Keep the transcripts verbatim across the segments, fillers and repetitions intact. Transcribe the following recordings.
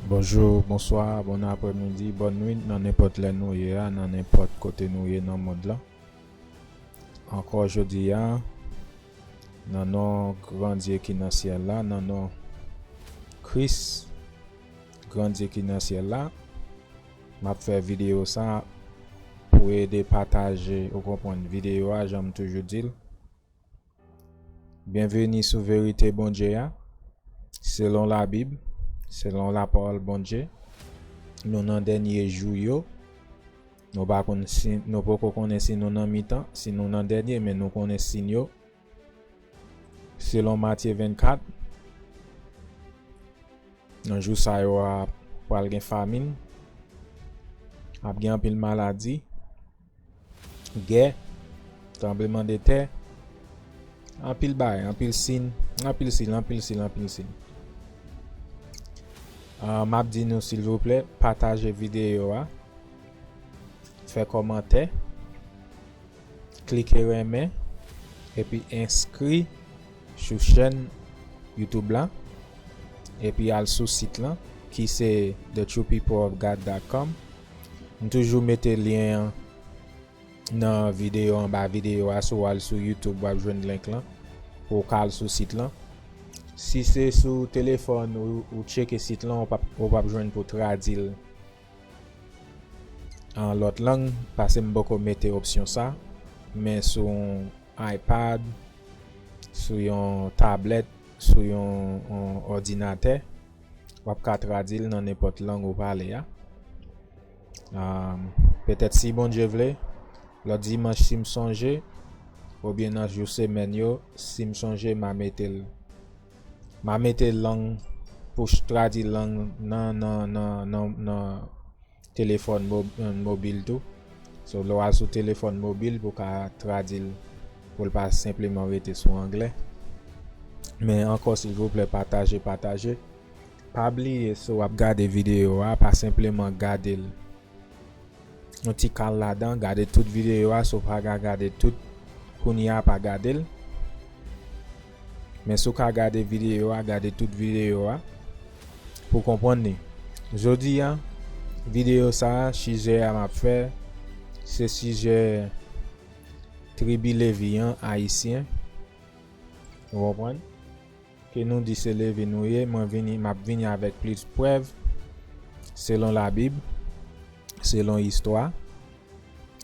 Bonjou, bonswa, bon aprèmidi, bòn nwit nan nenpòt lè nou ye a, nan nenpòt kote nou ye nan mond lan. Ankò jodi a, nan non Grandye ki nan syèl la, nan non Kris, Grandye ki nan syèl la, m ap fè videyo sa pou ede pataje, ou konprann, videyo a, jan m toujou di l. Byenveni sou verite Bondye a, selon Labib, selon lapawòl Bondye. Nou nan dènye jou yo. Nou pa konn si, nou poko konnen si nou nan mitan, si nou nan dènye, men nou konnen siy yo. Selon Matye vennkat, nan jou sa yo a, pral gen famin, ap gen anpil maladi, gè, tranblemanntè, anpil bagay, anpil siy, anpil siy, anpil siy, anpil siy. Ah, m ap di nou, silvouplè, pataje videyo a, fè kòmantè, klike renmen, epi enskri sou chèn YouTube la, epi al sou sit lan, ki se the true people of god dot com. M toujou mete lyen an nan videyo, anba videyo a, si w al sou YouTube, w ap jwenn link lan, pou w ka al sou sit lan. Si se sou telefòn ou, ou tcheke sit lan, ou p ap, ou p ap jwenn pou tradui l an lòt lang, paske m poko mete opsyon sa, men sou yon iPad, sou yon tablèt, sou yon, yon òdinatè, w ap ka tradui l nan nenpòt lang ou pale a. Ah, petèt si Bondye vle, lòt dimanch si m sonje, oubyen nan jou semèn yo, si m sonje, m a mete l, m a mete lang pou ch-, tradui lang nan, nan, nan, nan, nan telefòn mo-, mobil tou. So, lè w al sou telefòn mobil pou w ka tradui l, pou l pa senpleman rete sou anglè. Men ankò, silvouplè, pataje, pataje. Pa bliye, si w ap gade videyo a, pa senpleman gade l yon ti kal ladan, gade tout videyo a, si w pa ka gade tout kounye a, pa gade l. Men si w ka gade videyo a, gade tout videyo a pou w konprann li. Jodi a, videyo sa a, sijè a m ap fè, se sijè tribi Levi an, ayisyen. Ou konprann? Ke nou di se Levi nou ye, mwen vini, m ap vini avèk plis prèv, selon Labib, selon istwa.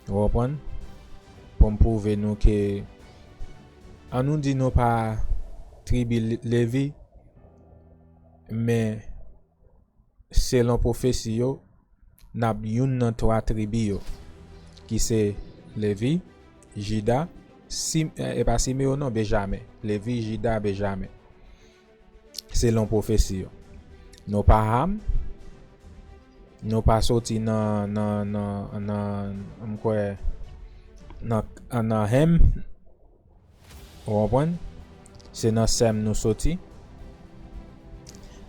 Ou konprann? Pou m pwouve nou ke, ann nou di nou pa tribi Le-, Levi, men selon pwofesi yo, n ap youn nan twa tribi yo, ki se Levi, Jida, Sim-, e pa Simewon non, Benjamen. Levi, Jida, Benjamen. Selon pwofesi yo. Nou pa Ham, nou pa soti nan, nan, nan, nan, m kwè, nan, nan Hem, ou konprann? Se nan Sèm nou soti.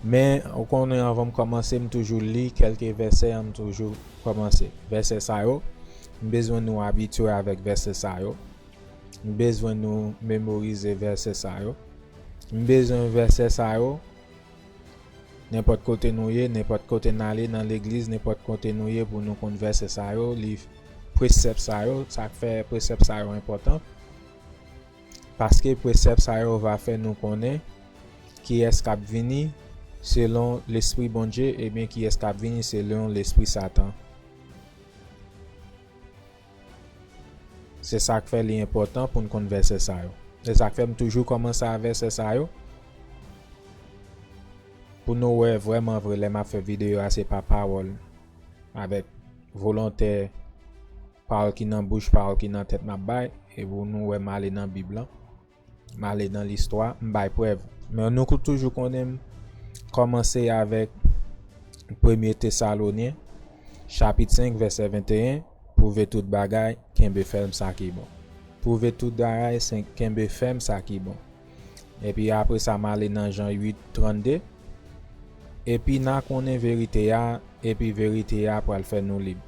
Men, ou konnen, anvan m kòmanse, m toujou li kèlke vèsè, m toujou kòmanse. Vèsè sa yo, m bezwen nou abitye avèk vèsè sa yo. M bezwen nou memorize vèsè sa yo. M bezwen vèsè sa yo. Nenpòt kote nou ye, nenpòt kote n ale, nan legliz, nenpòt kote nou ye, pou nou konn vèsè sa yo, li, presèp sa yo, sa k fè presèp sa yo enpòtan. Paske presèp sa yo va fè nou konnen kiyès k ap vini selon Lespri Bondye, ebyen kiyès k ap vini selon lespri Satan. Se sa k fè li enpòtan pou n konn vèsè sa yo. Se sa k fè m toujou kòmanse a vèsè sa yo. Pou nou wè vrèman vre, lè m ap fè videyo a, se pa pawòl, avèk volontè, pawòl ki nan bouch, pawòl ki nan tèt m ap bay, e pou nou wè m ale nan Bib lan. M ale nan listwa, m bay prèv. Men nou kou-, toujou konnen m kòmanse avèk premye Tesalonyen, chapit senk, vèsè venteyen, pwouve tout bagay, kenbe fèm sa ki bon. Pwouve tout bagay, sen-, kenbe fèm sa ki bon. Epi apre sa, m ale nan Jan uit, trannde. Epi n a konnen verite a, epi verite a pral fè nou lib.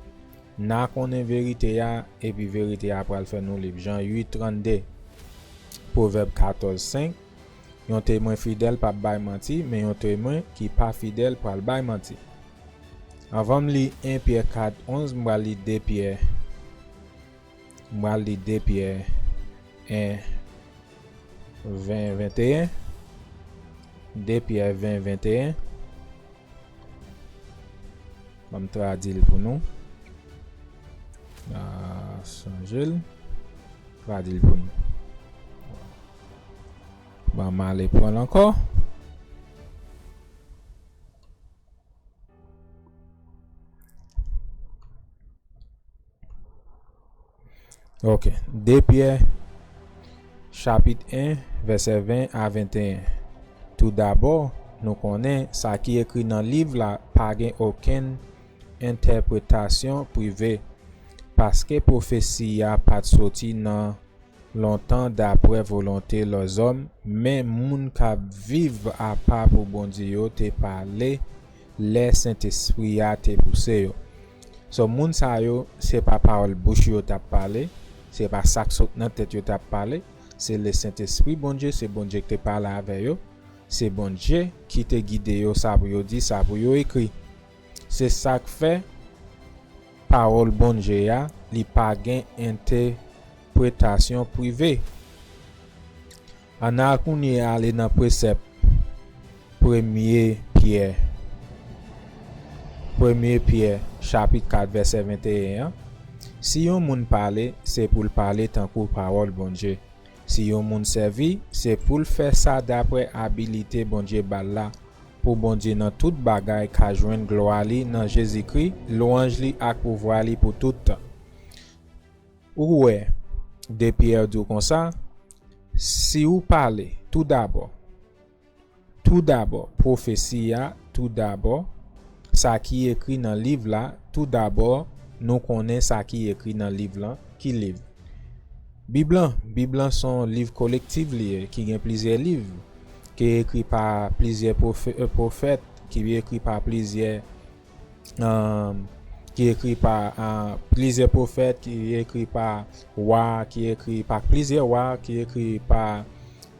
N a konnen verite a, epi verite a pral fè nou lib. Jan uit, trannde. Pwovèb katòz, senk. Yon temwen fidèl p ap bay manti, men yon temwen ki pa fidèl pral bay manti. Anvan m li en Pyè kat onz, m pral li de Pyè. M pral li de Pyè en, ven, venteyen. De Pyè ven, venteyen. Ban m tradui l pou nou. Ah, chanje l. Tradui l pou nou. Ban m ale pran l ankò. Ok. De Pyè, chapit en, vèsè ven a venteyen. Toudabò, nou konnen sa ki ekri nan liv la pa gen okenn entèpretasyon prive, paske pwofesi a pa t soti nan lontan dapre volonte lèzòm, men moun k ap viv apa pou Bondye yo te pale lè Sentespri a te pouse yo. So, moun sa yo, se pa pawòl bouch yo t ap pale, se pa sa k sot nan tèt yo t ap pale, se Lesentespri Bondye, se Bondye ki te pale avè yo, se Bondye ki te gide yo sa pou yo di, sa pou yo ekri. Se sa k fè pawòl Bondye a, li pa gen entèpretasyon prive. Ann al kounye a ale nan presèp premye Pyè. Premye Pyè, chapit kat, vèsè venteyen an. Si yon moun pale, se pou l pale tankou pawòl Bondye. Si yon moun sèvi, se pou l fè sa dapre abilite Bondye ba l la, pou Bondye nan tout bagay ka jwenn glwa li nan Jezikri, lwanj li ak pouvwa li pou tout tan. Ou wè, de Pyè di w konsa, si w pale, toudabò, toudabò, pwofesi a, toudabò, sa ki ekri nan liv la, toudabò, nou konnen sa ki ekri nan liv lan. Ki liv? Bib lan. Bib lan se yon liv kolektif li ye, ki gen plizyè liv, ki ekri pa plizyè pwofè-, euh, pwofèt, ki ekri pa plizyè, euh, ki ekri pa, euh, plizyè pwofèt, ki ekri pa wa, ki ekri pa plizyè wa, ki ekri pa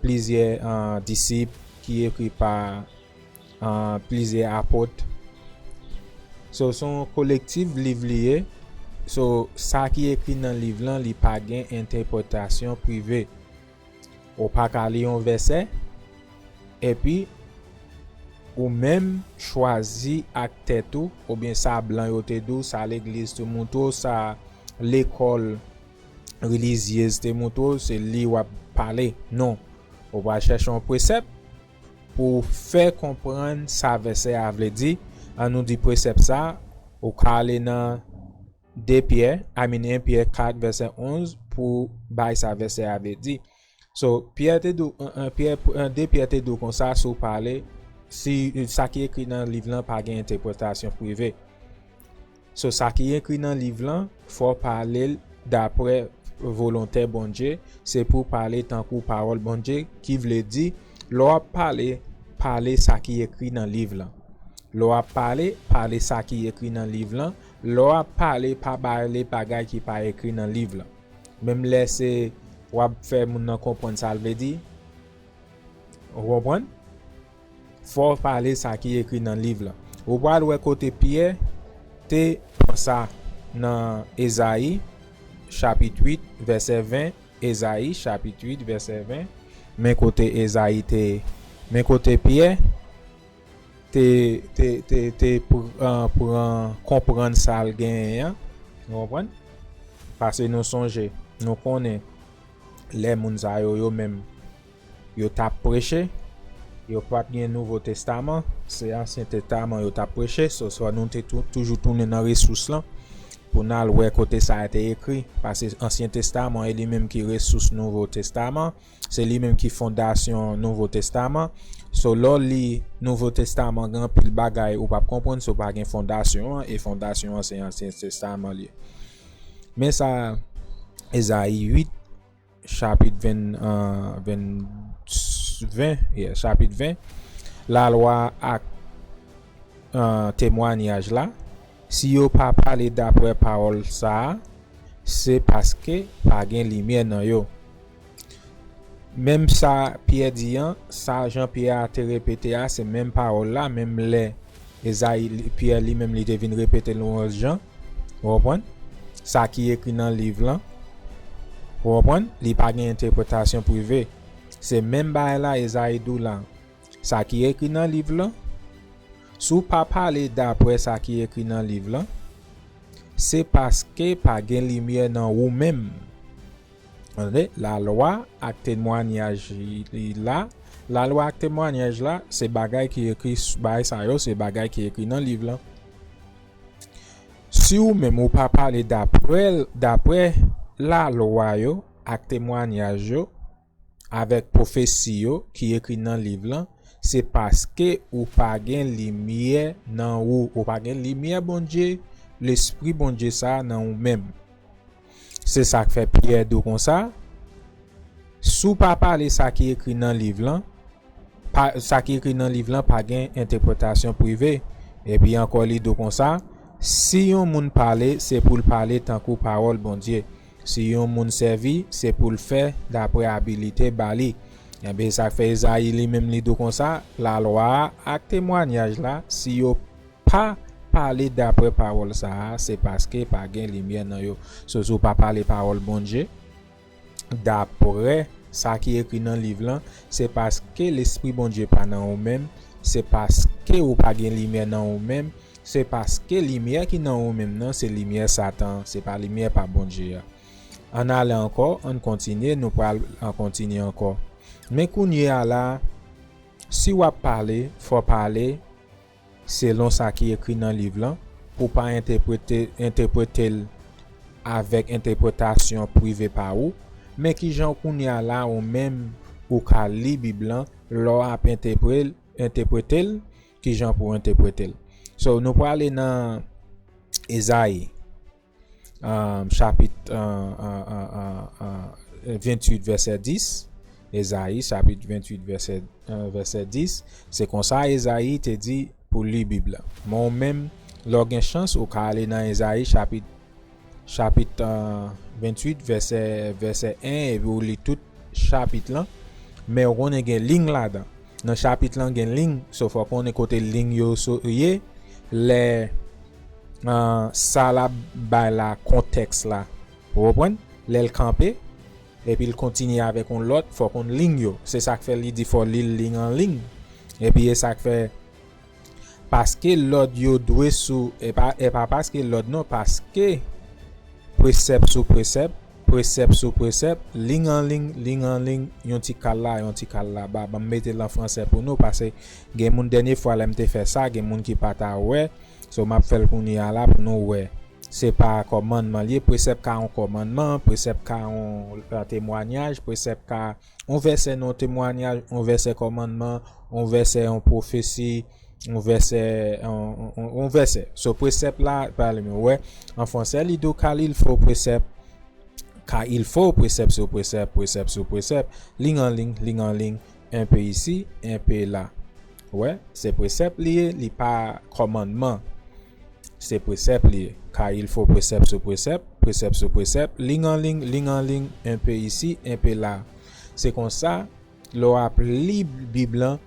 plizyè, euh, disip, ki ekri pa, euh, plizyè apot. So, se yon kolektif liv li ye. So, sa ki ekri nan liv lan, li pa gen entèpretasyon prive. Ou pa ka li yon vèsè, epi ou menm chwazi ak tèt ou, oubyen sa blan yo te di w, sa legliz te montre w, sa lekòl relizyez te montre w, se li w ap pale. Non. Ou pral chèche yon presèp pou w fè konprann sa vèsè a vle di. An nou di presèp sa, ou ka ale nan de Pyè, I mean, en Pyè kat vèsè onz pou bay sa vèsè a vle di. So, Pyè te di w, en, en, Pyè, en, de Pyè te di w konsa, si w pale, si sa ki ekri nan liv lan pa gen entèpretasyon prive. So, sa ki ekri nan liv lan, fò w pale l dapre volontè Bondye, se pou w pale tankou pawòl Bondye, ki vle di, lè w ap pale, pale sa ki ekri nan liv lan. Lè w ap pale, pale sa ki ekri nan liv lan. Lè w ap pale, pa pale bagay ki pa ekri nan liv lan. Menm lè se w ap fè moun nan konprann sa l vle di. Ou konprann? Fò w pale sa ki ekri nan liv lan. Ou pral wè kote Pyè te pran sa nan Ezayi, chapit uit, vèsè ven. Ezayi, chapit uit, vèsè ven. Men kote Ezayi te, men kote Pyè te, te, te, te pr-, ah, pran, konprann sa l genyen an. Ou konprann? Paske nou sonje, nou konnen lè moun sa yo, yo menm, yo t ap preche, yo pa t gen Nouvo Testaman, se Ansyen Testaman yo t ap preche. So, so nou te tou-, toujou tounen nan resous lan pou n al wè kote sa a te ekri. Paske Ansyen Testaman e li menm ki resous Nouvo Testaman. Se li menm ki fondasyon Nouvo Testaman. So, lè w li Nouvo Testaman, gen anpil bagay ou p ap konprann si w pa gen fondasyon an, e fondasyon an se Ansyen Testaman li ye. Men sa, Ezayi uit, chapit ven, ah, ven, ven, yeah, chapit ven, lalwa ak, ah, temwayaj la, si yo pa pale dapre pawòl sa a, se paske pa gen limyè nan yo. Menm sa Pyè di an, sa Jan Pyè a te repete a, se menm pawòl la, menm lè Ezayi, li- Pyè li menm li te vin repete l yon lòt jan. Ou konprann? Sa ki ekri nan liv lan. Ou konprann? Li pa gen entèpretasyon prive. Se menm bagay la Ezayi di w la. Sa ki ekri nan liv lan, si w pa pale daprè sa ki ekri nan liv lan, se paske pa gen limyè nan ou menm. Tande, lalwa ak temwanyaj li la, lalwa ak temwanyaj la, se bagay ki ekri, bagay sa yo, se bagay ki ekri nan liv lan. Si ou menm ou pa pale daprè, daprè lalwa yo ak temwanyaj yo, avèk pwofesi yo ki ekri nan liv lan, se paske ou pa gen limyè nan ou, ou pa gen limyè Bondye, Lespri Bondye sa a nan ou menm. Se sa k fè Pyè di w konsa, si w pa pale sa ki ekri nan liv lan, pa, sa ki ekri nan liv lan pa gen entèpretasyon prive. Epi ankò li di w konsa, si yon moun pale, se pou l pale tankou pawòl Bondye. Si yon moun sèvi, se pou l fè daprè abilite ba li. Enben, sa k fè Ezayi li menm li di w konsa, lalwa a ak temwanyaj la, si yo pa pale daprè pawòl sa a, se paske pa gen limyè nan yo. So, si w pa pale pawòl Bondye, daprè sa ki ekri nan liv lan, se paske Lespri Bondye pa nan ou menm, se paske ou pa gen limyè nan ou menm, se paske limyè ki nan ou menm nan, se limyè Satan, se pa limyè pa Bondye a. Ann ale ankò, ann kontinye, nou pral an kontinye ankò. Men kounye a la, si w ap pale, fò pale selon sa ki ekri nan liv lan, pou pa entèprete, entèprete l avèk entèpretasyon prive pa ou, men kijan kounye a la ou menm ou ka li Bib lan, lè w ap entèpre-, entèprete l, kijan pou w entèprete l. So, nou prale nan Ezayi, um, chapit, uh, uh, uh, uh, uh, venntuit, vèsè dis. Ezayi, chapit venntuit, vèsè, uh, vèsè dis. Se konsa Ezayi te di pou li Bib la. Men ou menm, lè w gen chans, ou ka ale nan Ezayi, chapit, chapit, uh, venntuit, vèsè, vèsè en, epi ou li tout chapit lan. Men ou konnen gen liy ladan. Nan chapit lan gen liy, so fò w konnen kote liy yo so, ye. Lè, uh, sa l ap bay la, kontèks la, ou konprann? Lè l kanpe, epi l kontinye avèk yon lòt, fò w konn liy yo. Se sa k fè li di fò w li l liy an liy. Epi e sa k fè, paske lòd yo dwe sou, e pa, e pa paske lòd non, paske presèp sou presèp, presèp sou presèp, liy an liy, liy an liy, yon ti kal la, yon ti kal laba. Ban m mete l an fransè pou nou, paske gen moun, dènye fwa lè m te fè sa, gen moun ki pa ta wè. So, m ap fè l kounye a la pou nou wè. Se pa kòmandman l ye, presèp ka yon kòmandman, presèp ka yon, yon temwayaj, presèp ka yon vèsè nan yon temwayaj, yon vèsè kòmandman, yon vèsè yon pwofesi, yon vèsè, yon, yon, yon vèsè. So, presèp la, pale m, ou wè, an fransè, li di w, car il faut presèp, car il faut presèp sou presèp, presèp sou presèp, liy an liy, liy an liy, un peu ici, un peu là. Ou wè, se presèp li ye, li pa kòmandman. Se presèp li ye. Car il faut presèp sou presèp, presèp sou presèp, liy an liy, liy an liy, un peu ici, un peu là. Se konsa, lè w ap li Bib lan,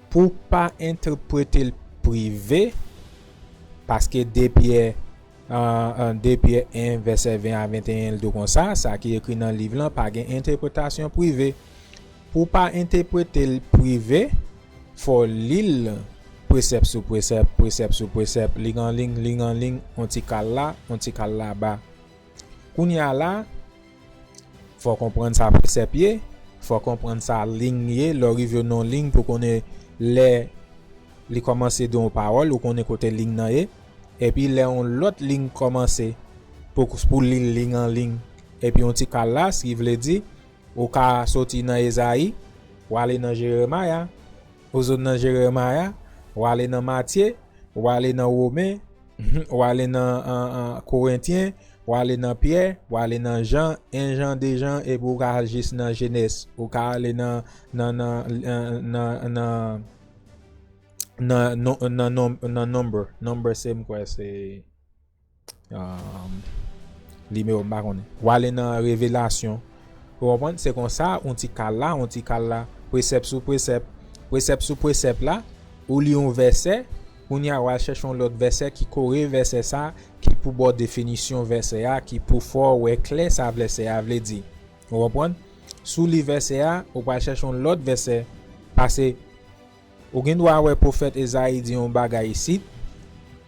pou w pa entèprete l prive, paske de Pyè, an, an, de Pyè en, vèsè ven a venteyen, l di w konsa, sa ki ekri nan liv lan pa gen entèpretasyon prive. Pou w pa entèprete l prive, fò w li l presèp sou presèp, presèp sou presèp, liy an liy, liy an liy, yon ti kal la, yon ti kal laba. Kounye a la, fò w konprann sa presèp ye, fò w konprann sa liy ye, lè w rive nan yon liy pou konnen lè li kòmanse de yon pawòl, ou konnen kote liy nan ye, epi lè yon lòt liy kòmanse pou, pou li l liy an liy, epi yon ti kal la, sa ki vle di, ou ka soti nan Ezayi, w ale nan Jeremaya, ou sot nan Jeremaya, w ale nan Matye, w ale nan Women, w ale nan, an, an, Korentyen, w ale nan Pyè, w ale nan Jan, en Jan, de Jan, epi w ka al jis nan Jenès. Ou ka ale nan, nan, nan, nan, nan, nan, nan, non- nan, non- nan Number. Number se, m kwè se, um, nimewo, m pa konnen. W ale nan Revelasyon. Ou konprann? Se konsa, yon ti kal la, yon ti kal la, presèp sou presèp, presèp sou presèp la, ou li yon vèsè, Kounye a, w al chèche yon lòt vèsè ki kore vèsè sa a, ki pou ba w definisyon vèsè a, ki pou fè w wè klè sa vèsè a vle di. Ou konprann? Si w li vèsè a, ou pral chèche yon lòt vèsè, pase ou gen dwa wè pwofèt Ezayi di yon bagay isit,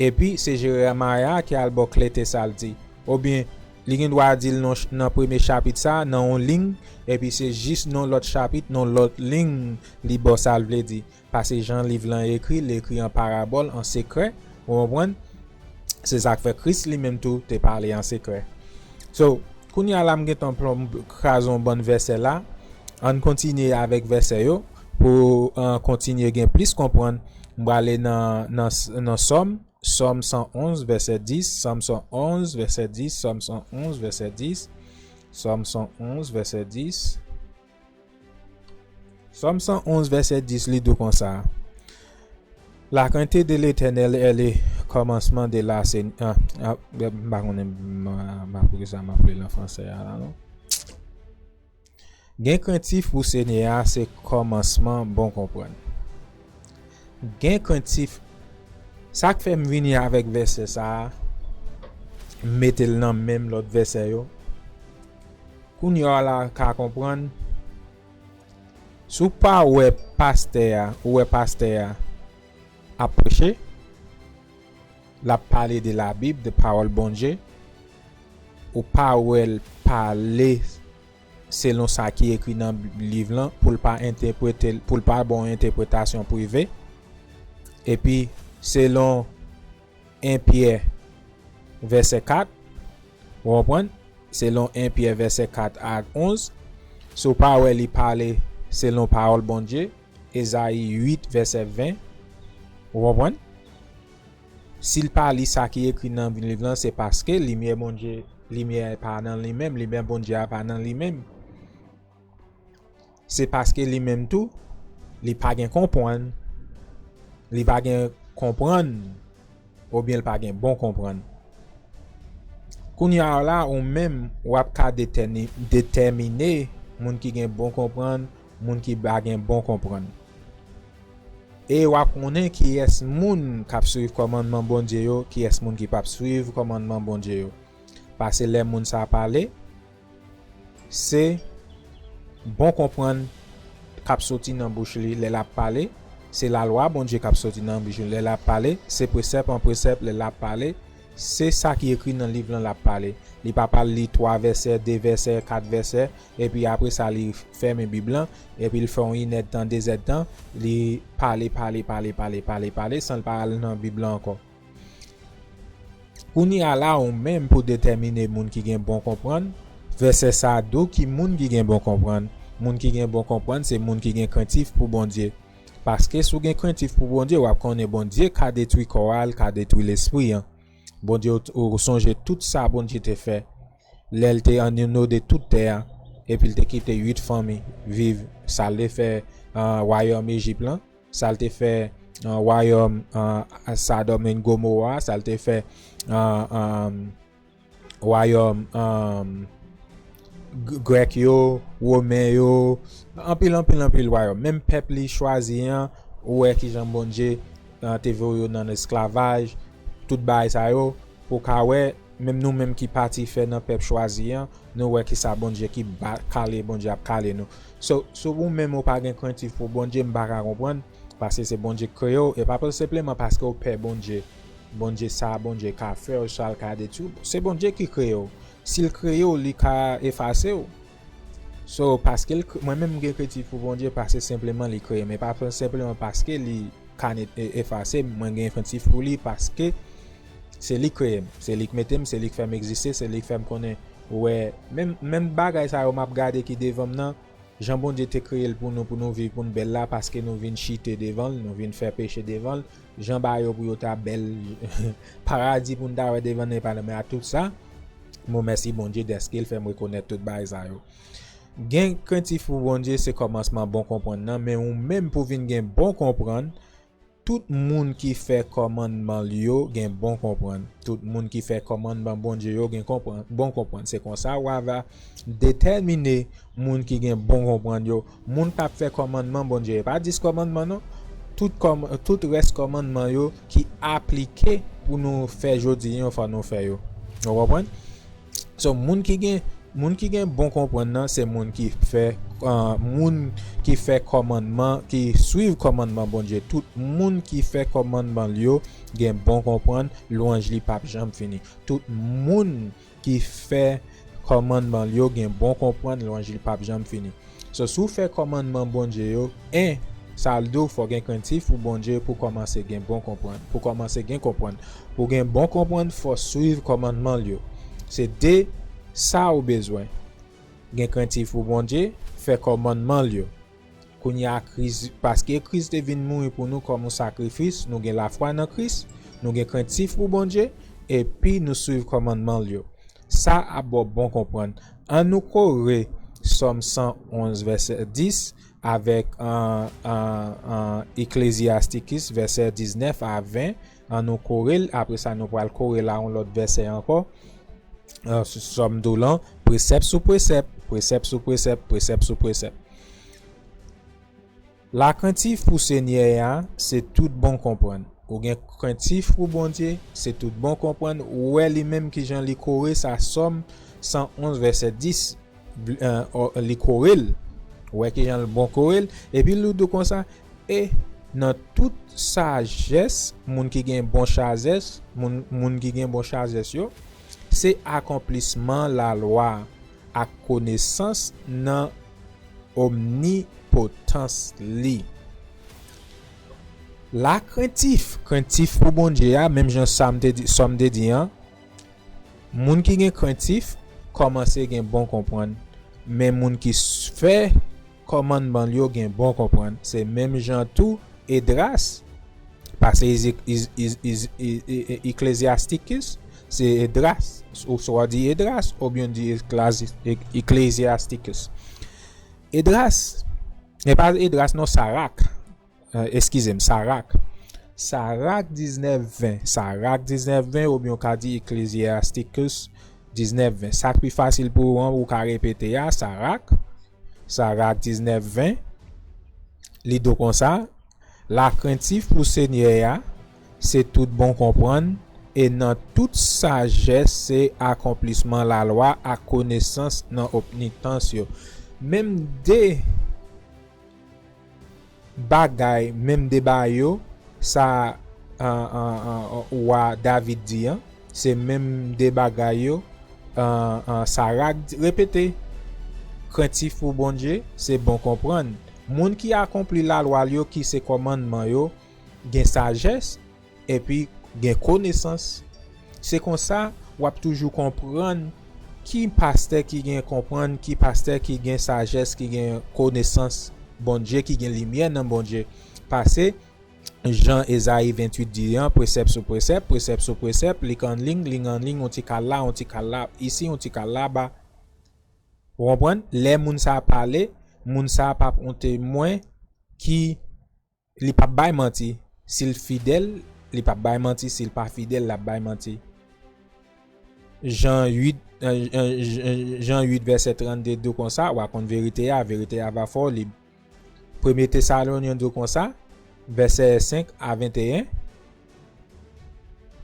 epi se Jeremaya ki al ba w klète sa l di. Oubyen, li gen dwa di l nan, nan premye chapit sa, nan yon liy, epi se jis nan lòt chapit, nan lòt liy, li ba w sa l vle di. Pase jan liv lan ekri, li ekri an parabòl, an sekrè, ou konprann? Se sa k fè Kris li menm tou te pale an sekrè. So, kounye a la m gentan plon kraze yon bann vèsè la. Ann kontinye avèk vèsè yo pou uh, kontinye gen plis konprann. M prale nan, nan, nan Sòm, Sòm san onz, vèsè dis, Sòm san onz, vèsè dis, Sòm san onz, vèsè dis, Sòm san onz, vèsè dis. Sòm san onz, vèsè dis, li di w konsa. La crainte de l'Éternel est le commencement de la Seigneur. Ah, ah, m pa konnen m, m, m, poukisa m ap li l an fransè a la, non. Gen krentif pou Senyè a se kòmansman bon konprann. Gen krentif. Sa k fè m vini avèk vèsè sa a, m mete l nan menm lòt vèsè yo. Kounye a la ka konprann. Si w pa wè pastè a, ou wè pastè a ap preche, l ap pale de Labib, de pawòl Bondye, ou pa wè l pale selon sa ki ekri nan liv lan, pou l pa entèprete l, pou l pa ba w entèpretasyon prive. Epi, selon en Pyè vèsè kat, ou konprann? Selon en Pyè vèsè kat ak onz, si w pa wè li pale selon pawòl Bondye, Ezayi uit vèsè ven, ou konprann? Si l pa li sa ki ekri nan liv lan, se paske limyè Bondye, limyè pa nan li menm, limyè Bondye a pa nan li menm. Se paske li menm tou, li pa gen konprann, li pa gen konprann, oubyen li pa gen bon konprann. Kounye a la, ou menm, w ap ka detèni-, detèmine moun ki gen bon konprann, moun ki pa gen bon konprann. E w ap konnen kiyès moun k ap swiv kòmandman Bondye yo, kiyès moun ki p ap swiv kòmandman Bondye yo. Pase lè moun sa a pale, se bon konprann k ap soti nan bouch li lè l ap pale, se lalwa Bondye k ap soti nan bouch li lè l ap pale, se presèp an presèp lè l ap pale, se sa ki ekri nan liv lan l ap pale. Li pa pral li twa vèsè, de vèsè, kat vèsè, epi apre sa li fèmen Bib lan, epi l fè yon inèdtan, dezèdtan, li pale, pale, pale, pale, pale, pale, san l pa al nan Bib lan ankò. Kounye a la, ou menm pou detèmine moun ki gen bon konprann, vèsè sa a di w ki moun ki gen bon konprann. Moun ki gen bon konprann, se moun ki gen krentif pou Bondye. Paske si w gen krentif pou Bondye, w ap konnen Bondye ka detwi kò a, l ka detwi lespri an. Bondye, ou, ou sonje tout sa Bondye te fè lè l te annode tout tè a, epi l te kite uit fanmi viv, sa l te fè, ah, wayòm Ejip lan, sa l te fè, ah, wayòm, ah, Sadòm e Gomowa, sa l te fè, ah, ah, wayòm, ah, G-, Grèk yo, Women yo, anpil, anpil, anpil wayòm. Menm pèp li chwazi an, ou wè kijan Bondye, ah, te voye yo nan esklavaj, tout bagay sa yo, pou w ka wè, menm nou menm ki pati fè nan pèp chwazi an, nou wè kisa Bondye ki ba-, kale Bondye ap kale nou. So, si ou menm ou pa gen krentif pou Bondye, m pa ka konprann, paske se Bondye k kreye w, e pa senpleman paske w pè Bondye. Bondye sa, Bondye ka fè w, sa l ka detwi w. Se Bondye ki kreye w. Si l kreye w, li ka efase w. So, paske l kre-, mwen menm m gen krentif pou Bondye, paske senpleman li kreye m. E pa senpleman paske li ka net-, e-, efase m, mwen gen krentif pou li, paske se li k kreye m, se li k mete m, se li k fè m egziste, se li k fè m konnen, ou wè, menm, menm bagay sa yo m ap gade ki devan m nan, jan Bondye te kreye l pou nou, pou nou viv, pou n bèl la, paske nou vin chite devan l, nou vin fè peche devan l, jan bagay yo pou yo ta bèl, paradi pou n ta wè devan n, e pa nan, men a tout sa, mwen mèsi Bondye dèske l fè m rekonèt tout bagay sa yo. Gen krentif pou Bondye se kòmansman bon konprann nan, men ou menm pou vin gen bon konprann, tout moun ki fè kòmandman l yo gen bon konprann. Tout moun ki fè kòmandman Bondye yo gen konprann, bon konprann. Se konsa w a va detèmine moun ki gen bon konprann yo. Moun k ap fè kòmandman Bondye, e pa dis kòmandman non. tout, kòm, tout rès kòmandman yo ki aplike pou nou fè jodi a, fò nou fè yo. Ou konprann? So, moun ki gen, moun ki gen bon konprann nan, se moun ki fè, uh, moun ki fè kòmandman, ki swiv kòmandman Bondye. Tout moun ki fè kòmandman l yo gen bon konprann, lwanj li p ap janm fini. Tout moun ki fè kòmandman l yo gen bon konprann, lwanj li p ap janm fini. So, si w fè kòmandman Bondye yo, en, sa l di w, fò gen krentif pou Bondye pou kòmanse gen bon konprann. Pou kòmanse gen konprann. Pou gen bon konprann, fò swiv kòmandman l yo. Se de sa ou bezwen. Gen krentif pou Bondye, fè kòmandman l yo. Kounye a Kris, paske Kris te vin mouri pou nou kòm yon sakrifis, nou gen lafwa nan Kris, nou gen krentif pou Bondye, epi nou swiv kòmandman l yo. Sa ap ba w bon konprann. An nou kore Sòm san onz vèsè dis avèk, uh, uh, uh, Ecclesiasticus vèsè diznèf a ven. An nou kore l, apre sa nou pral kore l a yon lòt vèsè ankò. Uh, Sòm di w lan, presèp sou presèp, presèp sou presèp, presèp sou presèp. Lakrentif pou Senyè a, se tout bon konprann. Ou gen krentif pou Bondye, se tout bon konprann. Ou wè li menm kijan li kore sa, Sòm san onz vèsè dis, bl-, eh, o-, li kore l. Ou wè kijan l bon kore l. Epi li di w konsa, e nan tout sajès, moun ki gen bon sajès, moun, moun ki gen bon sajès yo, se akonplisman lalwa ak konesans nan omnipotans li. Lakrentif, krentif pou Bondye a, menm jan Sam te di, Sòm te di an, moun ki gen krentif kòmanse gen bon konprann, men moun ki s-, fè kòmandman l yo gen bon konprann. Se menm jan tou Edras, pase Eze-, Iz-, Iz-, Iz-, I-, I-, I-, Ecclesiasticus, se Edras, ou swa di Edras, oubyen di Ecclesi-, E-, Ecclesiasticus. Edras, e pa Edras non, Sarak. Eh, eskize m, Sarak. Sarak diznèf ven. Sarak diznèf ven, oubyen w ka di Ecclesiasticus diznèf ven. Sa k pi fasil pou ou an, ou ka repete a, Sarak. Sarak diznèf ven. Li di w konsa, lakrentif pou Senyè a, se tout bon konprann, e nan tout sajès, se akonplisman lalwa ak konesans nan omnipotans yo. Menm de bagay, menm de bagay yo, sa, an, an, an, wa David di an, se menm de bagay yo, an, an, Sarak di, repete, krentif pou Bondye, se bon konprann. Moun ki akonpli lalwa l yo, ki se kòmandman yo, gen sajès, epi gen konesans. Se konsa, w ap toujou konprann ki pastè ki gen konprann, ki pastè ki gen sajès, ki gen konesans Bondye, ki gen limyè nan Bondye. Pase, jan Ezayi venntuit di an, presèp sou presèp, presèp sou presèp, lig an lig, lig an lig, yon ti kal la, yon ti kal la, isi, yon ti kal laba. Ou konprann? Lè moun sa a pale, moun sa a p ap yon temwen ki li p ap bay manti. Si l fidèl, li p ap bay manti. Si l pa fidèl, l ap bay manti. Jan uit, eh, eh, Jan uit vèsè trannde di w konsa, w a konn verite a, verite a va fè w lib. Premye Tesalonyen di w konsa, vèsè senk a venteyen,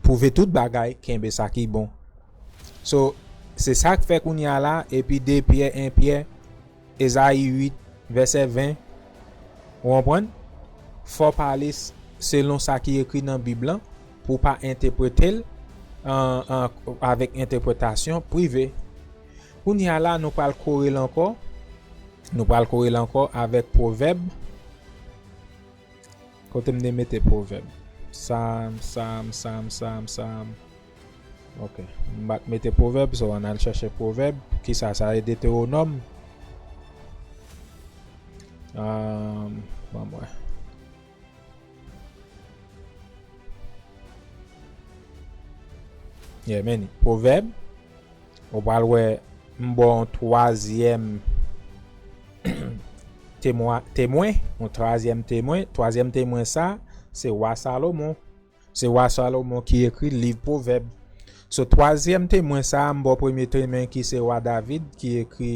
pwouve tout bagay, kenbe sa ki bon. So, se sa k fè kounye a la, epi de Pyè, en Pyè, Ezayi uit, vèsè ven, ou konprann? Fò w pale s-, selon sa ki ekri nan Bib lan, pou w pa entèprete l, an, an, avèk entèpretasyon prive. Kounye a la, nou pral kore l ankò. Nou pral kore l ankò avèk Pwovèb. Kote m te mete Pwovèb? Sam, Sam, Sam, Sam, Sam. Ok. M pa t mete Pwovèb, so ann al chèche Pwovèb. Kisa sa ye? Detewonòm. Ahn, ban m wè. Yeah, men li. Pwovèb. Ou pral wè m ba w yon twazyèm temwa-, temwen, yon twazyèm temwen. Twazyèm temwen sa, se wa Salomon. Se wa Salomon ki ekri liv Pwovèb. So, twazyèm temwen sa, m ba w premye temwen ki se wa David ki ekri,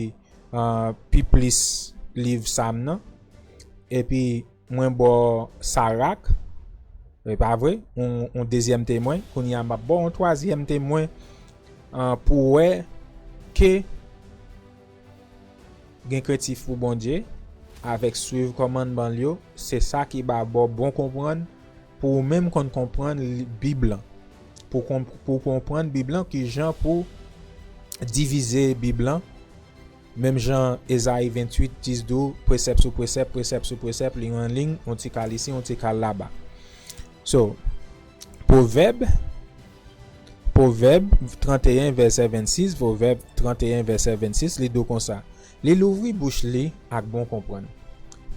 ah, pi plis liv Sam nan. Epi, mwen ba w Sarak, e pa vre, yon, yon dezyèm temwen, kounye a m ap ba w yon twazyèm temwen, an, pou wè ke gen krentif pou Bondye, avèk swiv kòmandman l yo, se sa ki ba ba w bon konprann, pou ou menm konn konprann li- Bib lan, pou konp- pou konprann Bib lan, ki jan pou divize Bib lan, menm jan Ezayi venntuit dis di w, presèp sou presèp, presèp sou presèp, liy an liy, yon ti kal isi, yon ti kal laba. So, Pwovèb, Pwovèb tranteyen vèsè vennsis, Pwovèb tranteyen vèsè vennsis, li di w konsa, li louvri bouch li ak bon konprann.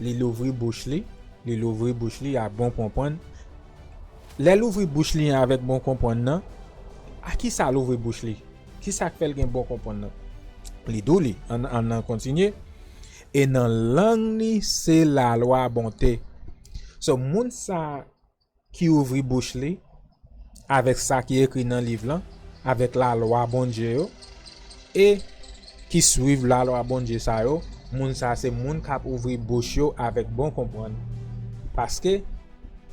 Li louvri bouch li, li louvri bouch li ak bon konprann. Lè l ouvri bouch li avèk bon konprann nan, a ki sa l ouvri bouch li? Ki sa k fè l gen bon konprann nan? Li di w li, ann, ann, ann kontinye. E nan lang li, se lalwa bonte. So, moun sa ki ouvri bouch li avèk sa ki ekri nan liv lan, avèk lalwa Bondye yo, e ki swiv lalwa Bondye sa yo, moun sa se moun k ap ouvri bouch yo avèk bon konprann. Paske,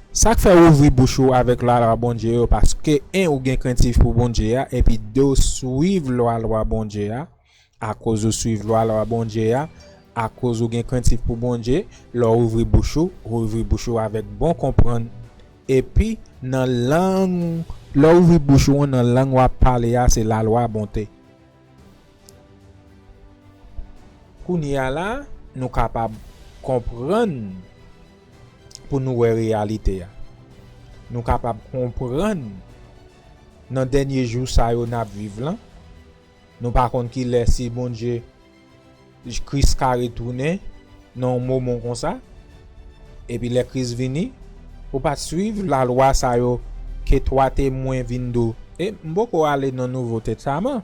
sa k fè w ouvri bouch ou avèk lalwa Bondye yo, paske, en, ou gen krentif pou Bondye a, epi de, w swiv lalwa Bondye a, akoz ou swiv lalwa Bondye a, akoz ou gen krentif pou Bondye, lè w ouvri bouch ou, ou ouvri bouch ou avèk bon konprann. Epi, nan lang, lè w ouvri bouch ou an, nan lang w ap pale a, se lalwa bonte. Kounye a la, nou kapab konprann pou nou wè reyalite a. Nou kapab konprann nan dènye jou sa yo n ap viv lan. Nou pa konn kilè si Bondye, Kris ka retounen nan yon moman konsa. Epi lè Kris vini, ou pa t swiv lalwa sa yo ke twa temwen vin di w. E m poko ale nan Nouvo Testaman.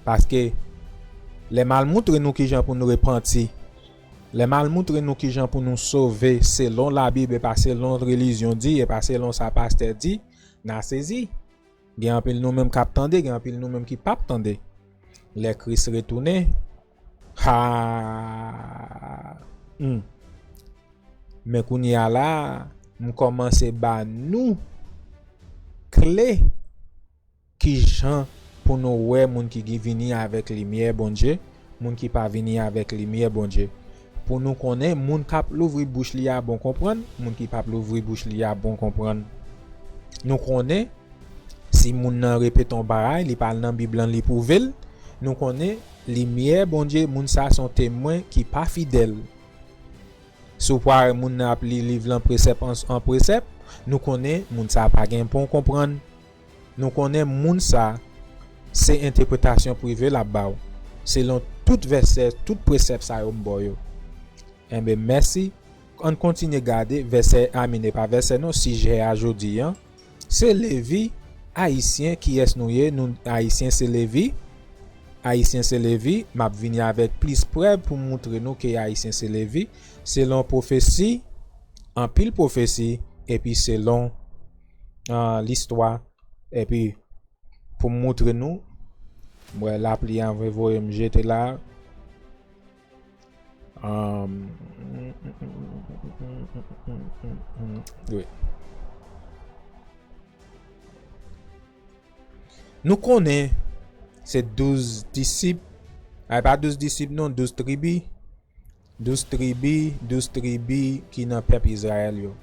Paske lè m al moutre nou kijan pou nou repanti, lè m al moutre nou kijan pou nou sove selon Labib e pa selon relijyon di e pa selon sa pastè di, n a sezi. Gen anpil nou menm k ap tande, gen anpil nou menm ki p ap tande. Lè Kris retounen, ha! Hmm. Men kounye a la, m kòmanse ba nou kle kijan pou nou wè moun ki gi- vini avèk limyè Bondye, moun ki pa vini avèk limyè Bondye. Pou nou konnen moun k ap louvri bouch li a bon konprann, moun ki p ap louvri bouch li a bon konprann. Nou konnen si moun nan repete yon bagay, li pa al nan Bib lan, li pwouve l, nou konnen limyè Bondye, moun sa se yon temwen ki pa fidèl. Si w pa wè moun nan ap li liv lan presèp an, an presèp, nou konnen moun sa pa gen bon konprann. Nou konnen moun sa se entèpretasyon prive l ap ba w, selon tout vèsè, tout presèp sa yo m ba w yo. Enben, mèsi. Ann kontinye gade vèsè, I mean, e pa vèsè non, sijè a jodi an. Se Levi, Ayisyen, kiyès nou ye? Nou, Ayisyen se Levi. Ayisyen se Levi. M ap vini avèk plis prèv pou m moutre nou ke Ayisyen se Levi. Selon pwofesi, anpil pwofesi, epi selon, ah, listwa, epi pou m moutre nou, m wè lapli an vle voye m jete la. Um, wi. Nou konnen se douz disip, ay, pa douz disip non, douz tribi. Douz tribi, douz tribi ki nan pèp Izrayèl yo.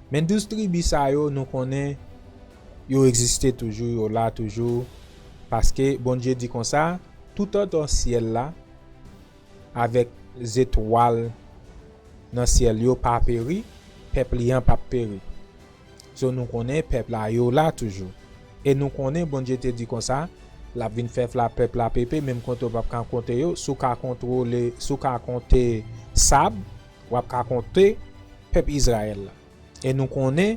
Men douz tribi sa yo, nou konnen yo egziste toujou, yo la toujou, paske Bondye di konsa, toutòtan syèl la, avèk zetwal nan syèl yo pa peri, pèp li an p ap peri. So, nou konnen pèp la, yo la toujou. E nou konnen Bondye te di konsa, l ap vin fè la pèp la pepe, menm konte w p ap ka konte yo, si w ka kontwole, si w ka konte sab, w ap ka konte pèp Izrayèl la. E nou konnen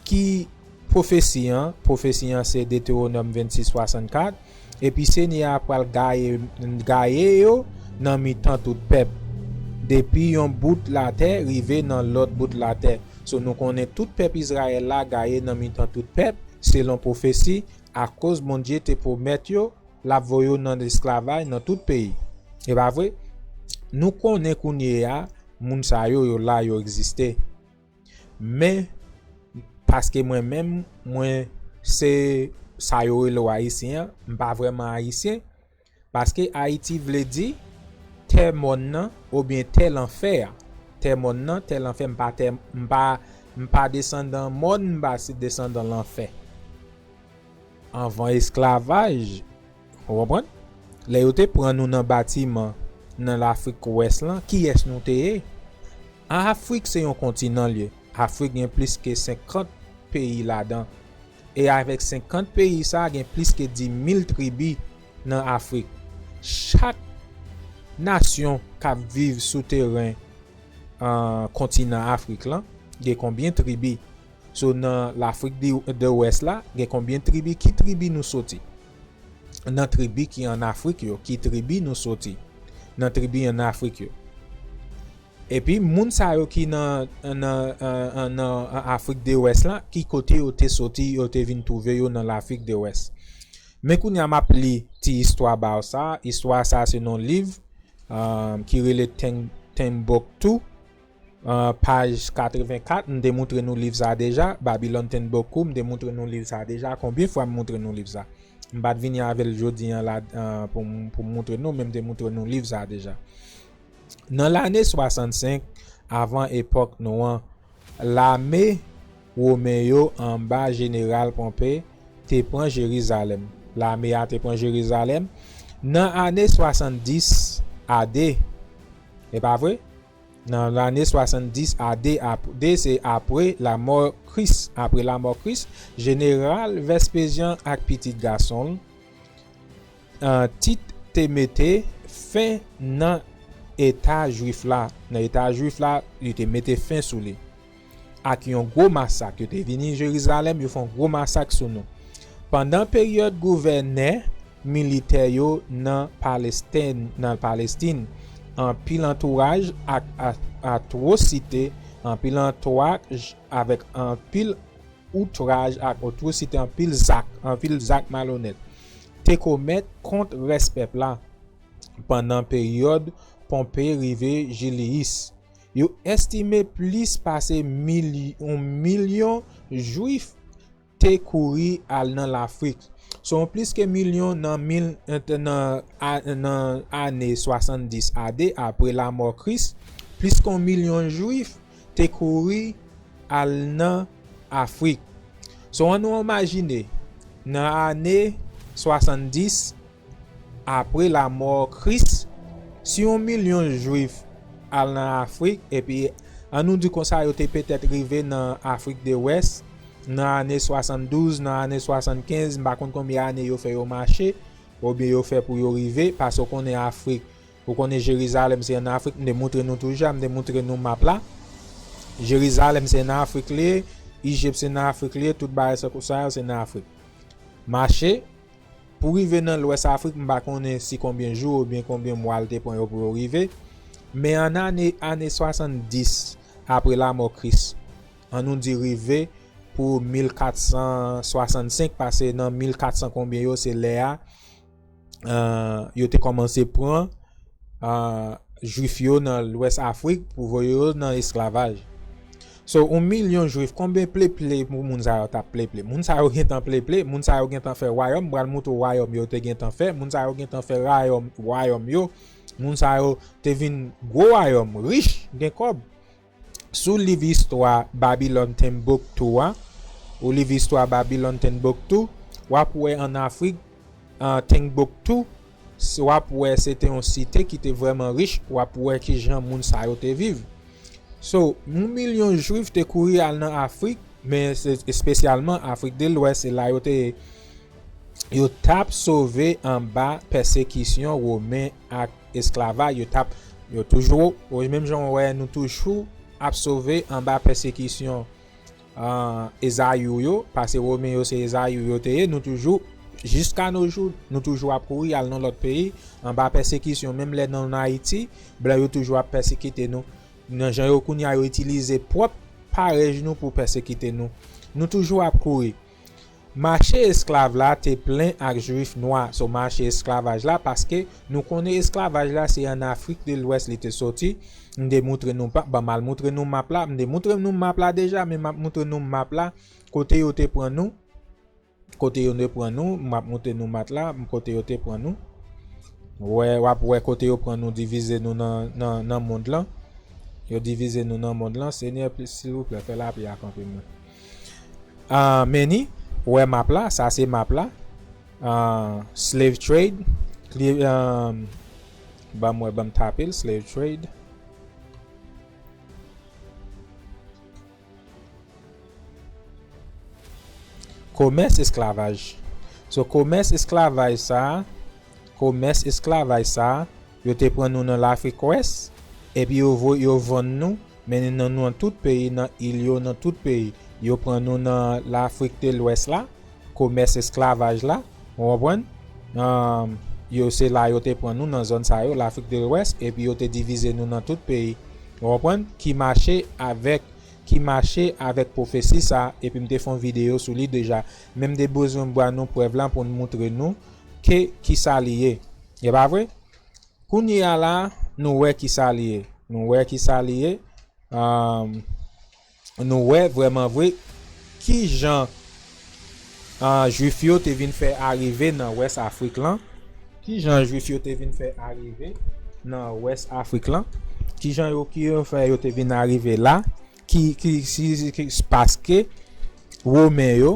ki pwofesi an, pwofesi an se Detewonòm vennsis swasannkat, epi Senyè a pral gaye, gaye yo nan mitan tout pèp, depi yon bout latè rive nan lòt bout latè. So, nou konnen tout pèp Izrayèl la gaye nan mitan tout pèp, selon pwofesi, akoz Bondye te pwomèt yo, l ap voye yo nan lesklavaj nan tout peyi. E pa vre? Nou konnen kounye a, Moun sa yo, yo la, yo egziste. Men, paske mwen menm, mwen se sa yo rele w Ayisyen an, m pa vrèman Ayisyen, paske Ayiti vle di tè mòn nan oubyen tè lanfè a. Tè mòn nan, tè lanfè, m pa tè, m pa, m pa desandan mòn, m pa desandan lanfè. Anvan esklavaj, ou konprann? Lè yo te pran nou nan batiman nan Lafrik Wès lan, kiyès nou te ye? Afrik se yon kontinan l ye. Afrik gen plis ke senkant peyi ladan. E avèk senkant peyi sa, gen plis ke dis mil tribi nan Afrik. Chak nasyon k ap viv sou teren, ah, kontinan Afrik lan, gen konbyen tribi? So, nan Lafrik de, de Wès la, gen konbyen tribi? Ki tribi nou soti? Nan tribi ki ann Afrik yo, ki tribi nou soti? Nan tribi ann Afrik yo. Epi, moun sa yo ki nan, nan, nan, nan Afrik de Wès la, ki kote yo te soti, yo te vin twouve yo nan Lafrik de Wès? Men kounye a m ap li ti istwa ba w sa. Istwa sa se nan liv, ah, ki rele Ten-, Tenmboktou. Ah, paj katrevenkat, m te moutre nou liv sa deja, Babylon Tenmboktou, m te moutre nou liv sa deja. Konbyen fwa m moutre nou liv sa? M pa t vini avè l jodi an la, ah, pou m, pou m moutre nou, men m te moutre nou liv sa deja. Nan lane swasannsenk, avan epòk nou an, lame women yo anba jeneral Ponpe te pran Jerizalèm. Lame a te pran Jerizalèm nan ane swasanndis A D. E pa vre? Nan lane swasanndis A D, ap-, de se apre lamò Kris. Apre lamò Kris, jeneral Vèspezyan ak pitit gason l, ah, Tit te mete fen nan eta jwif la. Nan eta jwif la, li te mete fen sou li. Ak yon gwo masak. Yo te vini Jerizalèm, yo fè yon gwo masak sou nou. Pandan peryòd gouvènè militè yo nan Palestin, nan Palestin, anpil antouraj ak a-, atwosite, anpil antouraj avèk anpil outraj ak atwosite, anpil zak, anpil zak malonèt te komèt kont rès pèp la pandan peryòd Ponpe rive Jiliyis. Yo estime plis pase mil-, yon milyon Jwif te kouri al nan Lafrik. So, plis ke milyon nan mil, nan, a-, nan ane swasanndis A D, apre lamò Kris, plis ke yon milyon Jwif te kouri al nan Afrik. So, ann nou imajine, nan ane swasanndis, apre lamò Kris, si yon milyon Jwif al nan Afrik, epi ann nou di konsa, yo te petèt rive nan Afrik de Wès, nan ane swasanndouz, nan ane swasannkenz, m pa konn konbyen ane yo fè yo mache, oubyen yo fè pou yo rive, paske w konnen Afrik, ou konnen Jerizalèm se ann Afrik, m te moutre nou tou deja, m te moutre nou map la. Jerizalèm se nan Afrik li ye, Ijip se nan Afrik li ye, tout bagay sa, sa yo se nan Afrik. Mache, pou rive nan Lwès Afrik, m pa konnen si konbyen jou oubyen konbyen mwa l te pran yo pou yo rive. Men ann ane, ane swasanndis apre lamò Kris, ann nou di rive pou mil katsan swasannsenk, pase nan mil katsan konbyen yo, se lè a, ah, yo te kòmanse pran, ah, Jwif yo nan Lwès Afrik pou voye yo nan esklavaj. So, yon milyon Jwif, konbyen pleple pou moun sa yo t ap pleple? Moun sa yo gentan pleple, moun sa yo gentan fè wayòm, m pral moutre w wayòm yo te gentan fè, moun sa yo gentan fè wayòm, wayòm yo, moun sa yo te vin gwo wayòm, rich, gen kòb. Si w li istwa Babilòn Tenmboktou a, ou li istwa Babilòn Tenmboktou, w ap wè ann Afrik, ah, Tenmboktou, s-, w ap wè se te yon site ki te vrèman rich, w ap wè kijan moun sa yo te viv. So, yon milyon Jwif te kouri al nan Afrik, men se espesyalman Afrik de Lwès, se la yo te, yo t ap sove anba pèsekisyon Women ak esklavaj, yo t ap, yo toujou, menm jan w wè nou toujou ap sove anba pèsekisyon, ah, Ezayou yo, paske Women yo se Ezayou yo te ye, nou toujou, jiska no jou, nou toujou ap kouri al nan lòt peyi, anba pèsekisyon, menm lè nan Ayiti, blan yo toujou ap pèsekite nou. Nan jan yo kounye a yo itilize pwòp parèy nou pou pèsekite nou. Nou toujou ap kouri. Mache esklav la te plen ak Jwif nwa. So, mache esklavaj la, paske nou konnen esklavaj la se ann Afrik de Lwès li te soti. M te moutre nou pa, ban m al moutre nou map la. M te moutre nou map la deja, men m ap moutre nou map la. Kote yo te pran nou, kote yo te pran nou, m ap moutre nou map la, kote yo te pran nou. Wè, w ap wè kote yo pran nou, divize nou nan, nan, nan mond lan. Yo divize nou nan mond lan. Senyè, plis, silvouplè, fè lapè a kanpe mwen. Ah, meni, wè map la, sa se map la. Ah, slave trade, kli-, ah, ban m wè, ban m tape l, slave trade. Komès esklavaj. So, komès esklavaj sa, komès esklavaj sa, yo te pran nou nan Lafrik Wès, epi yo vo-, yo vann nou, mennen nou nan tout peyi, nan il yo, nan tout peyi. Yo pran nou nan Lafrik de Lwès la, komès esklavaj la, ou konprann? Ahn, yo, se la yo te pran nou nan zòn sa yo, Lafrik de Lwès, epi yo te divize nou nan tout peyi. Ou konprann? Ki mache avèk, ki mache avèk pwofesi sa, epi m te fè yon videyo sou li deja. Men m te bezwen ba nou prèv la pou n moutre nou ke kisa li ye. E pa vre? Kounye a la, nou wè kisa li ye. Nou wè kisa li ye. Ahn, nou wè vrèman vre kijan, ah, Jwif yo te vin fè arive nan Wès Afrik lan. Kijan Jwif yo te vin fè arive nan Wès Afrik lan. Kijan yo, ki yo fè yo te vin arive la. Ki, ki, si, si, ki, paske Women yo,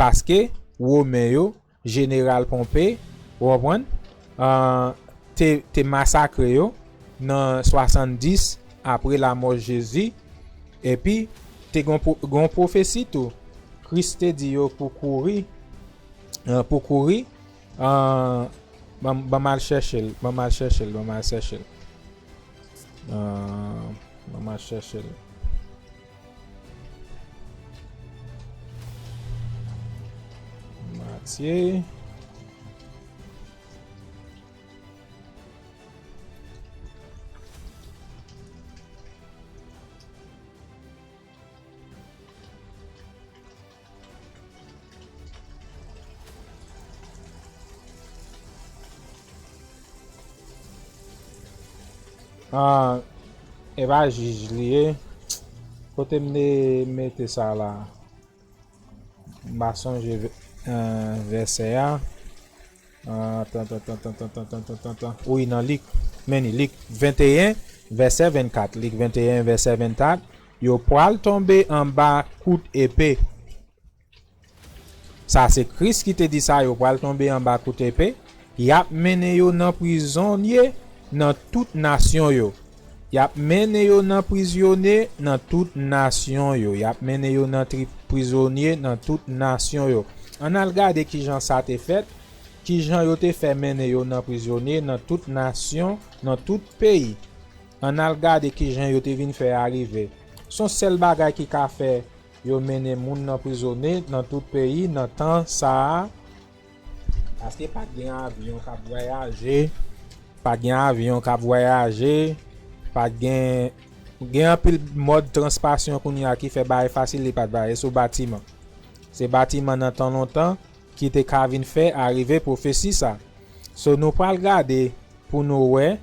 paske Women yo, Jeneral Ponpe, ou konprann, ah, te, te masakre yo nan swasanndis apre lamò Jezi, epi te gon pwo-, gon pwofesi tou. Kris te di yo pou kouri, ah, pou kouri, ah, ban, ban m al chèche l, ban m al chèche l, ban m al chèche l. Ah, ban m al chèche l. Matye. Ah, e pa jij li ye. Kote m te mete sa la? M pa sonje vè-, eh, vèsè a. Ah, tan, tan, tan. Wi, nan Lik. Men ni, Lik venteyen, vèsè vennkat. Lik venteyen, vèsè vennkat. Yo pral tonbe anba kout epe. Sa se Kris ki te di sa, yo pral tonbe anba kout epe. Y ap mennen yo nan prizonye nan tout nasyon yo. Y ap mennen yo nan prizonye nan tout nasyon yo. Y ap mennen yo nan tri-, prizonye nan tout nasyon yo. Ann al gade kijan sa te fèt, kijan yo te fè mennen yo nan prizonye nan tout nasyon, nan tout peyi. Ann al gade kijan yo te vin fè a rive. Se yon sèl bagay ki ka fè yo mennen moun nan prizonye nan tout peyi nan tan sa a. Paske pa t gen avyon k ap vwayaje, pa t gen avyon k ap vwayaje, pa t gen, gen anpil mòd transpòtasyon kounye a ki fè bagay fasil, li pa t vwayaje, se sou batiman. Se batiman nan tan lontan ki te ka vin fè arive pwofesi sa. So, nou pral gade pou nou wè,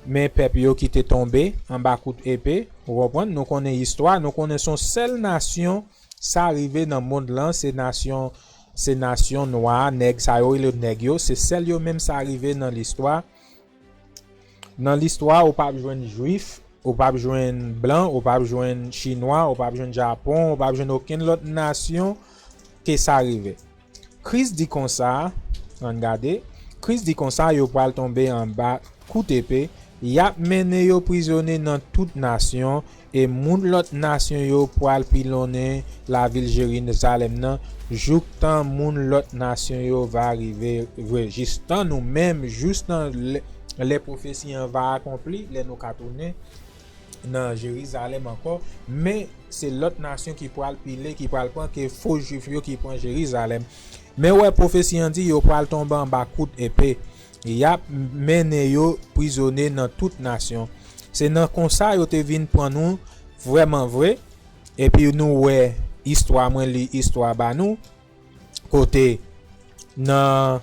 men pèp yo ki te tonbe anba kout epe, ou konprann? Nou konnen istwa, nou konnen se yon sèl nasyon sa rive nan mond lan, se nasyon, se nasyon nwa, nèg sa yo rele nèg yo, se sèl yo menm sa rive nan listwa. Nan listwa, ou p ap jwenn jwif, ou p ap jwenn blan, ou p ap jwenn chinwa, ou p ap jwenn Japon, ou p ap jwenn okenn lòt nasyon ke sa rive. Kris di konsa, ann gade, Kris di konsa, yo pral tonbe anba kout epe, y ap mennen yo prizonye nan tout nasyon, e moun lòt nasyon yo pral pilonnen lavil Jerizalèm nan, jouktan moun lòt nasyon yo va rive vre, jistan nou menm, jistan lè, lè pwofesi an va akonpli, lè nou ka tounen nan Jerizalèm ankò, men se lòt nasyon ki pral pile, ki pral pran, ke fo jwif yo ki pran Jerizalèm. Men wè, pwofesi an di yo pral tonbe anba kout epe. Y ap mennen yo prizonye nan tout nasyon. Se nan konsa yo te vin pran nou vrèman vre. Epi nou wè istwa, mwen li istwa ba nou. kote nan,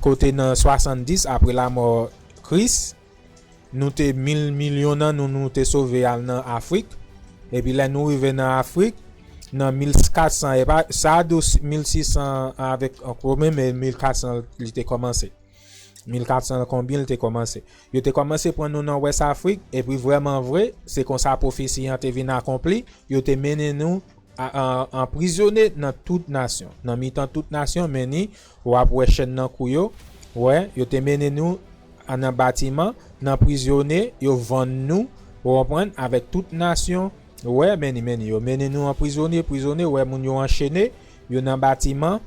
kote nan swasanndis apre lamò Kris, nou te mil milyon nan nou, nou te sove al nan Afrik. Epi lè nou rive nan Afrik, nan mil kat san, e pa, sa a di w mil sis san avèk an kòmè, men mil kat san li te kòmanse. Mil kat san konbyen li te kòmanse. Yo te kòmanse pran nou nan Wès Afrik, epi vrèman vre, se konsa pwofesi an te vin akonpli, yo te mennen nou a, a, anprizone nan tout nasyon. Nan mitan tout nasyon, men ni, w ap wè chèn nan kou yo. Wè, yo te mennen nou a, nan batiman, nan prizone, yo vann nou, ou konprann, avèk tout nasyon. Wè, men ni, men ni, yo mennen nou anprizone, prizone, wè moun yo anchene, yo nan batiman,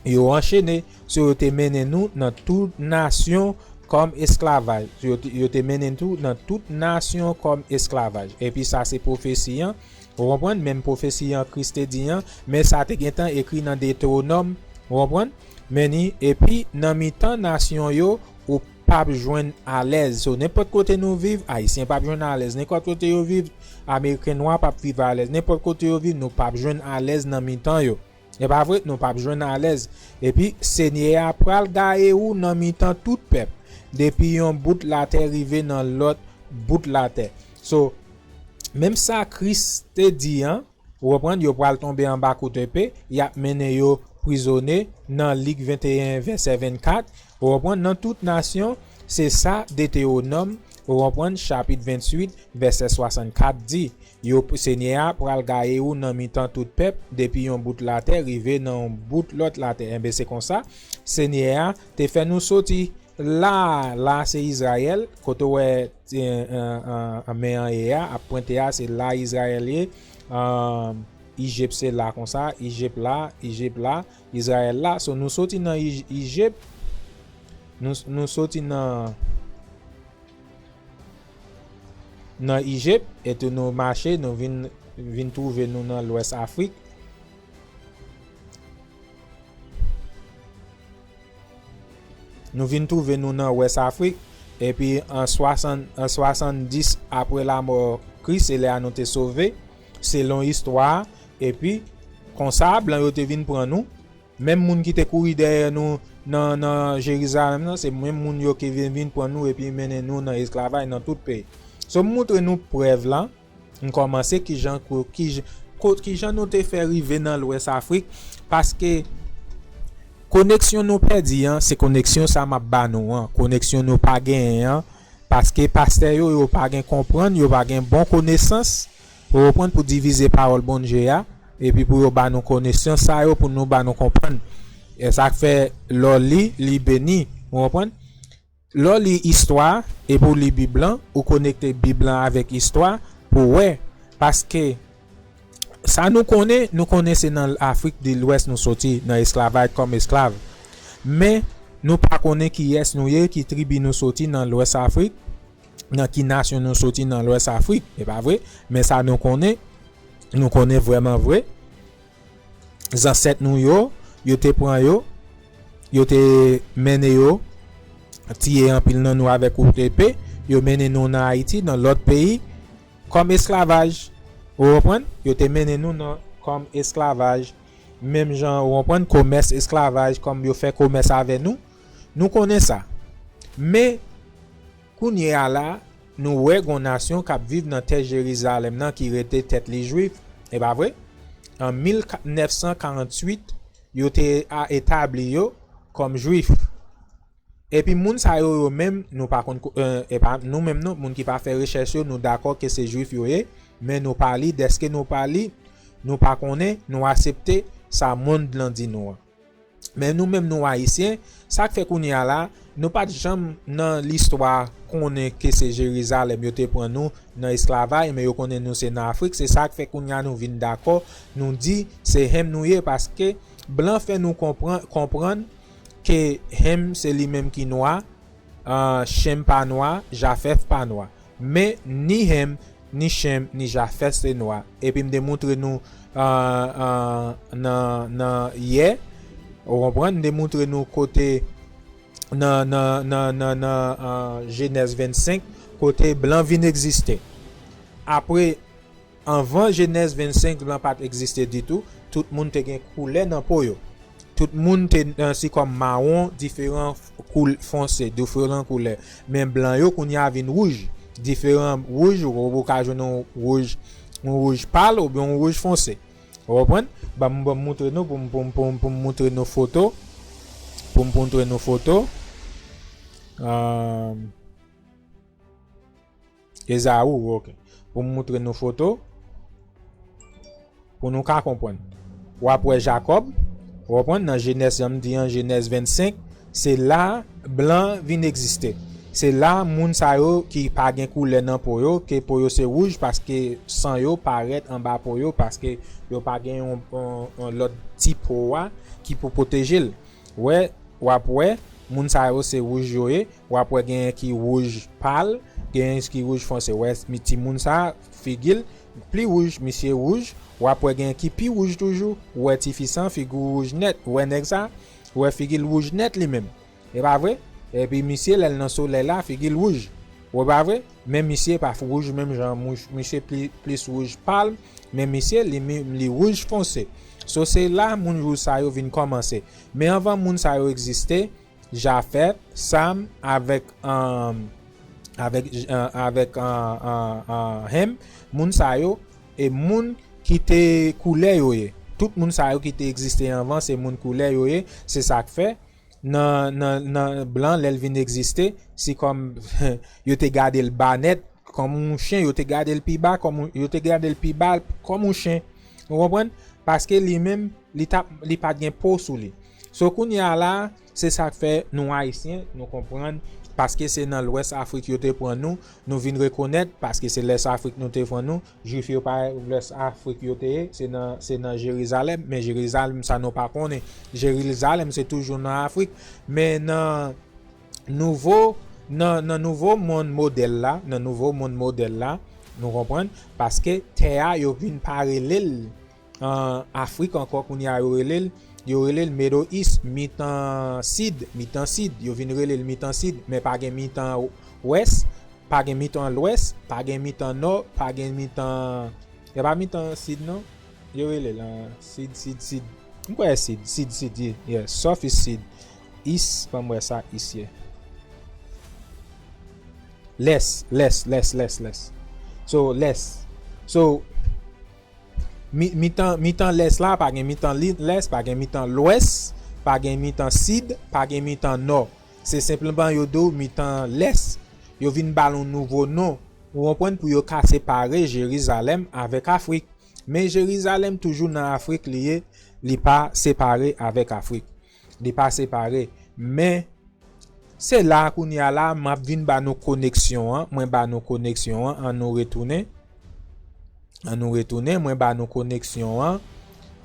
yo anchene. So, yo te mennen nou nan tout nasyon kòm esklavaj. Yo te, yo te mennen tou nan tout nasyon kòm esklavaj. Epi sa se pwofesi an. Ou konprann? Menm pwofesi an Kris te di an, men sa te gentan ekri nan Detewonòm. Ou konprann? Men ni, epi nan mitan nasyon yo, ou p ap jwenn alèz. So, nenpòt kote nou viv, Ayisyen p ap jwenn alèz. Nenpòt kote yo viv, Ameriken nwa p ap viv alèz. Nenpòt kote yo viv, nou p ap jwenn alèz nan mitan yo. E pa vre, nou p ap jwenn alèz. Epi, Senyè a pral gaye ou nan mitan tout pèp, depi yon bout latè rive nan lòt bout latè. So, menm sa Kris te di an, ou konprann, yo pral tonbe anba kout epe, y ap mennen yo prizone nan Lik venteyen, vèsè vennkat, ou konprann, nan tout nasyon, se sa Detewonòm, ou konprann, chapit venntuit, vèsè swasannkat di. Yo, Senyè a pral gaye ou nan mitan tout pèp, depi yon bout latè rive nan yon bout lòt latè. Enben, se konsa, Senyè a te fè nou soti la, la se Izrayèl, kote w wè, e, e, e, men an ye a, ap pwente a, se la Izrayèl ye. E, Ijip se la konsa, Ijip la, Ijip la, Izrayèl la. So, nou soti nan Ij-, Ijip, nou, nou soti nan, nan Ijip, epi nou mache, nou vin, vin twouve nou nan Lwès Afrik. Nou vin twouve nou nan Wès Afrik, epi an swasann, an swasanndis apre lamò Kris, se lè a nou te sove, selon istwa a, epi konsa, blan yo te vin pran nou. Menm moun ki te kouri dèyè nou nan, nan Jerizalèm nan, se menm moun yo ki vin, vin pran nou epi mennen nou nan esklavaj nan tout peyi. So, m montre nou prèv lan, m kòmanse kijan, ko-, kij-, ko-, kijan nou te fè rive nan Lwès Afrik, paske koneksyon nou pèdi an, se koneksyon sa m ap ba nou an. Koneksyon nou pa genyen an, paske pastè yo, yo pa gen konprann, yo pa gen bon konesans, ou konprann, pou divize pawòl Bondye a, epi pou yo ba nou konesans sa yo, pou nou ba nou konprann. E sa k fè, lè w li, li beni, ou konprann? Lè w li istwa, epi w li Bib lan, ou konekte Bib lan avèk istwa, pou w wè. Paske, sa nou konnen, nou konnen se nan Afrik de Lwès nou soti, nan esklavaj kòm esklav. Men, nou pa konnen kiyès nou ye, ki tribi nou soti nan Lwès Afrik, nan ki nasyon nou soti nan Lwès Afrik, e pa vre? Men sa nou konnen, nou konnen vrèman vre, zansèt nou yo, yo te pran yo, yo te mennen yo, tiye anpil nan nou avèk kout epe, yo mennen nou nan Ayiti, nan lòt peyi, kòm esklavaj. Ou konprann? Yo te mennen nou nan, kòm esklavaj. Menm jan, ou konprann, komès esklavaj, kòm yo fè komès avè nou. Nou konnen sa. Men, kounye a la, nou wè gon nasyon k ap viv nan tè Jerizalèm nan ki rete tèt li jwif, e pa vre? An mil nèf san karanntuit, yo te a etabli yo kòm jwif. Epi moun sa yo, yo menm, nou pa konn ko-, e, e pa nou menm non, moun ki pa fè rechèch yo, nou dakò ke se jwif yo ye, men nou pa li, dèske nou pa li, nou pa konnen, nou aksepte sa mond lan di nou an. Men nou menm nou Ayisyen, sa k fè kounye a la, nou pa t janm nan listwa konnen ke se Jerizalèm yo te pran nou nan esklavaj, men yo konnen nou se nan Afrik. Se sa k fè kounye a nou vin dakò, nou di se Ham nou ye, paske blan fè nou konpran, konprann ke Ham se li menm ki nwa, ah, Shem pa nwa, Jafèf pa nwa. Men ni Ham, ni Shem, ni Jafèt se nwa. Epi m te montre nou, ah, ah, nan, nan yè, ou konprann, m te montre nou kote nan, nan, nan, nan, nan, ah, Jenèz vennsenk, kote blan vin egziste. Apre, anvan Jenèz vennsenk, blan pa t egziste ditou, tout moun te gen koulè nan po yo. Tout moun te nan si kòm mawon, diferan koul-, fonse, diferan koulè. Men blan yo kounye a vin wouj. Diferan wouj, ou, ou ka jwenn yon wouj, yon wouj pal oubyen yon wouj fonse. Ou konprann? Ban m, ban m moutre nou, pou m, pou m, pou m, pou m moutre nou foto. Pou m moutre nou foto. Ahn, Ezaou, ok. Pou m moutre nou foto, pou nou ka konprann. W ap wè Jakòb, w konprann, nan Jenèz, jan m di an, Jenèz vennsenk, se la blan vin egziste. Se la moun sa yo ki pa gen koulè nan po yo, ke po yo se wouj paske san yo parèt anba po yo, paske yo pa gen yon, yon, yon lòt ti po a ki pou pwoteje l. Wè, w ap wè, moun sa yo se wouj yo ye, w ap wè genyen ki wouj pal, genyen ki wouj fonse. Wè, mi-, timoun sa, figi l pli wouj, misye wouj, w ap wè genyen ki pi wouj toujou, ou wè tifi sa, figi w wouj nèt, ou wè nèg sa, ou wè figi l wouj nèt li menm. E pa vre? Epi misye, lè l nan solèy la, figi l wouj. Ou wè pa vre? Men misye pa wouj menm jan, mouch-, misye pli, plis wouj pal, men misye, li menm, li wouj fonse. So, se la moun wouj sa yo vin kòmanse. Men anvan moun sa yo egziste, Jafèt, Sam, avèk, um, avèk, uh, avèk, uh, uh, uh, Ham, moun sa yo, e moun ki te koulè yo ye. Tout moun sa yo ki te egziste anvan, se moun koulè yo ye. Se sa k fè, nan, nan, nan blan, lè l vin egziste, si kòm yo te gade l ba nèt, kòm yon chen, yo te gade l pi ba, kòm yon, yo te gade l pi ba, kòm yon chen. Ou konprann? Paske li menm, li t ap, li pa t gen po sou li. So, kounye a la, se sa k fè nou Ayisyen, nou konprann, paske se nan Lwès Afrik yo te pran nou, nou vin rekonèt, paske se Lès Afrik nou te pran nou, Jwif yo pa Lwès Afrik yo te ye, se nan, se nan Jerizalèm, men Jerizalèm sa nou pa konnen. Jerizalèm se toujou nan Afrik, men nan nouvo, nan, nan nouvo monn modèl la, nan nouvo monn modèl la, nou konprann, paske tè a yo vin pa rele l, an, Afrik ankò, kounye a yo rele l, yo rele l Middle East, mitan Sid, mitan Sid, yo vin rele l mitan Sid, men pa gen mitan Wès, pa gen mitan Lwès, pa gen mitan Nò, pa gen mitan, e pa mitan Sid non, yo rele l, an, Sid, Sid, Sid, m kwè Sid, Sid, Sid ye, yeah, South East, Sid, East, ban m wè sa East ye. Lès, Lès, Lès, Lès, Lès. So, Lès. So, mi-, mitan, mitan Lès la, pa gen mitan li-, Lès, pa gen mitan Lwès, pa gen mitan Sid, pa gen mitan Nò. Se senpleman yo di w mitan Lès. Yo vin ba l yon nouvo non. Ou konprann, pou yo ka separe Jerizalèm avèk Afrik. Men Jerizalèm toujou nan Afrik li ye, li pa separe avèk Afrik. Li pa separe. Men se la kounye a la, m ap vin ba nou koneksyon an, mwen ba nou koneksyon an, an nou retounen. An nou retounen, mwen ba nou koneksyon an.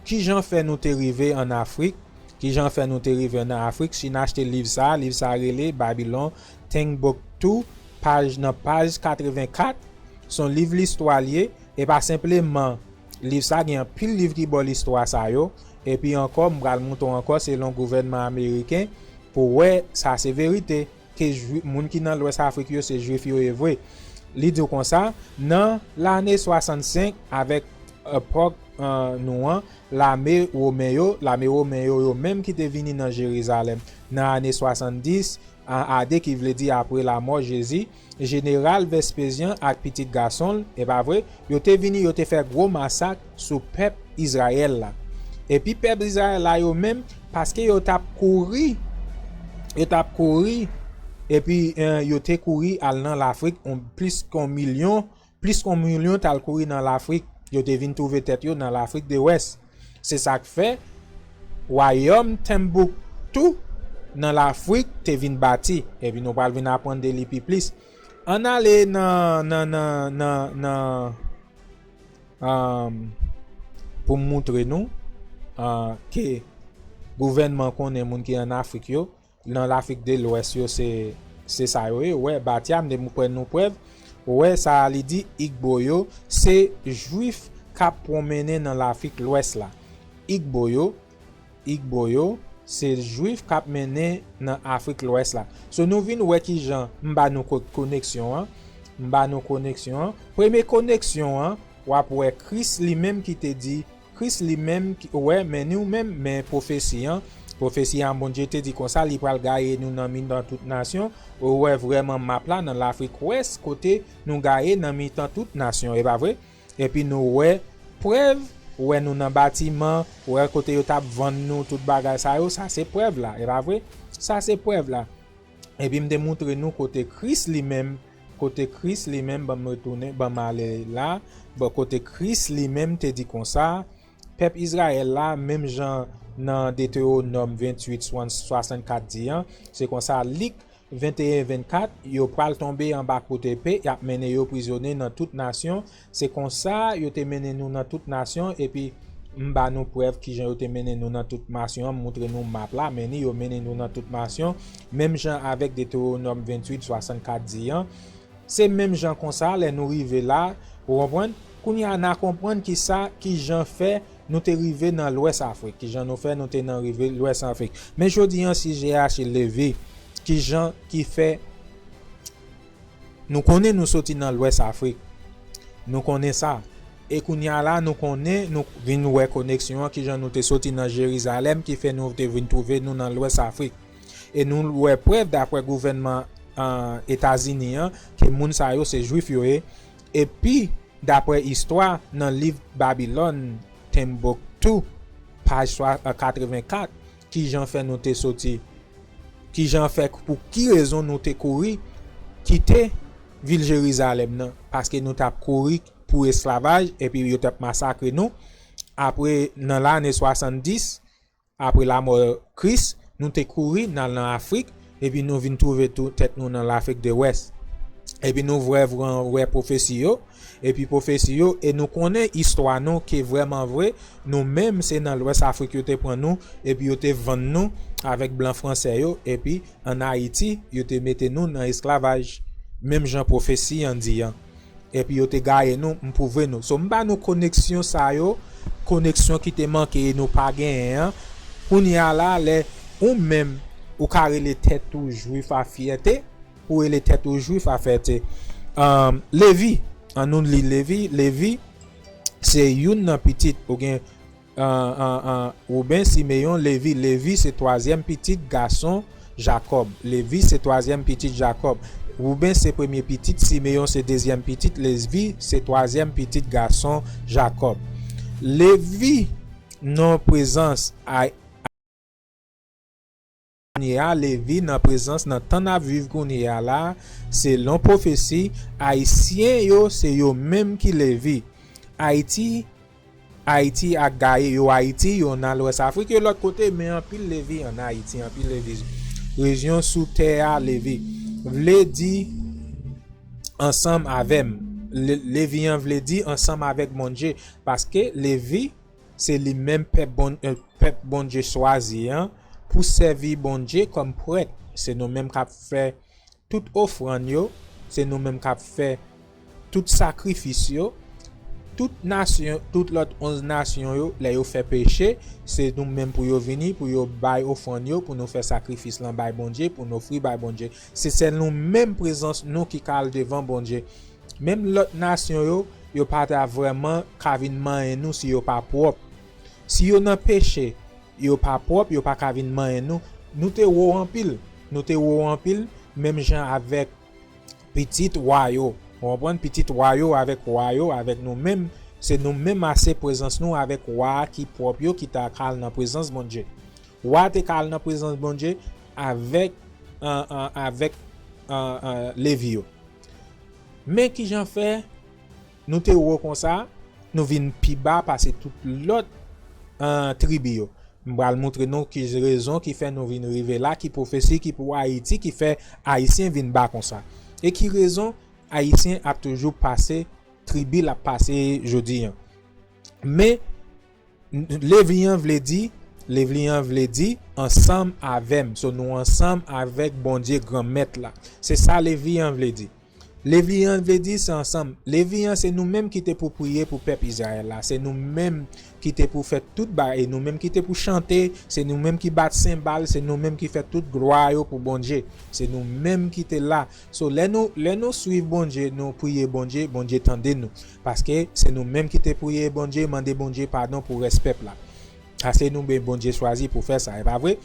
Kijan fè nou te rive ann Afrik? Kijan fè nou te rive ann Afrik? Si n achte liv sa, liv sa rele Babylon Timbuktu, paj, nan paj katrevenkat. Se yon liv listwa l ye, e pa senpleman liv sa, gen anpil liv ki bò listwa sa yo. Epi ankò, m pral montre w ankò selon gouvènman ameriken pou w wè sa se verite, ke Jwi-, moun ki nan Lwès Afrik yo se Jwif yo ye vre. Li di w konsa, nan lane swasannsenk, avèk epòk, eh, nou an, lame women yo, lame women yo, yo menm ki te vini nan Jerizalèm nan ane swasanndis, an A D, ki vle di apre lamò Jezi, jeneral Vespezyan ak pitit gason l, e pa vre, yo te vini, yo te fè gwo masak sou pèp Izrayèl la. Epi pèp Izrayèl la yo menm, paske yo t ap kouri, yo t ap kouri, epi, eh, yo te kouri al nan Lafrik, on, plis ke yon milyon, plis ke yon milyon t al kouri nan Lafrik. Yo te vin twouve tèt yo nan Lafrik de Wès. Se sa k fè wayòm Timbuktu nan Lafrik te vin bati. Epi nou pral vin aprann de li pi plis. Ann ale nan, nan, nan, nan, nan, um, pou m moutre nou, uh, ke gouvènman konnen moun ki ann Afrik yo, nan Lafrik de Lwès yo, se, se sa yo ye. Ou wè, Batya, m te kwè nou prèv. Ou wè, sa a li di, Igbo yo, se Jwif k ap pwonmennen nan Lafrik Lwès la. Igbo yo, Igbo yo, se Jwif k ap mennen nan Afrik Lwès la. So, nou vin wè kijan m ba nou ko-, koneksyon an. M ba nou koneksyon an. Premye koneksyon an, w ap wè Kris li menm ki te di, Kris li menm, ki, ou wè, men nou menm, men pwofesi an, Pwofesi a, Bondye te di konsa, li pral gaye nou nan mitan tout nasyon. Ou wè vrèman map la nan Lafrik Wès, kote nou gaye nan mitan tout nasyon, e pa vre? Epi nou wè prèv, ou wè nou nan batiman, ou wè kote yo t ap vann nou, tout bagay sa yo, sa se prèv la, e pa vre? Sa se prèv la. Epi m te montre nou kote Kris li menm, kote Kris li menm, ban m retounen, ban m ale la, bon, kote Kris li menm te di konsa, pèp Izrayèl la, menm jan nan Detewonòm venntuit, swasannkat di an, se konsa, Lik venteyen vennkat, yo pral tonbe anba kout epe, y ap mennen yo prizonye nan tout nasyon. Se konsa yo te mennen nou nan tout nasyon, epi m ba nou prèv kijan yo te mennen nou nan tout nasyon an, m montre nou map la, men ni yo mennen nou nan tout nasyon, menm jan avèk Detewonòm venntuit, swasannkat di an. Se menm jan konsa, lè nou rive la, ou konprann? Kounye a, n a konprann ki sa, kijan fè nou te rive nan Lwès Afrik, kijan nou fè nou te nan rive Lwès Afrik. Men jodi an, sijè a se Levi, kijan ki fè nou konnen nou soti nan Lwès Afrik. Nou konnen sa. E kounye a la, nou konnen, nou vin wè koneksyon an, kijan nou te soti nan Jerizalèm, ki fè nou te vin twouve nou nan Lwès Afrik. E nou wè prèv, daprè gouvènman, an, Etazini an, ke moun sa yo se Jwif yo ye. Epi, daprè istwa, nan liv Babilòn, Timbuktu, paj swa-, an, katrevenkat, kijan fè nou te soti, kijan fè, pou ki rezon nou te kouri kite vil Jerizalèm nan, paske nou t ap kouri pou esklavaj, epi yo t ap masakre nou. Apre, nan lane swasanndis, apre lamò Kris, nou te kouri n al nan Afrik, epi nou vin twouve tou tèt nou nan Lafrik de Wès. Epi nou vrèman wè pwofesi yo, epi pwofesi yo, e nou konnen istwa nou ke vrèman vre, nou menm se nan Lwès Afrik yo te pran nou, epi yo te vann nou avèk blan fransè yo, epi ann Ayiti, yo te mete nou nan esklavaj, menm jan pwofesi an di an. Epi yo te gaye nou, m pwouve nou. So, m ba nou koneksyon sa yo, koneksyon ki te manke e nou pa genyen an. Kounye a la, lè ou menm, ou ka rele tèt ou Jwif a fyète, ou rele tèt ou Jwif a fyète. Ann, Levi, ann nou li Levi. Levi, se youn nan pitit, ou gen, ann, ann, ann, Wouben, Simeyon, Levi. Levi se twazyèm pitit gason Jakòb. Levi se twazyèm pitit Jakòb. Wouben se premye pitit, Simeyon se dezyèm pitit, Levi se twazyèm pitit gason Jakòb. Levi nan prezans a, kounye a, Levi nan prezans nan tan n ap viv kounye a la, selon pwofesi, Ayisyen yo se yo menm ki Levi. Ayiti, Ayiti ak Gaye, yo Ayiti, yo nan Lwès Afrik, yo lòt kote, men anpil Levi ann Ayiti, anpil Levi. Rejyon sou tè a, Levi. Vle di ansanm avè m. Le-, Levi an vle di ansanm avèk Bondye, paske Levi, se li menm pèp Bon-, eh, pèp Bondye chwazi an pou sèvi Bondye kòm prèt. Se nou menm k ap fè tout ofrann yo, se nou menm k ap fè tout sakrifis yo. Tout nasyon, tout lòt onz nasyon yo, lè yo fè peche, se nou menm pou yo vini, pou yo bay ofrann yo, pou nou fè sakrifis lan bay Bondye, pou nou ofri bay Bondye. Se sèl nou menm prezans nou ki ka al devan Bondye. Menm lòt nasyon yo, yo pa ta vrèman ka vin manyen nou si yo pa pwòp. Si yo nan peche, yo pa pwòp, yo pa ka vin manyen nou. Nou te wo anpil. Nou te wo anpil, menm jan avèk pitit wa yo. Ou konprann? Pitit wa yo avèk wa yo, avèk nou menm, se nou menm ase prezans nou avèk wa ki pwòp yo ki ta ka al nan prezans Bondye. Wa te ka al nan prezans Bondye avèk, an, an, avèk, an, an, Levi yo. Men kijan fè nou te wo konsa, nou vin pi ba pase tout lòt, an, tribi yo. M pral montre nou ki rezon ki fè nou vin rive la, ki pwofesi ki pou Ayiti, ki fè Ayisyen vin ba konsa. E ki rezon Ayisyen ap toujou pase tribi l ap pase jodi an. Men, Levi an vle di, Levi an vle di ansanm avè m. So, nou ansanm avèk Bondye Granmèt la. Se sa Levi an vle di. Levi an vle di se ansanm. Levi an se nou menm ki te pou priye pou pèp Izrayèl la. Se nou menm ki te pou fè tout bagay. E nou menm ki te pou chante. Se nou menm ki bat senbal. Se nou menm ki fè tout glwa yo pou Bondye. Se nou menm ki te la. So, lè nou, lè nou swiv Bondye, nou priye Bondye, Bondye tande nou. Paske se nou menm ki te priye Bondye, mande Bondye padon pou rès pèp la. Paske nou, ben, Bondye chwazi pou fè sa, e pa vre?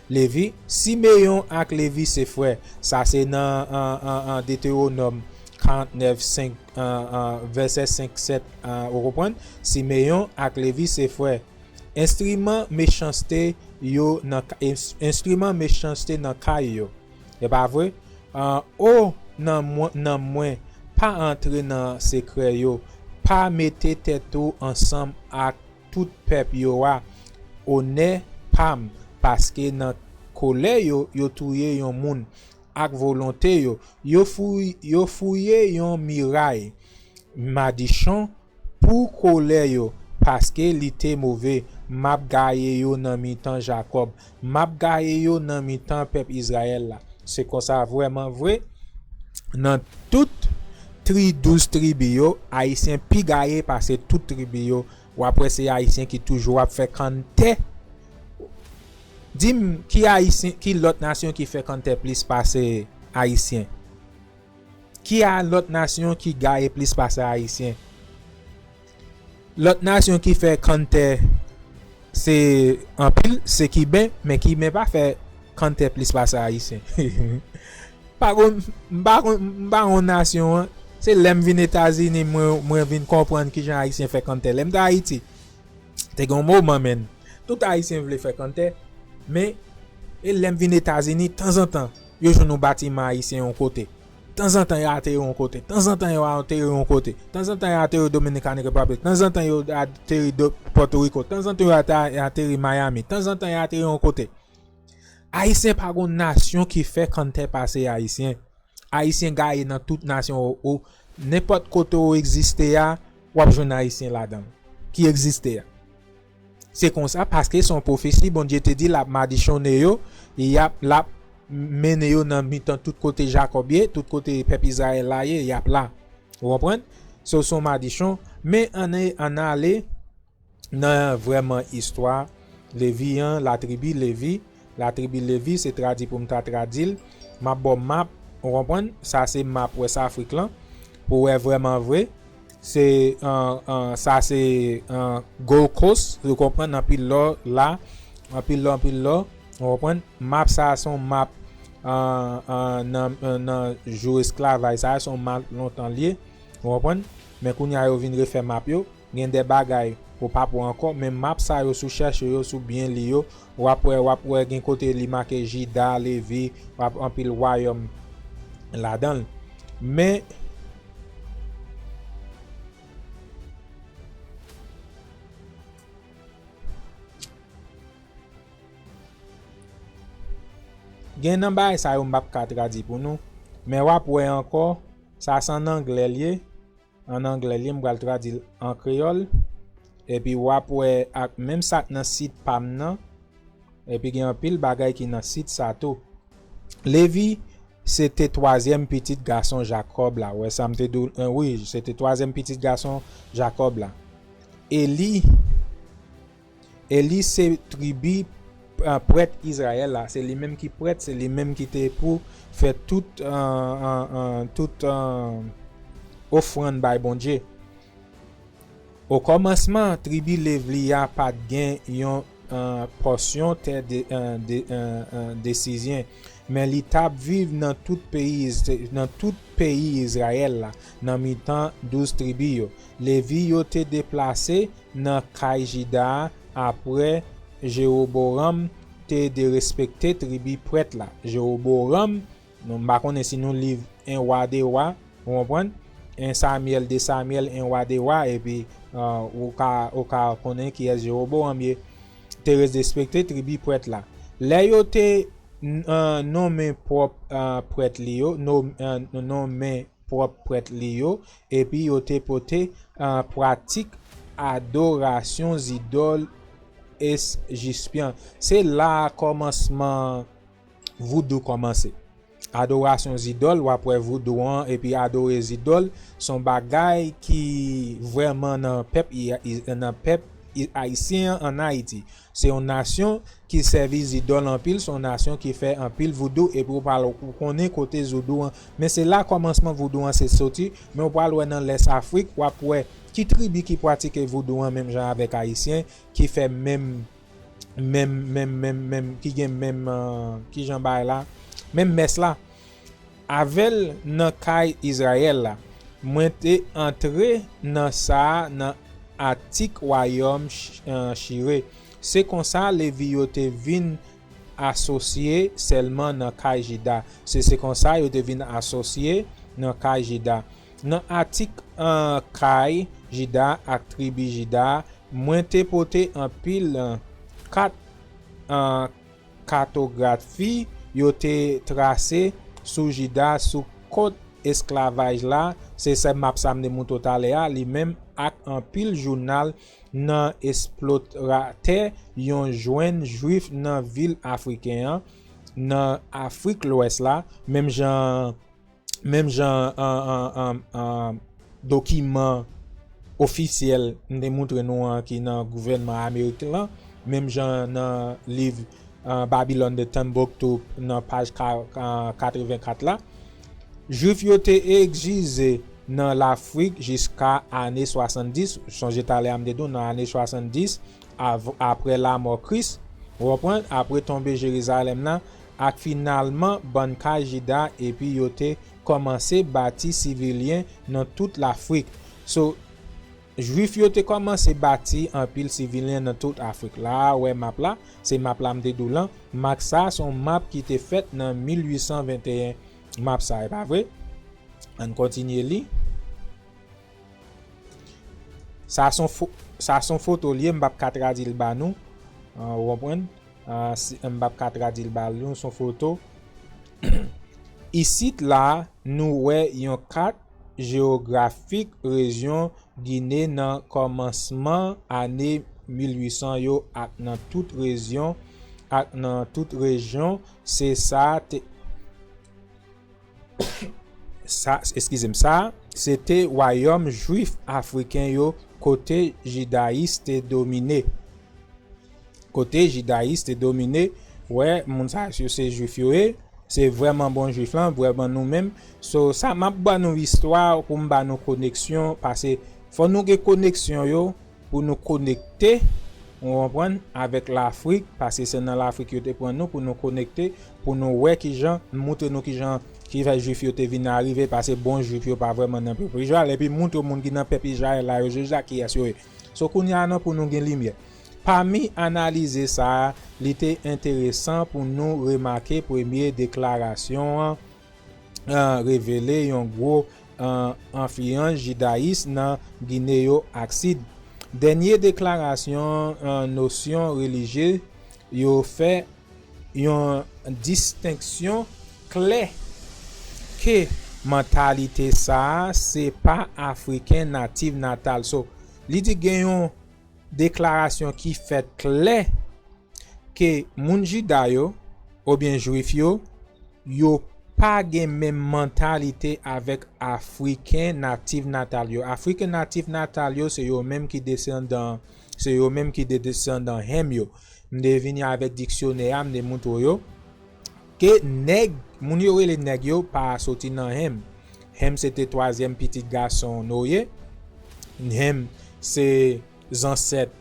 Levi, Simeyon ak Levi se frè. Sa se nan, an, an, an Detewonòm karantnèf senk, an, an, vèsè senk, sèt, an, ou konprann? Simeyon ak Levi se frè. Enstriman mechanste yo nan ka-, ens-, enstriman mechanste nan kay yo. E pa vre? An, o nanm mwen, nanm mwen, pa antre nan sekrè yo, pa mete tèt ou ansanm ak tout pèp yo a, onè pa m, paske nan kolè yo, yo touye yon moun ak volonte yo, yo fouy-, yo fouye yon miray madichon pou kolè yo, paske li te move. M ap gaye yo nan mitan Jakòb, m ap gaye yo nan mitan pèp Izrayèl la. Se konsa, vrèman vre, nan tout tri, douz tribi yo, Ayisyen pi gaye pase tout tribi yo. W ap wè se Ayisyen ki toujou ap fè kanntè. Di m, ki Ayisyen, ki lòt nasyon ki fè kanntè plis pase Ayisyen? Ki a lòt nasyon ki gaye plis pase Ayisyen? Lòt nasyon ki fè kanntè se anpil, se Kiben, men Kiben pa fè kanntè plis pase Ayisyen. Pa gon, m pa gon, m pa gon nasyon an. Se lè m vin Etazini, mwen, mwen vin konprann kijan Ayisyen fè kanntè. Lè m te Ayiti, te gen yon moman, menn. Tout Ayisyen vle fè kanntè, men, e lè m vin Etazini, tanzantan, yo jwenn yon batiman ayisyen yon kote. Tanzantan, yo ateri yon kote. Tanzantan, yo ateri yon kote. Tanzantan, yo ateri Dominican Republic. Tanzantan, yo ateri do-, Pòtoriko. Tanzantan, yo ata-, ateri Miami. Tanzantan, yo ateri yon kote. Ayisyen pa gon nasyon ki fè kanntè pase Ayisyen. Ayisyen gaye nan tout nasyon ou, ou, nenpòt kote ou egziste a, w ap jwenn Ayisyen ladan l, ki egziste a. Se konsa, paske se yon pwofesi, Bondye te di l ap madichonnen yo, y ap, l ap mennen yo nan mitan tout kote Jakòb ye, tout kote pèp Izrayèl la ye, y ap la. Ou konprann? So, se yon madichon, men ann, ann ale nan vrèman istwa Levi an, latribi Levi. Latribi Levi, se tradi pou m ta tradi l. M ap ba w map, ou konprann? Sa se map Wès Afrik lan. Pou w wè vrèman vre. Se, an, an, sa se, an, Gold Coast, ou konprann? Anpil lò la. Anpil lò, anpil lò. Ou konprann? Map sa a se yon map, an, an, nan, an, nan jou esklavaj sa a, se yon map lontan l ye. Ou konprann? Men kounye a yo vin refè map yo. Gen de bagay ou p ap wè ankò, men map sa yo, si w chèche yo, si w byen li yo, w ap wè, w ap wè gen kote li make Jida, Levi, w ap anpil wayòm ladan l. Men, gen nan bagay sa yo m p ap ka tradi pou nou, men w ap wè ankò, sa se ann anglè l ye. Ann anglè l ye, m pral tradui l an kreyòl. Epi w ap wè ak menm sa k nan sit pa m nan. Epi gen anpil bagay ki nan sit sa tou. Levi se te twazyèm pitit gason Jakòb la. Wè sa m te di w, eh, wi, se te twazyèm pitit gason Jakòb la. Eli Eli se tribi, eh, prèt Izrayèl la. Se li menm ki prèt, se li menm ki te pou fè tout, eh, eh, eh, tout, eh, ofrann bay Bondye. Okòmansman, tribi Levi a pa t gen yon, eh, pòsyon tè de, eh, de, eh, eh, desizyen. Men li t ap viv nan tout peyi Iz-, nan tout peyi Izrayèl la, nan mitan douz tribi yo. Levi yo te deplase nan kay Jida a apre Jewobowanm te derespekte tribi prèt la. Jewobowanm, nou, m pa konnen si nou li en Wa de Wa, ou konprann? En Samyèl, de Samyèl, en Wa de Wa, epi, eh, ou ka, ou ka konnen kiyès Jewobowanm ye. Te respekte tribi prèt la. Lè yo te, n-, eh, nonmen pwòp, eh, prèt li yo, non-, eh, nonmen pwòp prèt li yo, epi yo te pote, eh, pratik adorasyon zidòl ejipsyen. Se la kòmansman voudou kòmanse. Adorasyon zidòl, w ap wè voudou an, epi adore zidòl, se yon bagay ki vrèman nan pèp, i-, i-, nan pèp Ayisyen an ann Ayiti. Se yon nasyon ki sèvi zidòl anpil, se yon nasyon ki fè anpil voudou, epi w pral ou konnen kote voudou an, men se la kòmansman voudou an se soti, men w pral wè nan lès Afrik, w ap wè ki tribi ki pratike voudou an menm jan avèk Ayisyen, ki fè menm, menm, menm, menm, menm, ki gen menm, euh, ki jan bagay la, menm mès la. Avè l nan kay Izrayèl la, mwen te antre nan sa a nan atik wayòm Ch-, euh, Chire. Se konsa Levi yo te vin asosye sèlman nan kay Jida. Se, se konsa yo te vin asosye nan kay Jida. Nan atik, euh, kay Jida ak tribi Jida, mwen te pote anpil, euh, kat, euh, katografi yo te trase sou Jida sou kot esklavaj la, se sa map sa m te montre w talè a, li menm ak anpil jounal nan esploratè yon jwenn jwif nan vil afriken an, nan Afrik Lwès la, menm jan, menm jan, an, an, an, an, dokiman ofisyèl m te montre nou an ki nan gouvènman Amerik lan, menm jan nan liv, an, Babylon de Timbuktu nan paj ka-, an, katrevenkat la. Jwif yo te egzize nan Lafrik jiska ane swasanndis, sonje talè a m te di w, nan ane swasanndis, av-, apre lamò Kris, w konprann, apre tonbe Jerizalèm nan, ak finalman bann kay Jida, epi yo te kòmanse bati sivilyen nan tout Lafrik. So, Jwif yo te kòmanse bati anpil sivilyen nan tout Afrik. La a, wè map la, se map la m te di w lan. Map sa, se yon map ki te fèt nan mil uit san venteyen. Map sa, e pa vre? Ann kontinye li. Sa se yon fo-, sa se yon foto li ye, m p ap ka tradui l ba nou. Ah, ou konprann? Ah, si, m p ap ka tradui l ba nou, se yon foto. Isit la, nou wè yon kat jewografik rejyon Gine nan kòmansman ane mil uit san yo ak nan tout rejyon, ak nan tout rejyon, se sa te, sa, eskize m, sa, se te wayòm jwif afriken yo kote jidayis te domine. Kote jidayis te domine, wè, moun sa yo se jwif yo ye, se vrèman bon jwif lan, vrèman nou menm. So, sa m ap ba nou istwa pou m ba nou koneksyon, paske fò nou gen koneksyon yo pou nou konekte, ou konprann, avèk Lafrik, paske se nan Lafrik yo te pran nou pou nou konekte, pou nou wè kijan, montre nou kijan, ki fè jwif yo te vin arive, paske bon jwif yo pa vrèman nan pèp Izrayèl, epi montre moun ki nan pèp Izrayèl la yo deja kiyès yo ye. So, kounye a nan pou nou gen limyè. Pami analize sa a, li te enteresan pou nou remake premye deklarasyon an, an, revele yon gwo, an, enfliyans jidayis nan Gine yo ak Sid. Dènye deklarasyon, an, nosyon relijye yo fè yon distenksyon klè ke mantalite sa a se pa Afriken natif natal. So, li di gen yon deklarasyon ki fèt klè ke moun Jida yo, oubyen Jwif yo, yo pa gen menm mantalite avèk Afriken natif natal yo. Afriken natif natal yo, se yo menm ki desandan, se yo menm ki de-, desandan Ham yo. M te vini avèk diksyonè a, m te montre w yo. Ke nèg, moun yo rele nèg yo pa soti nan Ham. Ham se te twazyèm pitit gason Noye. Ham se zansèt,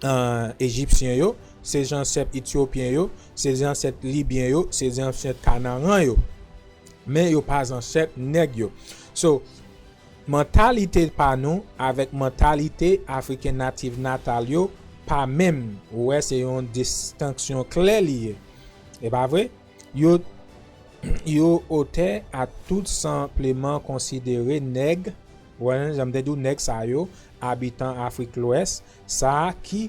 euh, ejipsyen yo, se zansèt etyopyen yo, se zansèt libyen yo, se zansèt kanaran yo. Men yo pa zansèt nèg yo. So, mantalite pa nou avèk mantalite Afriken natif natal yo pa menm. Ou wè, se yon distenksyon klè li ye. E pa vre? Yo, yo otè a tout senpleman konsidere nèg, wè, jan m te di w, nèg sa yo, abitan Afrik Lwès, sa a ki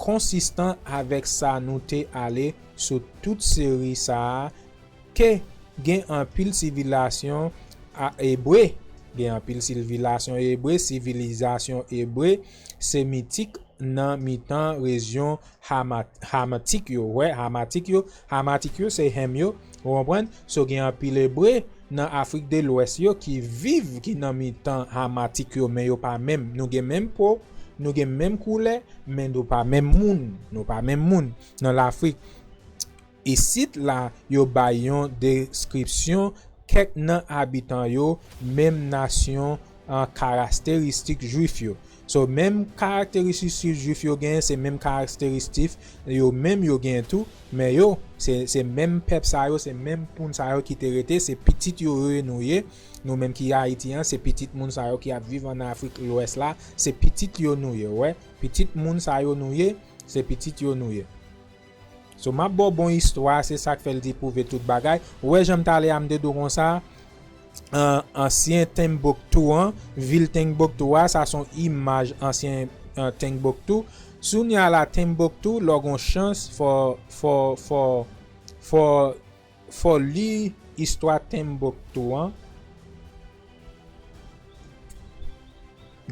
konsistan avèk sa nou te ale sou tout seri sa a, ke gen anpil sivilizasyon a-, ebre, gen anpil sivilizasyon ebre, sivilizasyon ebre semitik nan mitan rejyon Hama-, Hamatik yo. Wè, Hamatik yo, Hamatik yo se Ham yo, ou konprann? So, gen anpil ebre nan Afrik de Lwès yo ki viv, ki nan mitan Hamatik yo, men yo pa menm. Nou gen menm po-, Nou gen menm koulè, men nou pa menm moun. Nou pa menm moun nan Lafrik. Isit la, yo bay yon deskripsyon kèk nan abitan yo, menm nasyon, an, karakteristik jwif yo. So, menm karakteristik jwif yo genyen, se menm karakteristik yo menm yo genyen tou, men yo, se, se menm pèp sa yo, se menm moun sa yo ki te rete, se pitit yo, yo nou ye. Nou menm ki Ayiti an, se pitit moun sa yo ki ap viv an Afrik Lwès la, se pitit yo nou ye, wè. Pitit moun sa yo nou ye, se pitit yo nou ye. So, m ap ba w bon istwa, se sa k fè l di pwouve tout bagay. Ou wè jan m t ale a, m te di w konsa, an, ansyen Timbuktu an, vil Timbuktu a, sa se yon imaj ansyen, an, Timbuktu. Sounya la, Timbuktu, lè w gen chans, fò, fò, fò, fò, fò li istwa Timbuktu an.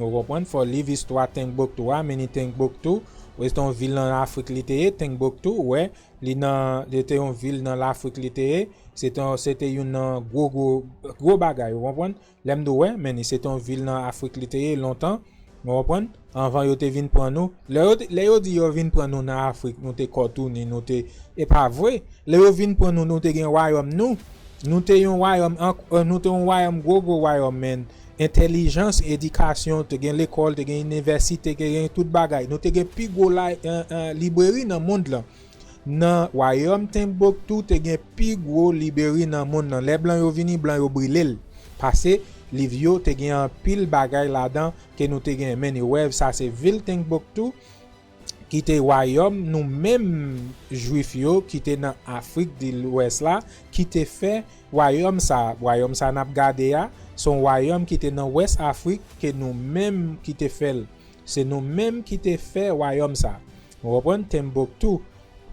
Ou konprann? Fò liv istwa Timbuktu a, men ni Timbuktu, se te yon vil nan Afrik li te ye, Timbuktu, wè, li nan, li te yon vil nan Lafrik li te ye, se te, se te youn nan gwo, gwo, gwo bagay, ou konprann? Lè m di w, wè, men ni se te yon vil nan Afrik li te ye lontan, ou konprann? Anvan yo te vin pran nou, lè yo, te- lè yo di yo vin pran nou nan Afrik, nou te kò tounen, nou te, e pa vre, lè yo vin pran nou, nou te gen wayòm nou, nou te yon wayòm, an- eh, nou te yon wayòm, gwo, gwo wayòm, men entèlijans, edikasyon, te gen lekòl, te gen inivèsite, te gen tout bagay. Nou te gen pi gwo la, eh, eh, libreri nan mond lan. Nan wayòm Timbuktu, te gen pi gwo libreri nan mond lan. Lè blan yo vini, blan yo brile l. Pase liv yo te gen anpil bagay ladan ke nou te gen. Men ni wè, sa se vil Timbuktu, ki te wayòm nou menm jwif yo ki te nan Afrik di Lwès la, ki te fè wayòm sa. Wayòm sa n ap gade a, se yon wayòm ki te nan Wès Afrik, ke nou menm ki te fè l. Se nou menm ki te fè wayòm sa. Ou konprann? Timbuktu.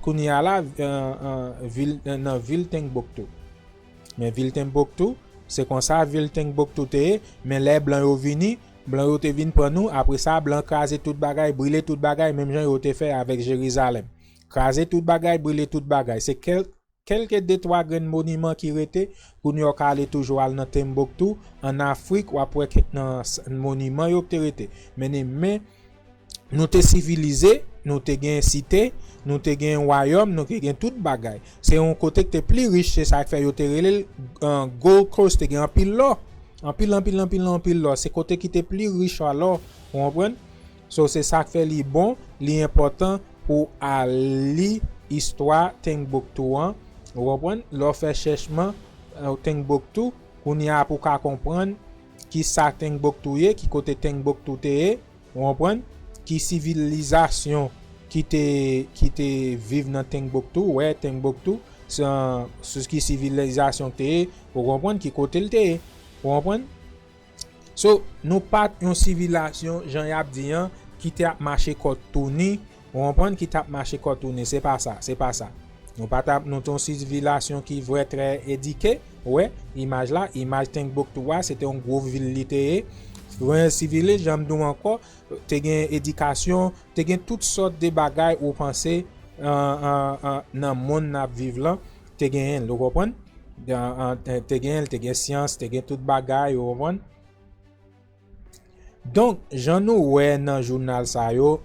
Kounye a la, eh, eh, vil, eh, nan vil Timbuktu. Men vil Timbuktu, se konsa vil Timbuktu te ye, men lè blan yo vini, blan yo te vin pran nou, apre sa, blan kraze tout bagay, brile tout bagay, menm jan yo te fè avèk Jerizalèm. Kraze tout bagay, brile tout bagay. Se kèl- kèlke de twa grenn moniman ki rete, pou nou yo ka ale toujou al nan Timbuktu, an Afrik, w ap wè kèk nan s- moniman yo ki te rete. Men, men, nou te sivilize, nou te gen site, nou te gen wayòm, nou te gen tout bagay. Se yon kote ki te pli rich, se sa k fè yo te rele l, eh, Gold Coast, te gen anpil lò. Anpil, anpil, anpil, anpil lò. Se kote ki te pli rich an lò, ou konprann? So, se sa k fè li bon, li enpòtan pou al li istwa Timbuktu an, ou konprann? Lè w fè chèchman, eh, Timbuktu, kounye a pou w ka konprann ki sa Timbuktu ye, ki kote Timbuktu te ye, ou konprann? Ki sivilizasyon ki te, ki te viv nan Timbuktu, wè, Timbuktu, se, se ki sivilizasyon te ye, ou konprann ki kote l te ye, ou konprann? So, nou pa t yon sivilizasyon, jan y ap di an, ki te ap mache kò tounen, ou konprann, ki t ap mache kò tounen, se pa sa, se pa sa. Nou pa t ap, nou te yon sivilizasyon ki vrè trè edike, wè, imaj la, imaj Timbuktu a, se te yon gwo vil li te ye. Vrè sivilize, jan m di w ankò, te gen edikasyon, te gen tout sòt de bagay ou panse, an, an, an, nan monn n ap viv lan, te genyen l, ou konprann? An, an, te, te genyen l, te gen syans, te gen tout bagay, ou konprann? Donk, jan nou wè nan jounal sa yo,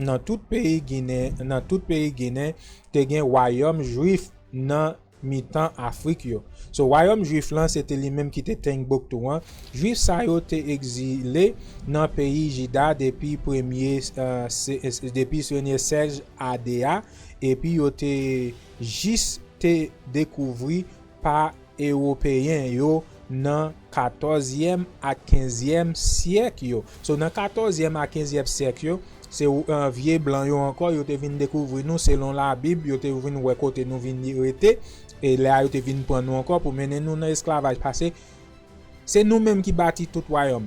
nan tout peyi Ginen, nan tout peyi Ginen, te gen wayòm jwif nan mitan Afrik yo. So, wayòm jwif lan, se te li menm ki te Timbuktu an. Jwif sa yo te egzile nan peyi Jida depi premye, eh, se- eh, depi premye syèk A D a, epi yo te jis te dekouvri pa Ewopeyen yo nan katòzyèm ak kenzyèm syèk yo. So, nan katòzyèm ak kenzyèm syèk yo, se, eh, vye blan yo ankò, yo te vin dekouvri nou, selon Labib, yo te vin wè kote nou vin rete, e lè a yo te vin pran nou ankò pou mennen nou nan esklavaj. Pase, se nou menm ki bati tout wayòm.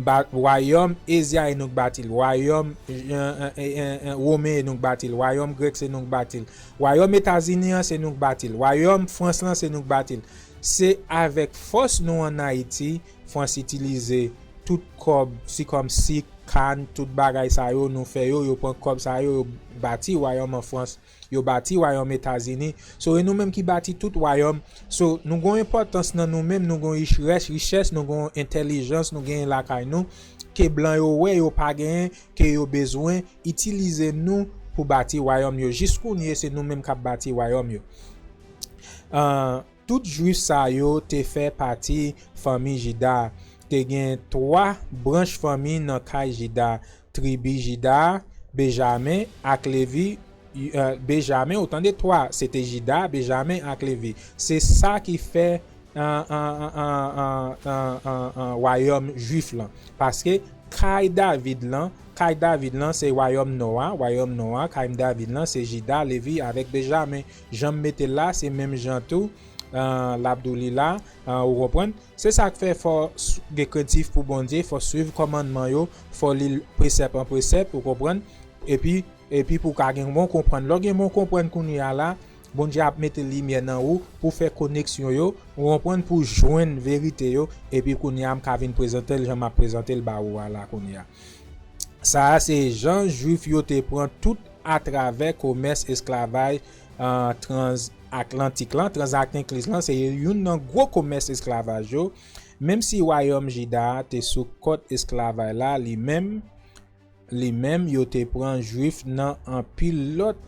Ba- wayòm Ezya e nou k bati l. Wayòm, eh, eh, eh, eh, eh, Women e nou k bati l. Wayòm Grèk se nou k bati l. Wayòm Etazini an se nou k bati l. Wayòm Frans lan se nou k bati l. Se avèk fòs nou ann Ayiti, Frans itilize tout kòb, si kòm sik, Kann, tout bagay sa yo, nou fè yo, yo pran kòb sa yo, yo bati wayòm an Frans, yo bati wayòm Etazini. So, e nou menm ki bati tout wayòm. So, nou gon enpòtans nan nou menm, nou gon richès, richès, nou gon entèlijans, nou genyen lakay nou, ke blan yo wè yo pa genyen, ke yo bezwen itilize nou pou bati wayòm yo. Jis kounye, se nou menm k ap bati wayòm yo. Ah, tout Jwif sa yo te fè pati fanmi Jida. Te gen twa branch fanmi nan kay Jida, tribi Jida, Benjamen ak Levi. Eh, Benjamen, ou tande twa, se te Jida, Benjamen ak Levi. Se sa ki fè an, an, an, an, an, an, an, an, wayòm Jwif lan. Paske kay David lan, kay David lan se wayòm nò a, wayòm nò a, kay David lan se Jida, Levi avèk Benjamen. Jan m mete l la, se menm jan tou, an, l ap di w li la, an, ou konprann? Se sa k fè fò s-, gen krentif pou Bondye, fò swiv kòmandman yo, fò li l presèp an presèp, ou konprann? Epi, epi pou w ka gen bon konprann. Lè w gen bon konprann kounye a la, Bondye ap mete limyè nan ou pou fè koneksyon yo, ou konprann, pou jwenn verite yo, epi kounye a m ka vin prezante l jan m ap prezante l ba ou a la kounye a. Sa a se jan Jwif yo te pran tout atravè komès esklavaj, ah, transatlantik lan, transatlantik lan, se youn nan gwo komès esklavaj yo. Menm si wayòm Jida a te sou kòt esklavaj la, li menm, li menm, yo te pran Jwif nan anpil lòt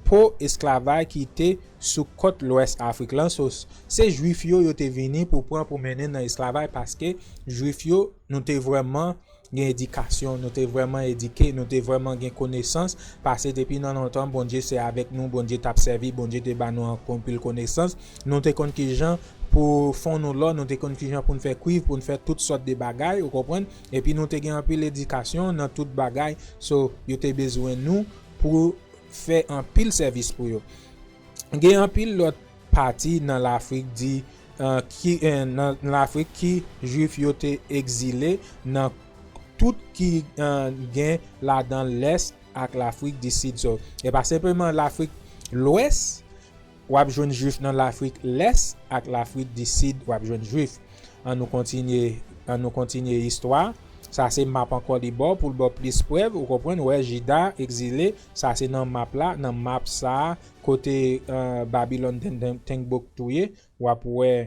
po esklavaj ki te sou kòt lwès Afrik lan. So, se Jwif yo, yo te vini pou pran, pou mennen nan esklavaj, paske Jwif yo, nou te vrèman gen edikasyon, nou te vrèman edike, nou te vrèman gen konesans, paske depi nan lontan, Bondye se avèk nou, Bondye t ap sèvi, Bondye te ba nou anpil konesans, nou te konn kijan pou fon nou lò, nou te konn kijan pou n fè kwiv, pou n fè tout sòt de bagay, ou konprann? Epi nou te gen anpil edikasyon nan tout bagay, so, yo te bezwen nou pou fè anpil sèvis pou yo. Gen anpil lòt pati nan Lafrik di, eh, ki, eh, nan Lafrik ki Jwif yo te egzile nan tout ki, eh, gen ladan Lès ak Lafrik di Sid. So, e pa senpleman Lafrik Lwès, w ap jwenn Jwif nan Lafrik Lès ak Lafrik di Sid, w ap jwenn Jwif. An nou kontinye, an nou kontinye istwa. Sa se map ankò li ba w, pou l ba w plis prèv, ou konprann, wè Jida egzile, sa se nan map la, nan map sa a, kote, eh, Babilòn Ten-, Ten-, Tengboktou ye, w ap wè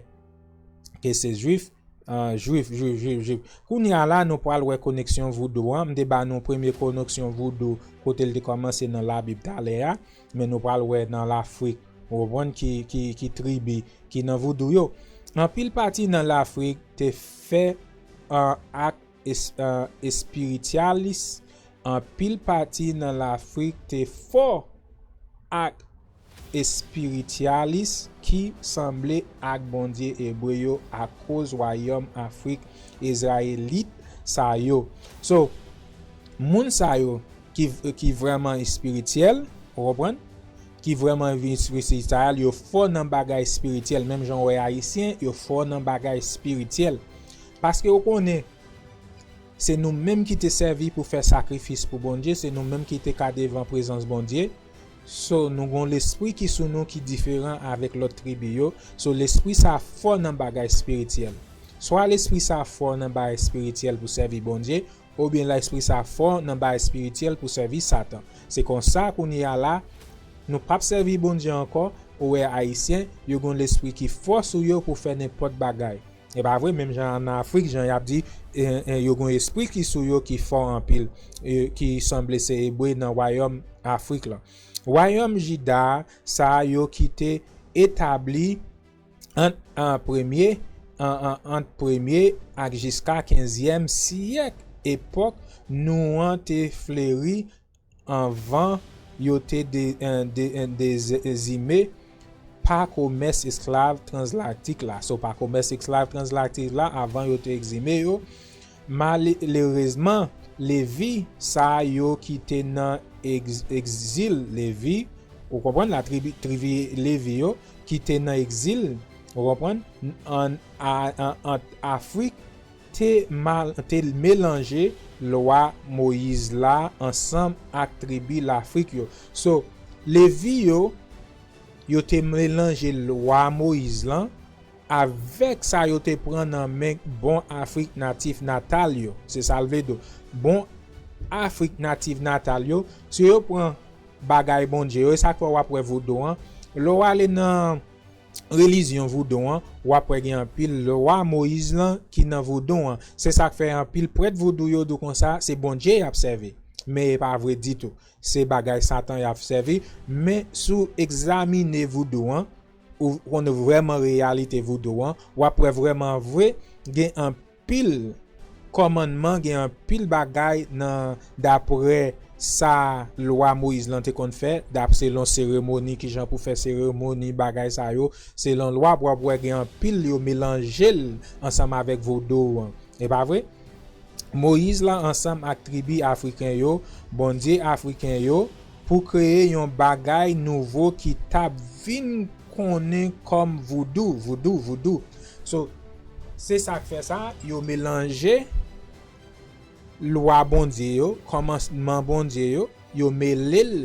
ke se Jwif, eh, Jwif, Jwif, Jwif, Jwif. Kounye a la, nou pral wè koneksyon voudou an. M te ba nou premye koneksyon voudou kote l te kòmanse nan Labib talè a, men nou pral wè nan Lafrik, ou konprann, ki, ki, ki tribi ki nan voudou yo. Anpil pati nan Lafrik te fè, eh, ak es-, eh, espirityalis. Anpil pati nan Lafrik te fò ak espirityalis ki sanble ak bondye ebre yo akoz wayòm Afrik Izrayelit sa yo. So, moun sa yo ki, ki vrèman espirityèl, ou konprann? Ki vrèman vin espirityèl, yo fò nan bagay espirityèl, menm jan w wè Ayisyen, yo fò nan bagay espirityèl. Paske ou konnen, se nou menm ki te sèvi pou fè sakrifis pou Bondye, se nou menm ki te ka devan prezans Bondye. So, nou gon lespri ki sou nou ki diferan avèk lòt tribi yo. So, lespri sa fò nan bagay espirityèl. Swa lespri sa fò nan bagay espirityèl pou sèvi Bondye, oubyen lespri sa fò nan bagay espirityèl pou sèvi Satan. Se konsa, kounye a la, nou p ap sèvi Bondye ankò, ou wè Ayisyen, yo gon lespri ki fò sou yo pou fè nenpòt bagay. E pa vre, menm jan ann Afrik, jan y ap di, e, e, yo gon espri ki sou yo ki fò anpil, e, ki sanble se ebre nan wayòm Afrik lan. Wayòm Jida, sa yo ki te etabli ant, an, premye, an, an, ant premye ak jiska kenzyèm syèk epòk nou an te fleri anvan yo te de, en, de, en, dezime pa komès esklav tranzlatik la. So, pa komès esklav tranzlatik la, avan yo te egzime yo. Malerezman, Levi, sa yo ki te nan egz-, egzil Levi, ou konprann la, tribi, tribi Levi yo, ki te nan egzil, ou konprann, an, a, an, an Afrik, te mal, te melanje lwa Moyiz la ansanm ak tribi Lafrik yo. So, Levi yo, yo te melanje lwa Moyiz lan avèk sa yo te pran nan men bon Afrik natif natal yo. Se sa l vle di. Bon Afrik natif natal yo, si yo pran bagay Bondye yo, e sa k fè w ap wè vodou an. Lè w ale nan relijyon vodou an, w ap wè gen anpil lwa Moyiz lan ki nan vodou an. Se sa k fè anpil prèt vodou yo di w konsa, se Bondye y ap sèvi. Men e pa vre ditou. Se bagay Satan y ap sèvi. Men si w egzamine vodou an, ou konn vrèman reyalite vodou an, w ap wè vrèman vre gen anpil kòmandman, gen anpil bagay nan, daprè sa lwa Moyiz lan te konn fè, dap selon seremoni, kijan pou fè seremoni, bagay sa yo, selon lwa, w ap wè gen anpil yo melanje l ansanm avèk vodou an. E pa vre? Moyiz la ansanm ak tribi afriken yo, bondye afriken yo, pou kreye yon bagay nouvo ki t ap vin konnen kòm voudou, voudou, voudou. So, se sa k fè sa, yo melanje lwa Bondye yo, kòmansman Bondye yo, yo mele l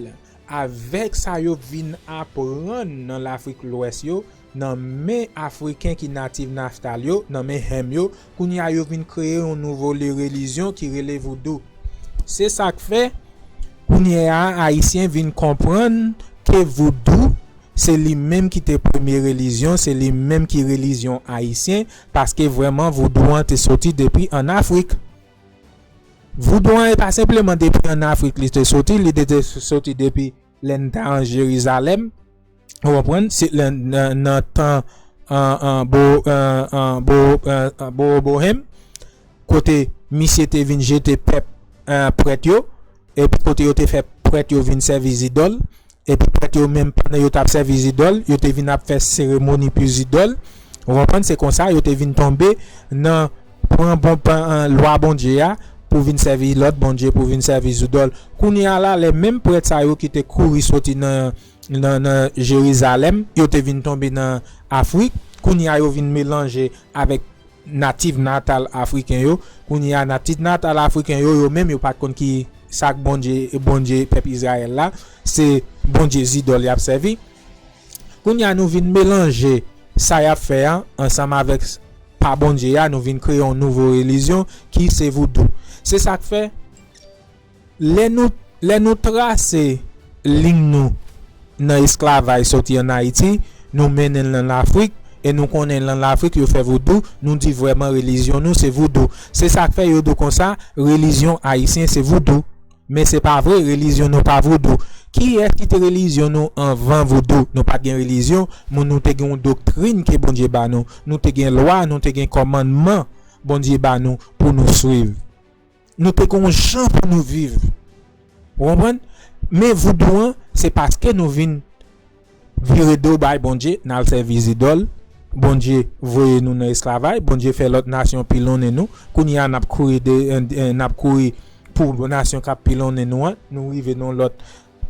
avèk sa yo vin aprann nan Lafrik Lwès yo, nan men Afriken ki natif natal yo, nan men Hem yo, kounye a yo vin kreye yon nouvo le relijyon ki rele voudou. Se sa k fè, kounye a, Ayisyen vin konprann ke voudou, se li menm ki te premye relijyon, se li menm ki relijyon ayisyen, paske vrèman voudou an te soti depi ann Afrik. Voudou an e pa senpleman depi ann Afrik li te soti, li te, te soti depi lè n ta an Jerizalèm, ou konprann, se lè, nan, nan tan, an, an, bo, an, an, bo, an, an, Bowobohem, kote misye te vin jete pèp, an, prèt yo, epi kote yo te fè prèt yo vin sèvi zidòl, epi prèt yo menm, pandan yo t ap sèvi zidòl, yo te vin ap fè seremoni pou zidòl. Ou konprann? Se konsa yo te vin tonbe nan pran bon, pran, an, lwa Bondye a pou vin sèvi lòt bondye, pou vin sèvi zidòl. Kounye a la, lè menm prèt sa yo ki te kouri soti nan, nan, nan Jerizalèm, yo te vin tonbe nan Afrik. Kounye a, yo vin melanje avèk natif natal afriken yo. Kounye a, natif natal afriken yo, yo menm, yo pa t konn ki sa k Bondye, Bondye pèp Izrayèl la. Se bondye zidòl y ap sèvi. Kounye a, nou vin melanje sa y ap fè a ansanm avèk pa Bondye a, nou vin kreye yon nouvo relijyon ki se voudou. Se sa k fè, lè nou, lè nou trase liy nou nan esklavaj soti ann Ayiti, nou mennen l nan Lafrik, e nou konnen nan Lafrik yo fè voudou, nou di vrèman relijyon nou se voudou. Se sa k fè yo di w konsa, relijyon ayisyen se voudou. Men se pa vre, relijyon nou pa voudou. Kiyès ki te relijyon nou anvan voudou? Nou pa t gen relijyon, men nou te gen yon doktrin ke Bondye ba nou. Nou te gen lwa, nou te gen kòmandman Bondye ba nou pou nou swiv. Nou te gen yon jan pou nou viv. Ou konprann? Men voudou an, se paske nou vin vire do bay Bondye, n al sèvi zidòl. Bondye voye nou nan esklavaj, Bondye fè lòt nasyon pilonnen nou. Kounye a, n ap kouri de, eh, eh, n ap kouri pou nasyon k ap pilonnen nou an. Nou rive nan lòt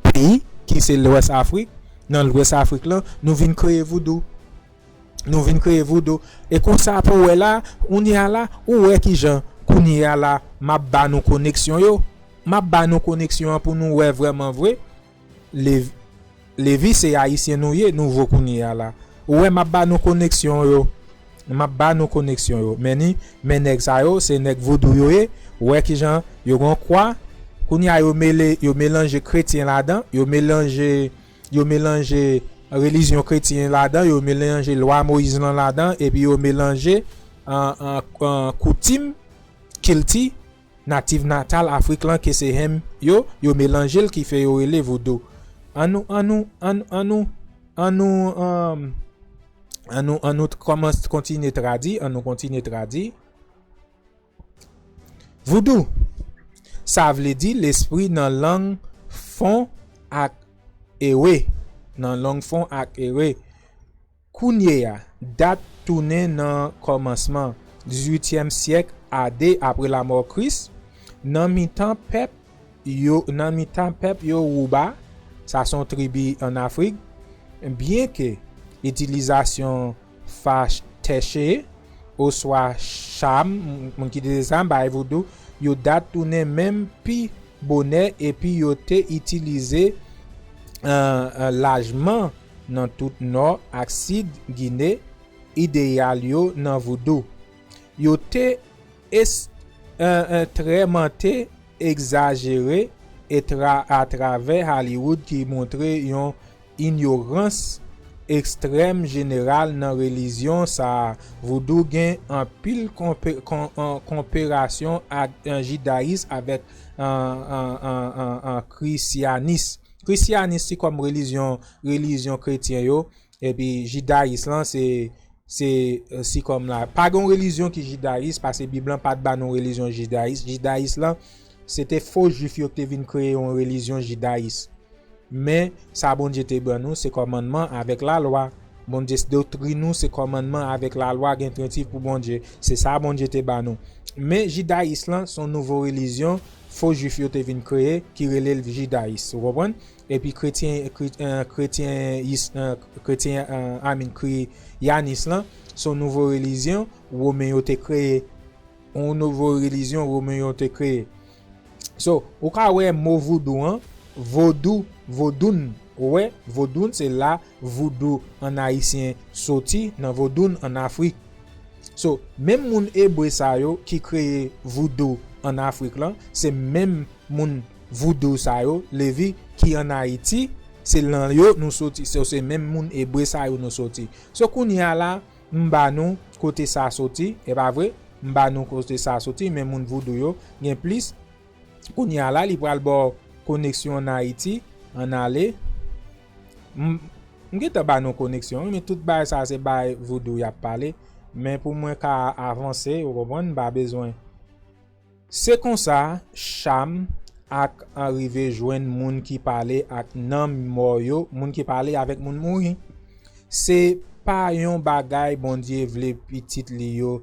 peyi, ki se Lwès Afrik. Nan Lwès Afrik lan, nou vin kreye voudou. Nou vin kreye voudou. E konsa pou wè la, kounye a la, ou wè kijan, kounye a la, m ap ba nou koneksyon yo. M ap ba nou koneksyon an pou nou wè vrèman vre. Lev-, Levi se ayisyen nou ye, nou vo kounye a la. Ou wè, m ap ba nou koneksyon yo. M ap ba nou koneksyon yo. Men ni, men nèg sa yo, se nèg vodou yo ye. Ou wè kijan yo gen kwa. Kounye a yo mele, yo melanje kretyen ladan, yo melanje, yo melanje relijyon kretyen ladan, yo melanje lwa Moyiz lan ladan, epi yo melanje, an, an, an, koutim, kilti, natif natal Afrik lan ke se Hem yo, yo melanje l ki fè yo rele voudou. An nou, an nou, an, an nou, an nou, um, an nou, an nou kòmanse kontinye tradui, an nou kontinye tradui. Voudou, sa vle di lespri nan lang fon ak ewe, nan lang fon ak ewe. Kounye a, dat tounen nan kòmansman dizuityèm syèk A D apre lamò Kris, nan mitan pèp yo, nan mitan pèp Yoruba, sa se yon tribi ann Afrik, byenke itilizasyon fateche oswa cham, moun ki itilize cham bay voudou, yo dat tounen menm pi bonè epi yo te itilize, eh, eh, lajman nan tout nò ak sid Gine, ideyal yo nan voudou. Yo te es-, eh, eh, trèmante egzajere e tra- atravè Hollywood ki montre yon inyorans ekstrèm jeneral nan relijyon sa a. Voodoo gen anpil konpe- kon- an- konperasyon ak an jidayis avèk an- an- an- an- an krisyanis. Krisyanis se kòm relijyon, relijyon kretyen yo, epi jidayis lan se se eh, si kòm la. Pa gen yon relijyon ki jidayis, paske Bib lan pa t ba nou relijyon jidayis. Jidayis lan, se te fo jwif yo ki te vin kreye yon relijyon jidayis. Men, sa Bondye te ban nou, se kòmandman avèk lalwa. Bondye, doktrin nou, se kòmandman avèk lalwa, gen krentif pou Bondye. Se sa Bondye te ba nou. Men, jidayis lan, se yon nouvo relijyon, fo jwif yo te vin kreye, ki rele l jidayis. Ou konprann? Epi kretyen, kre- eh, kretyen, is- eh, kretyen, eh, I mean, kriyanis lan, se yon nouvo relijyon, Women yo te kreye. Yon nouvo relijyon, Women yo te kreye. So, ou ka wè mo voodoo an, vodou, vodoun, ou wè, vodoun se la voodoo an ayisyen soti, nan vodoun an Afrik. So, menm moun ebre sa yo ki kreye voodoo an Afrik lan, se menm moun voodoo sa yo, Levi, ki an Ayiti, se lan yo nou soti, se, se menm moun ebre sa yo nou soti. So, kounye a la, m ba nou kote sa soti, e pa vre? M ba nou kote sa soti, men moun voodoo yo gen plis. Kounye a la, li pral ba w koneksyon an Ayiti, ann ale. M, m gentan ba nou koneksyon, wi, men tout bagay sa se bagay voodoo y ap pale. Men pou mwen ka avanse, ou konprann, m pa bezwen. Se konsa, Cham ak an rive jwenn moun ki pale ak nanm mò yo, moun ki pale avèk moun mouri. Se pa yon bagay Bondye vle pitit li yo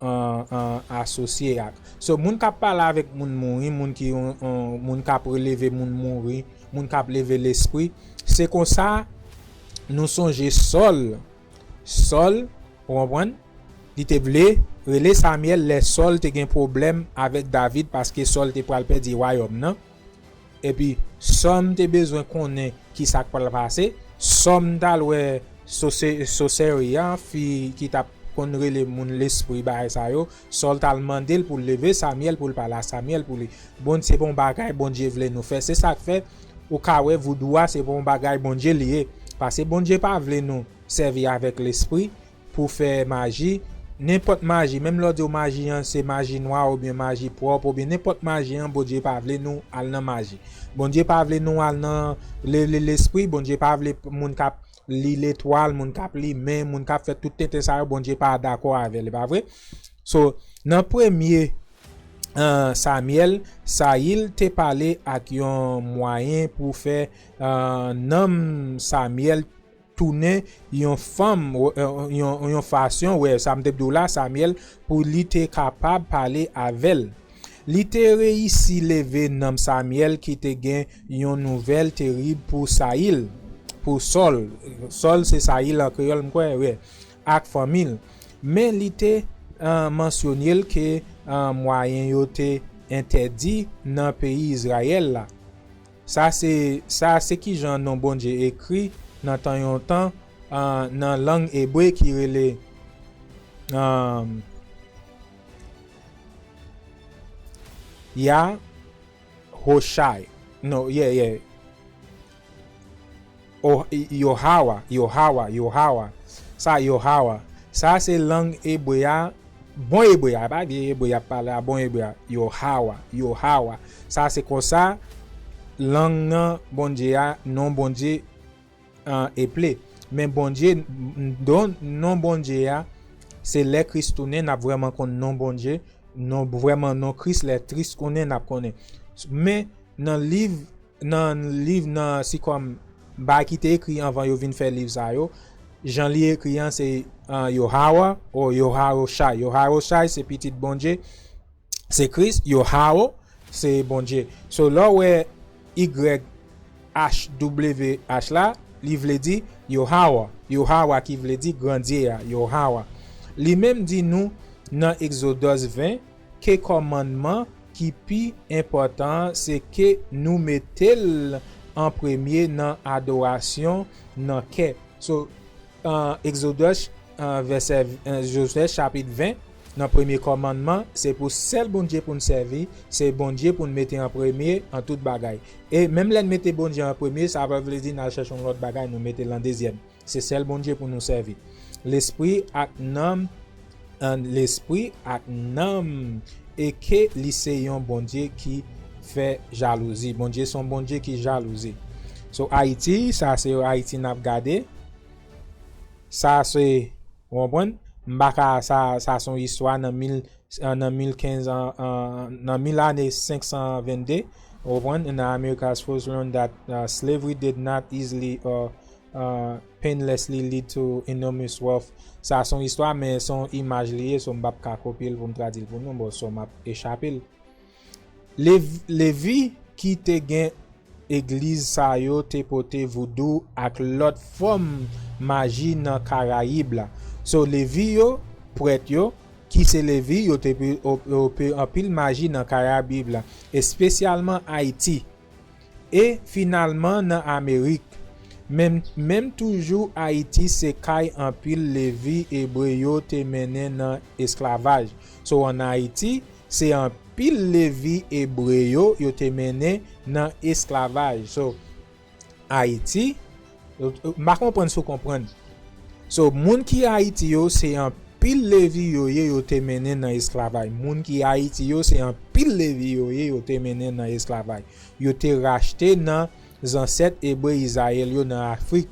an, an, asosye ak. So, moun k ap pale avèk moun mouri, moun ki, on, on, moun k ap releve moun mouri, moun k ap leve lespri. Se konsa, nou sonje Sòl. Sòl, ou konprann? Li te vle rele Samyèl lè Sòl te gen pwoblèm avèk David paske Sòl te pral pèdi wayòm nan. Epi, Sòm te bezwen konnen ki sa k pral pase. Sòm t al wè sose- soseri a, fi ki t ap konn rele moun lespri bagay sa yo. Sòl t al mande l pou l leve Samyèl pou l pale a Samyèl pou li. Bon, se pa yon bagay Bondye vle nou fè. Se sa k fè ou ka wè voudou a se pa yon bagay Bondye li ye. Paske Bondye pa vle nou sèvi avèk lespri pou fè maji. Nenpòt maji, menm lè w di w maji an se maji nwa oubyen maji pwòp oubyen nenpòt maji an, Bondye pa vle nou al nan maji. Bondye pa vle nou al nan le- le- lespri, Bondye pa vle moun k ap li letwal, moun k ap li men, moun k ap fè tout tenten sa yo, Bondye pa dakò avè l, e pa vre? So, nan premye, eh, Samyèl, Sayil te pale ak yon mwayen pou fè, eh, nanm Samyèl tounen yon fanm, eh, yon, yon fason, wè, sa m te di w la, Samyèl, pou li te kapab pale avè l. Li te reyisi leve nanm Samyèl ki te gen yon nouvèl terib pou Sayil, pou Sòl. Sòl se Sayil an kreyòl, m kwè, wè, ak fanmi l. Men li te, eh, mansyone l ke, eh, mwayen yo te entèdi nan peyi Izrayèl la. Sa se, sa se kijan non Bondye ekri nan tan yon tan, eh, nan lang ebre ki rele, eh, Yahoshai. No, yeah, yeah. Oh, Yohawa, Yohawa, Yohawa. Sa Yohawa. Sa se lang ebre a, bon ebre a, pa vye ebre y ap pale a, bon ebre a. Yohawa, Yohawa. Sa se konsa lang nan Bondye a, non Bondye, eh, eple. Men Bondye, don, non Bondye a, se lè Kris tounen, n ap vrèman konn non Bondye, non vrèman non Kris, lè Kris tounen, n ap konnen. Men nan liv, nan liv nan, si kòm bagay ki te ekri anvan yo vin fè liv sa yo, jan li ekri an, se, eh, Yohawa, o Yoharoshai. Yoharoshai se pitit Bondye, se Kris, Yohawo, se Bondye. So, lè w wè Y H W H la, li vle di Yohawa. Yohawa ki vle di Gran Dye a, Yohawa. Li menm di nou nan Egzodòs ven ke kòmandman ki pi enpòtan an se ke nou mete l an premye nan adorasyon nan kè. So, eh, Egzodòs, eh, vèsè, eh, Egzodòs chapit ven, nan premye kòmandman, se pou sèl Bondye pou n sèvi, se Bondye pou n mete an premye an tout bagay. E menm lè n mete Bondye an premye, sa pa vle di n al chèche yon lòt bagay, nou mete l an dezyèm. Se sèl Bondye pou nou sèvi. Lespri ak nanm, an, lespri ak nanm, e ke li se yon Bondye ki fè jalouzi. Bondye se yon Bondye ki jalouzi. So, Ayiti, sa se Ayiti n ap gade. Sa se, ou konprann? M pa ka, sa, sa se yon istwa nan mil, nan mil kenz an, an, nan mil ane senk san vennde, ou konprann? In America's first learned that uh, slavery did not easily or uh, painlessly lead to enormous wealth. Sa se yon istwa, men se yon imaj li ye, so m p ap ka kopye l pou m tradui l pou nou, bon, so m ap echape l. Lev-, Levi ki te gen egliz sa yo te pote voudou ak lòt fòm maji nan Karayib la. So, Levi yo, prèt yo, ki se Levi, yo te pe-, op-, ope anpil maji nan Karayib la, espesyalman Ayiti, e finalman nan Amerik. Menm, menm toujou Ayiti se kay anpil Levi ebre yo te mennen nan esklavaj. So, ann Ayiti, se anpil Levi ebre yo, yo te mennen nan esklavaj. So, Ayiti, m pa konprann si w konprann. So, moun ki Ayiti yo, se anpil Levi yo ye, yo te mennen nan esklavaj. Moun ki Ayiti yo, se anpil Levi yo ye, yo te mennen nan esklavaj. Yo te rachte nan zansèt ebre Izrayèl yo nan Afrik.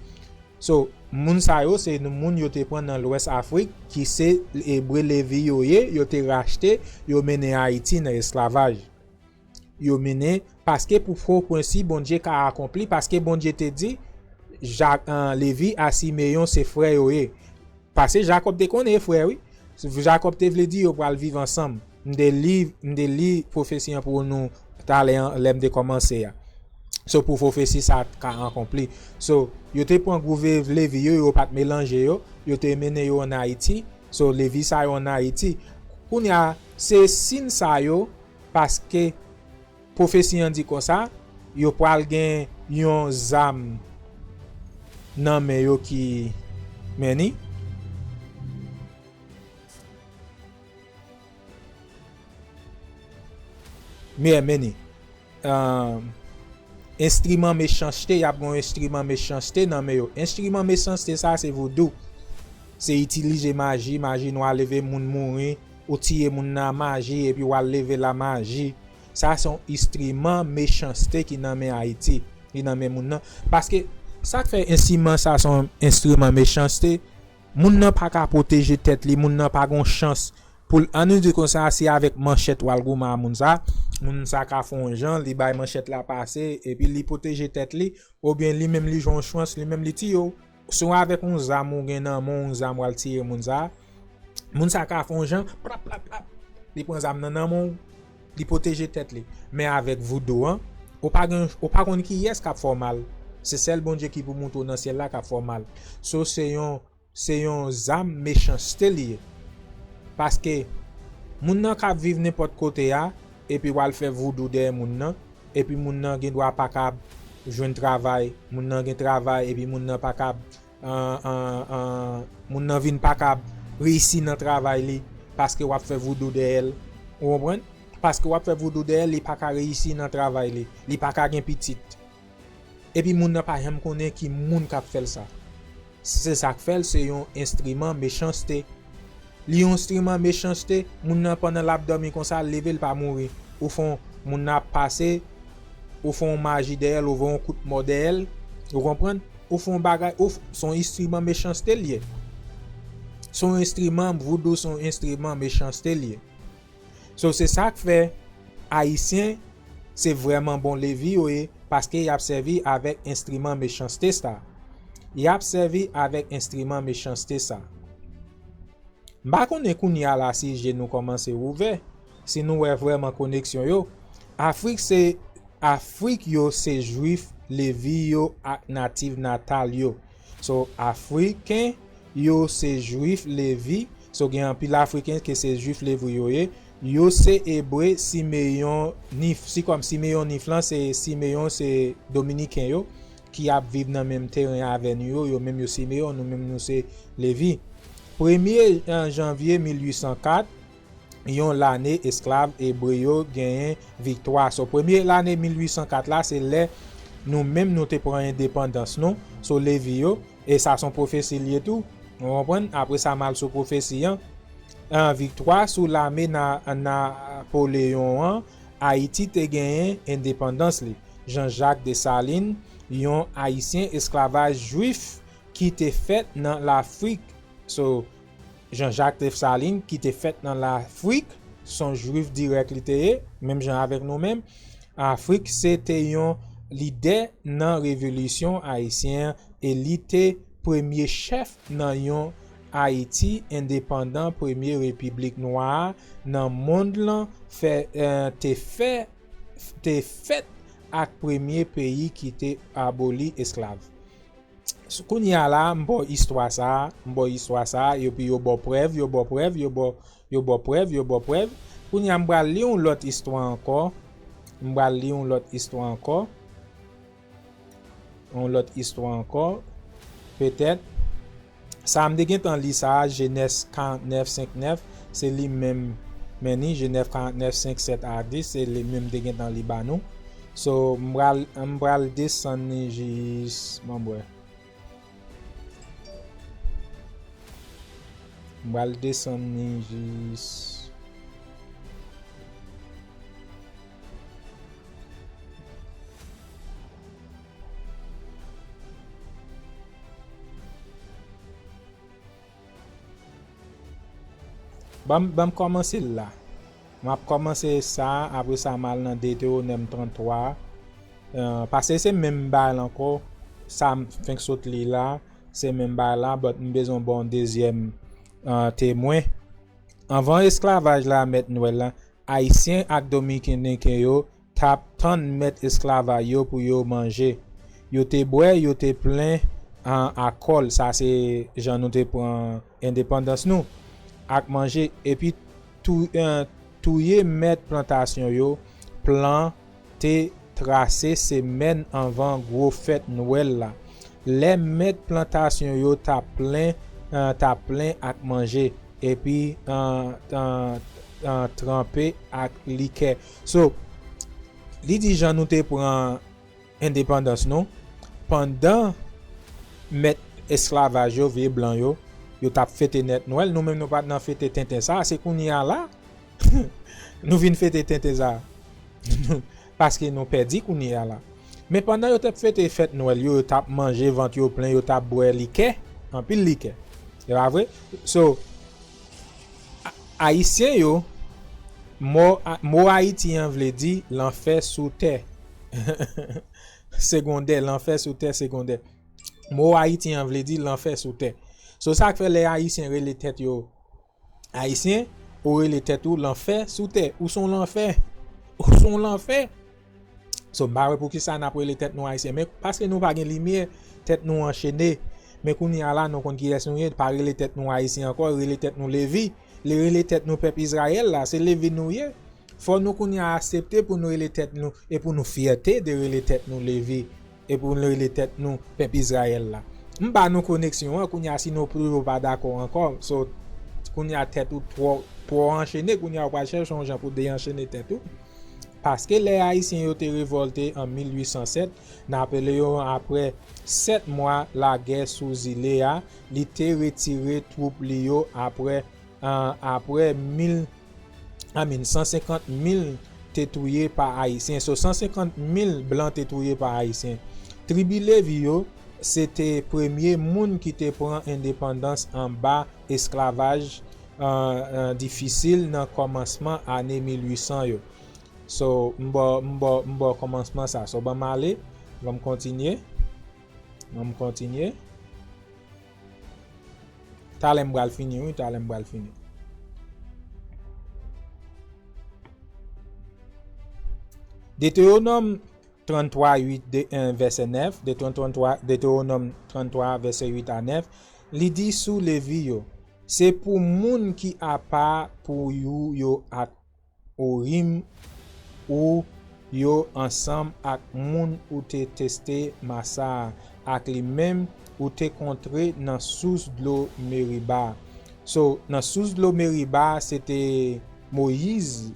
So, moun sa yo, se moun yo te pran nan Lwès Afrik, ki se ebre Levi yo ye, yo te rachte, yo mennen Ayiti nan esklavaj. Yo mennen, paske pou fo prensi Bondye ka akonpli, paske Bondye te di, Jak, an, Levi a Simeyon se frè yo ye. Paske Jakòb te konnen e frè, wi. Jakòb te vle di yo pral viv ansanm. M te li, m te li pwofesi an pou nou talè an, lè m te kòmanse a. So, pou pwofesi sa ka akonpli. So, yo te pran gwoup Levi yo, yo pa t melanje yo, yo te mennen yo ann Ayiti. So, Levi sa yo ann Ayiti. Kounye a, se siy sa yo, paske pwofesi an di konsa, yo pral gen yon zam nan men yo ki, men ni. Men, men ni. Ah, enstriman mechanste, y ap gen yon enstriman mechanste nan men yo. Enstriman mechanste sa, se voudou. Se itilize maji, maji nwa leve moun mouri, ou tiye moun nan maji, epi w al leve l a maji. Sa se yon enstriman mechanste ki nan men Ayiti, ki nan men moun nan. Paske sa k fè enstriman sa se yon enstriman mechanste, moun nan pa ka pwoteje tèt li, moun nan pa gon chans pou l, ann nou di konsa, si avèk manchèt w al goumen a moun sa, moun sa ka fè yon jan, li bay manchèt la pase, epi li pwoteje tèt li, oubyen li menm li jwe yon chans, li menm li tiye w. Si w avèk yon zam ou gen nan men w, yon zam w al tiye moun sa, moun sa ka fè yon jan, plap, plap, plap. Li pran zam nan nan men w, li pwoteje tèt li. Men avèk voudou an, ou pa gen, ou pa konn kiyès k ap fè w mal. Se sèl Bondye ki pou moute w nan syèl la k ap fè w mal. So, se yon, se yon zam mechanste li ye. Paske moun nan ka viv nenpòt kote a, epi w al fè voudou dèyè moun nan, epi moun nan gen dwa pa kab jwenn travay, moun nan gen travay, epi moun nan pa kab, an, an, an, moun nan vin pa kab reyisi nan travay li, paske w ap fè voudou dèyè l. Ou konprann? Paske w ap fè voudou dèyè l, li pa ka reyisi nan travay li, li pa ka gen pitit. Epi moun nan pa janm konnen ki moun k ap fè l sa. Se sa k fè l se yon enstriman mechanste. Li yon enstriman mechanste, moun nan pandan l ap dòmi konsa, l leve l pa mouri. Ou fè yon, moun nan ap pase, ou fè yon maji dèyè l, ou voye yon kout mò dèyè l, ou konprann? Ou fè yon bagay, ou f-, se yon enstriman mechanste l ye. Se yon enstriman voudou, se yon enstriman mechanste l ye. So, se sa k fè Ayisyen, se vrèman bon Levi yo ye, paske y ap sèvi avèk enstriman mechanste sa. Y ap sèvi avèk enstriman mechanste sa. M pa konnen kounye a la si je nou kòmanse ouvè, si nou wè vrèman koneksyon yo. Afrik se, Afrik yo se Jwif, Levi yo ak natif natal yo. So, Afriken yo se Jwif, Levi. So, gen anpil Afriken ke se Jwif, Levi yo ye. Yo se Ebre, Simeyon, Nif. Si kòm Simeyon, Nif lan, se Simeyon, se Dominiken yo ki ap viv nan menm teren avè nou yo. Yo menm yo Simeyon, nou menm nou se Levi. Premye, eh, janvye mil uit san kat, yon lane esklav ebre yo genyen viktwa. So, premye lane mil uit san kat la, se lè nou menm nou te pran endepandans nou. So, Levi yo, e sa se yon pwofesi l ye tou. Ou konprann? Apre sa, m al sou pwofesi an. An, viktwa sou lame Na-, Napoleyon an, Ayiti te genyen endepandans li. Jean-Jacques Dessalines, yon Ayisyen esklavaj jwif ki te fèt nan Lafrik. So, Jean-Jacques Dessalines, ki te fèt nan Lafrik, se yon jwif dirèk li te ye, menm jan avèk nou menm. Afrik se te yon lidè nan revolisyon ayisyen an e li te premye chèf nan yon Ayiti endepandan, premye repiblik nwa a nan mond lan fè, eh, te fè, te fèt ak premye peyi ki te aboli esklav. S-, kounye a la, m ba w istwa sa a, m ba w istwa sa a, epi yo ba w prèv, yo ba w prèv, yo ba w, yo ba w prèv, yo ba w prèv. Kounye a, m pral li yon lòt istwa ankò. M pral li yon lòt istwa ankò. Yon lòt istwa ankò. Petèt. Sa a, m te gentan li sa a, Jenès karant nèf senk nèf, se li menm, men ni, Jenès karant nèf senk sèt a dis, se li menm m te gentan li ba nou. So, m pral, m pral desann li jis, bon, bwè. M pral desann li jis. Ban m, ban m kòmanse l la. M ap kòmanse sa, apre sa m al nan Detewonòm tranntwa. Eh, paske se menm bagay la ankò, sa m fenk sot li la, se menm bagay la, but m bezwen ba w yon dezyèm, eh, temwen. Anvan esklavaj la, mèt nwèl la, Ayisyen ak Dominiken yo t ap tann mèt esklavaj yo pou yo manje. Yo te bwè, yo te plen, an, akòl, sa se jan nou te pran endepandans nou, ak manje, epi tou-, eh, touye mèt plantasyon yo, plan te trase semèn anvan gwo fèt Nwèl la. Lè mèt plantasyon yo t ap plen, eh, t ap plen ak manje, epi, eh, eh, eh, tranpe ak likè. So, li di jan nou te pran endepandans nou, pandan mèt esklavaj yo, vye blan yo, yo t ap fete nèt Nwèl, nou menm nou pa t nan fete tenten sa, se kounye a la, nou vin fete tenten sa. Paske nou pèdi kounye a la. Men pandan yo t ap fete fèt Nwèl yo, yo t ap manje, vant yo plen, yo t ap bwè likè, anpil likè. E pa vre? So, A-, Ayisyen yo, mo, a-, mo Ayiti an vle di lanfè sou tè. Segondè, lanfè sou tè segondè. Mo Ayiti an vle di lanfè sou tè. So, sa k fè lè Ayisyen rele tèt yo Ayisyen, ou rele tèt ou lanfè sou tè. Ou se yon lanfè. Ou se yon lanfè. So, m pa wè poukisa n ap rele tèt nou Ayisyen. Men paske nou pa gen limyè, tèt nou anchene. Men kounye a la, nou konn kiyès nou ye, pa rele tèt nou Ayisyen ankò, rele tèt nou Levi. Rele tèt nou pèp Izrayèl la, se Levi nou ye. Fò nou kounye a aksepte pou nou rele tèt nou, e pou nou fyète de rele tèt nou Levi, e pou nou rele tèt nou pèp Izrayèl la. M ba nou koneksyon an, kounye a si nou toujou pa dakò ankò, so, kounye a tèt ou twò, twò anchene, kounye a ou pral chèche yon jan pou deanchene tèt ou. Paske lè Ayisyen yo te revòlte an mil uit san sèt, Napoleyon, apre sèt mwa lagè sou zile a, li te retire twoup li yo apre, an, apre mil, I mean, san senkant mil te touye pa Ayisyen. So, san senkant mil blan te touye pa Ayisyen. Tribi Levi yo, se te premye moun ki te pran endepandans anba esklavaj, an, an, difisil nan kòmansman ane mil uit san yo. So, m ba w, m ba w, m ba w kòmansman sa. So, ban m ale, ban m kontinye. Ban m kontinye. Talè m pral fini, wi, talè m pral fini. Detewonòm tranntwa uit, de, en, vèsè nèf, Detewonòm tranntwa, Detewonòm tranntwa, vèsè uit a nèf, li di sou Levi yo, se pou moun ki apa pou ou yo ak Urim ou yo ansanm ak moun ou te teste Masa a, ak li menm ou te kontre nan sous dlo Meriba a. So, nan sous dlo Meriba a, se te Moyiz,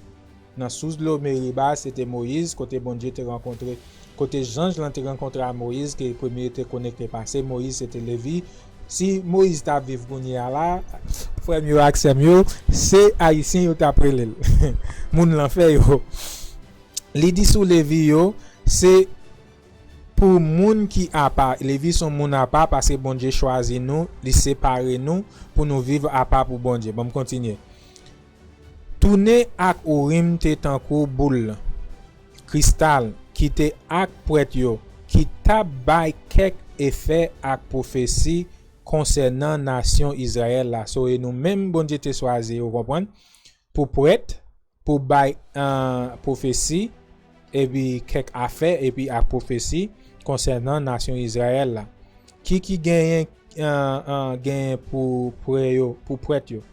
nan sous dlo Meriba, se te Moyiz, kote Bondye te rankontre, kote zanj lan te rankontre a Moyiz, ke premye te konekte pase, Moyiz se te Levi. Si Moyiz t ap viv kounye a la, frè m yo ak sè m yo, se Ayisyen yo t ap rele l. Moun lanfè yo. Li di sou Levi yo, se pou moun ki apa. Levi se yon moun apa paske Bondye chwazi nou, li separe nou pou nou viv apa pou Bondye. Bon, m kontinye. Tounen ak Ourim te tankou boul kristal ki te ak prèt yo, ki t ap bay kèk efè ak pwofesi konsènan nasyon Izrayèl la. So, e nou menm Bondye te chwazi, ou konprann? Pou prèt, pou bay, euh, pwofesi, epi kèk afè, epi ak pwofesi konsènan nasyon Izrayèl la. Ki ki genyen, euh, euh, genyen pou prè yo, pou prèt yo?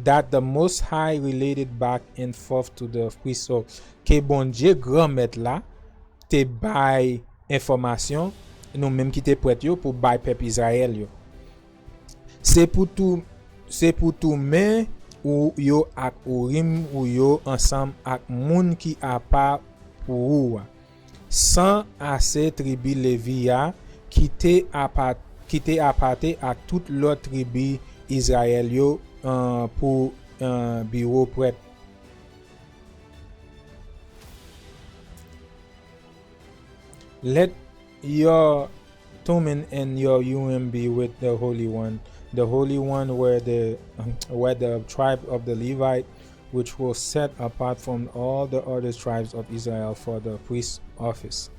That the Most High related back and forth to the priest. So, ke Bondye Granmèt la te bay enfòmasyon, nou menm ki te prèt yo, pou bay pèp Izrayèl yo. Se pou tou, se pou tou men ou yo ak Ourim ou yo ansanm ak moun ki apa pou ou a. San ase tribi Levi a ki te apa-, ki te apate ak tout lòt tribi Izrayèl yo, euh, pou, euh, biwo prèt. Let your Thummim and your Urim be with the Holy One, the Holy One where the, where the tribe of the Levite, which was set apart from all the other tribes of Israel for the priest office.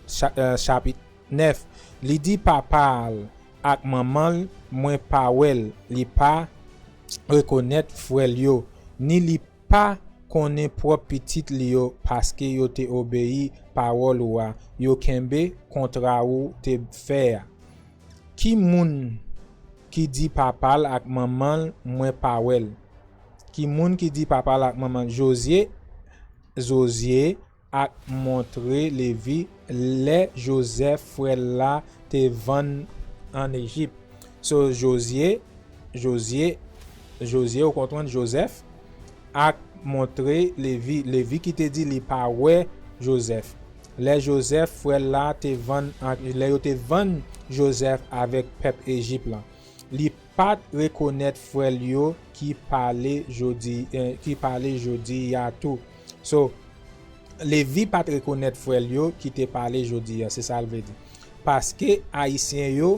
Cha-, euh, chapit nèf, li di papa l ak manman l, mwen pa wè l, li pa rekonèt frè l yo, ni li pa konnen pwòp pitit li yo, paske yo te obeyi pawòl ou a, yo kenbe kontra ou te fè a. Ki moun ki di papa l ak manman l, mwen pa wè l? Ki moun ki di papa l ak manman l? Jozye, Jozye ak montre Levi lè Jozèf frè l la te vann ann Ejip. So, Jozye, Jozye, Jozye, ou konprann, Jozèf, ak montre Levi, Levi ki te di li pa wè Jozèf. Lè Jozèf frè l la te vann, lè yo te vann Jozèf avèk pèp Ejip la. Li pa t rekonèt frè l yo ki pale jodi, eh, ki pale jodi a tou. So, Levi pa t rekonèt frè l yo ki te pale jodi a, se sa l vle di. Paske Ayisyen yo,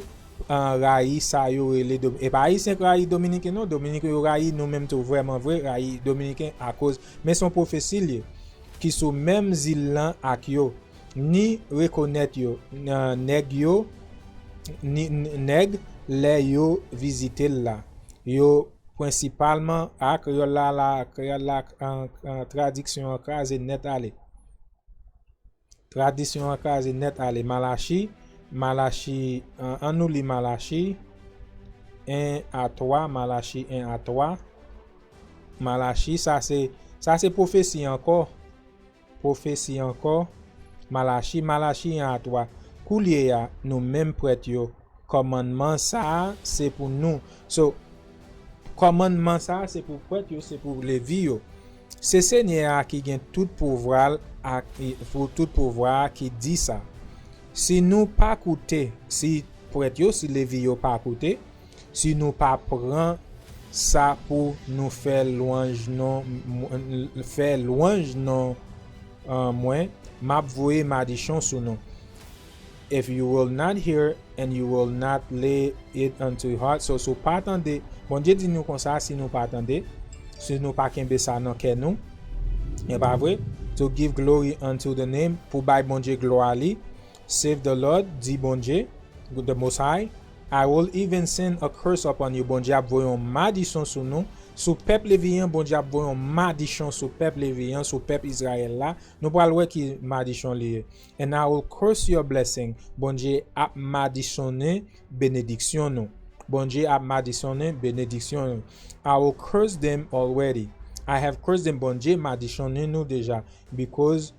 ah, rayi sa yo rele Domi-, e pa Ayisyen k rayi Dominiken non, Dominiken yo rayi nou menm tou, vrèman vre, rayi Dominiken akoz, men se yon pwofesi l ye, ki sou menm zil lan ak yo, ni rekonèt yo, nan nèg yo, ni, n-, nèg lè yo vizite l la. Yo prensipalman, a, kreyòl la, la, kreyòl la, an, an, tradiksyon an kraze nèt ale. Tradisyon an kraze nèt ale. Malachi, Malachi, an, an nou li Malachi en a twa, Malachi en a twa. Malachi, sa se, sa se pwofesi ankò. Pwofesi ankò. Malachi, Malachi en a twa. Koulye a, nou menm prèt yo, kòmandman sa a se pou nou. So, kòmandman sa a se pou prèt yo, se pou Levi yo. Se Senyè a ki gen tout pouvwa l ak, pou tout pouvwa a ki di sa. Si nou pa koute, si prèt yo, si Levi yo pa koute, si nou pa pran sa pou nou fè lwanj non, m-, fè lwanj non, euh, mwen, m ap voye madichon sou nou. If you will not hear and you will not lay it unto your heart. So, si w pa tande, Bondye di nou konsa, si nou pa tande, si nou pa kenbe sa nan kè nou, e pa vre? To give glory unto the name, pou bay Bondye glwa li, save the Lord, di Bondye, the Most High, I will even send a curse upon you. Bondye ap voye yon madichon sou nou. Sou pèp Levi an, Bondye ap voye yon madichon sou pèp Levi an, sou pèp Izrayèl la. Nou pral wè ki madichon li ye. And I will curse your blessing. Bondye ap madichonnen benediksyon nou. Bondye ap madichonnen benediksyon nou. I will curse them already. I have cursed them. Bondye madichonnen nou deja. Because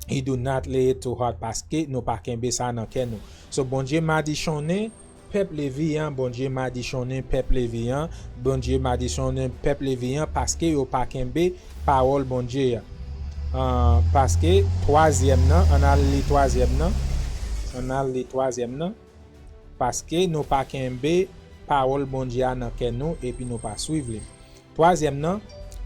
he do not lay it to heart. Paske nou pa kenbe sa nan kè nou. So, Bondye madichonnen pèp Levi an, Bondye madichonnen pèp Levi an, Bondye madichonnen pèp Levi an paske yo pa kenbe pawòl Bondye a. Ah, paske twazyèm nan, ann al li twazyèm nan, ann al li twazyèm nan, paske nou pa kenbe pawòl Bondye a nan kè nou epi nou pa swiv li. Twazyèm nan,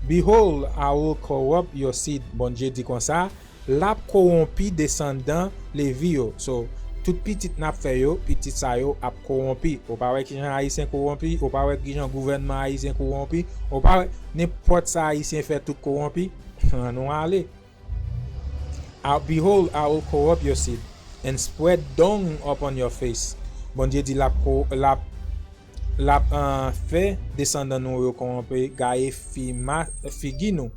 "Behold, I will corrupt your seed," Bondye di konsa, l ap kowonpi desandan Levi yo. So, tout pitit n ap fè yo, pitit sa yo ap kowonpi. Ou pa wè kijan Ayisyen kowonpi? Ou pa wè kijan gouvènman ayisyen kowonpi? Ou pa wè nenpòt sa Ayisyen fè, tout kowonpi? Ann nou ale. "I, behold, I will corrupt your seed and spread dung upon your face." Bondye di l ap ko-, l ap, l ap, ah, fè desandan nou yo kowonpi, gaye fima, figi nou.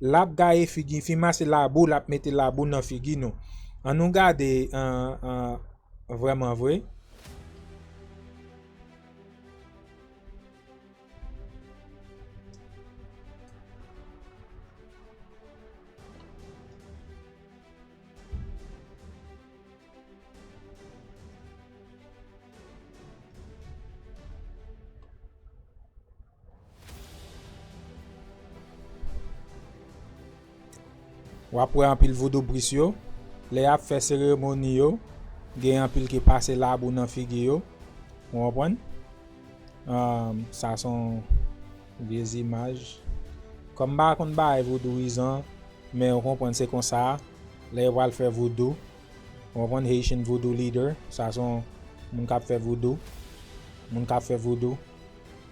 L ap gaye figi, fima se labou, l ap mete labou nan figi nou. Ann nou gade, ah, ah, vrèman vre. W ap wè anpil voudou pris yo, lè y ap fè seremoni yo, gen anpil ki pase labou nan figi yo. Ou konprann? Ahn, sa se yon vye imaj. Kòm m pa konn bagay voudouyizan, men ou konprann se konsa, lè yo pral fè voudou, ou konprann, Haitian voodoo leader, sa se yon moun k ap fè voudou, moun k ap fè voudou,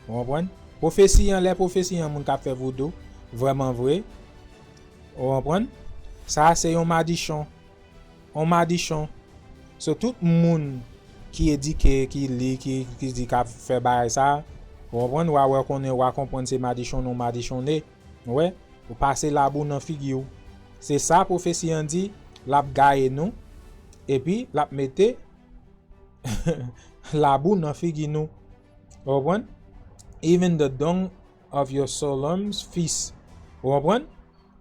ou konprann? Pwofesi an, lè pwofesi an, moun k ap fè voudou, vrèman vre, ou konprann? Sa se yon madichon. On madichon. So, tout moun ki edike, ki li, ki, ki di k ap fè bagay sa, ou konprann, w a wè konnen, w a konprann se madichon, non madichone. Ou wè, ou pase labou nan figi w. Se sa pwofesi an di, l ap gaye nou, epi l ap mete labou nan figi nou. Ou konprann? "Even the dung of your solemn feast." Ou konprann?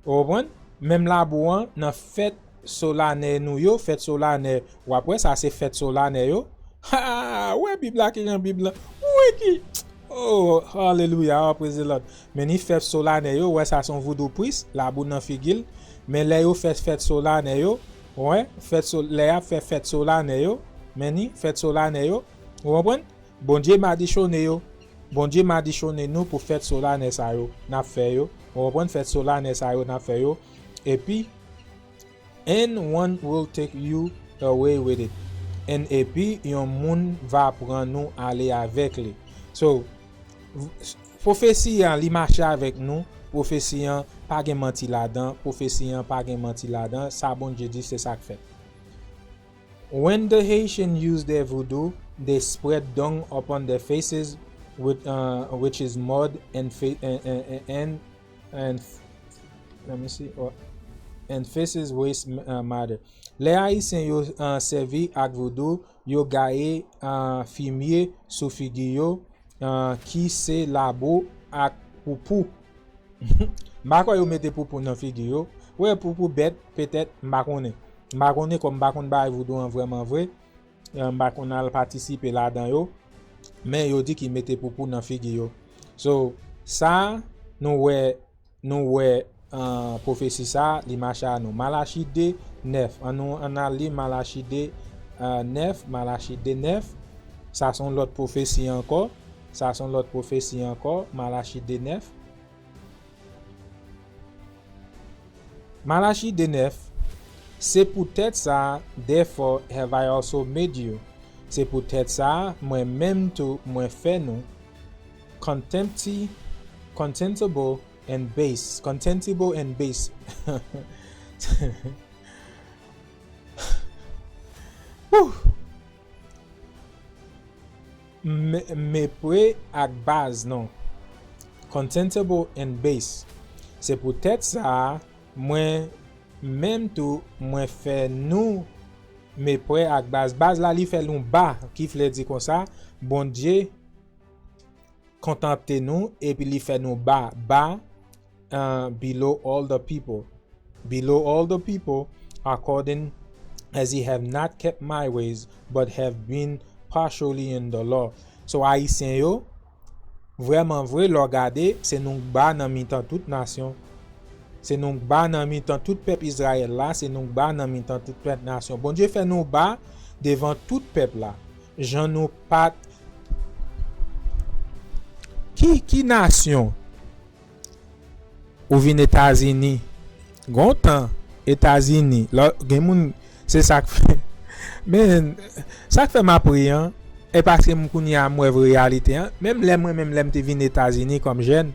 Ou konprann? Menm labou an, nan fèt solanè nou yo, fèt solanè, w ap wè sa se fèt solanè yo. Ha! Ou wè Bib la, kijan Bib la, ou wè ki, oh, alelouya, all praise the Lord. Men ni fèt solanè yo, ou wè sa se yon voodoo priest, labou nan figi l. Men lè yo fè fèt solanè yo, ou wè, fèt so-, lè y ap fè fèt solanè yo, men ni fèt solanè yo, ou konprann? Bondye madichone yo. Bondye madichone nou pou fèt solanè sa yo n ap fè yo. Ou konprann, fèt solanè sa yo n ap fè yo. Epi, "And one will take you away with it." And epi, yon moun va pran nou ale avèk li. So, v-, pwofesi an, li mache avèk nou. Pwofesi an pa gen manti ladan. Pwofesi an pa gen manti ladan. Sa Bondye di, se sa k fèt. When the Haitian use their voodoo, they spread dung upon their faces, with, uh, which is mud and fa-, and, and, and, and, let me see, oh, and faces waste, uh, matter. Lè Ayisyen yo, uh, sèvi ak voodoo, yo gaye, uh, fimye sou figi yo, uh, ki se labou ak poupou. M pa kwè yo mete poupou nan figi yo. Wè, poupou bèt, petèt, m pa konnen. M pa konnen, kòm m pa konn bagay voudou an vrèman vre. Eh, m pa konn al patisipe ladan yo. Men yo di ki mete poupou nan figi yo. So, sa, nou wè, nou wè, eh, pwofesi sa, li mache a nou. Malachi de nèf. Ann nou, ann al li Malachi de, eh, nèf, Malachi de nèf. Sa se yon lòt pwofesi ankò. Sa se yon lòt pwofesi ankò, Malachi de nèf. Malachi de nèf, "Se poutèt sa, therefore have I also made you." Se poutèt sa, mwen menm tou, mwen fè nou contempti-, contemptible and base. Contemptible and base. Whew! Me-, mepre ak baz, non. Contemptible and base. Se poutèt sa, mwen menm tou, mwen fè nou mepre ak baz. Baz la, li fè nou ba, ki vle di konsa, Bondye kontante nou, epi li fè nou ba, ba, uh, below all the people. Below all the people, according as ye have not kept my ways, but have been partially in the law. So, Ayisyen yo, vrèman vre, lè w gade, se nou k ba nan mitan tout nasyon. Se nou k ba nan mitan tout pèp Izrayèl la, se nou k ba nan mitan tout pèp nasyon. Bondye fè nou ba devan tout pèp la. Jan nou pa t. Ki, ki nasyon ou vin Etazini? Gon tan, Etazini, lè, gen moun, se sa k fè. Men, sa k fè m ap ri an, e paske m kounye a m wè reyalite an. Menm lè mwen, menm lè m te vin Etazini kòm jèn,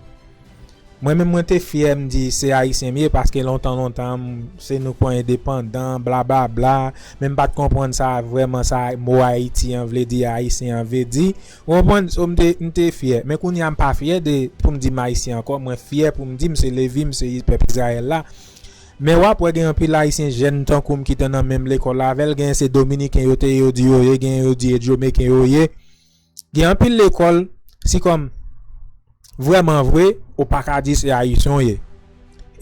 mwen menm mwen te fyè, m di se Ayisyen m ye, paske lontan, lontan, m, se nou k pran endepandan, bla, bla, bla. Men m pa t konprann sa, vrèman, sa mo Ayiti an vle di, Ayisyen an vle di. Ou konprann? So, m te, m te fyè. Men kounye a, m pa fyè de, pou m di m Ayisyen ankò. Mwen fyè pou m di m se Levi, m se pèp Izrayèl la. Men w ap wè gen anpil Ayisyen jèn tankou m ki te nan menm lekòl avè l. Genyen se Dominiken yo te ye, yo di yo ye. Genyen yo di e Jomeyiken yo ye. Gen anpil lekòl, si kòm vrèman vre, ou pa ka di se Ayisyen w ye.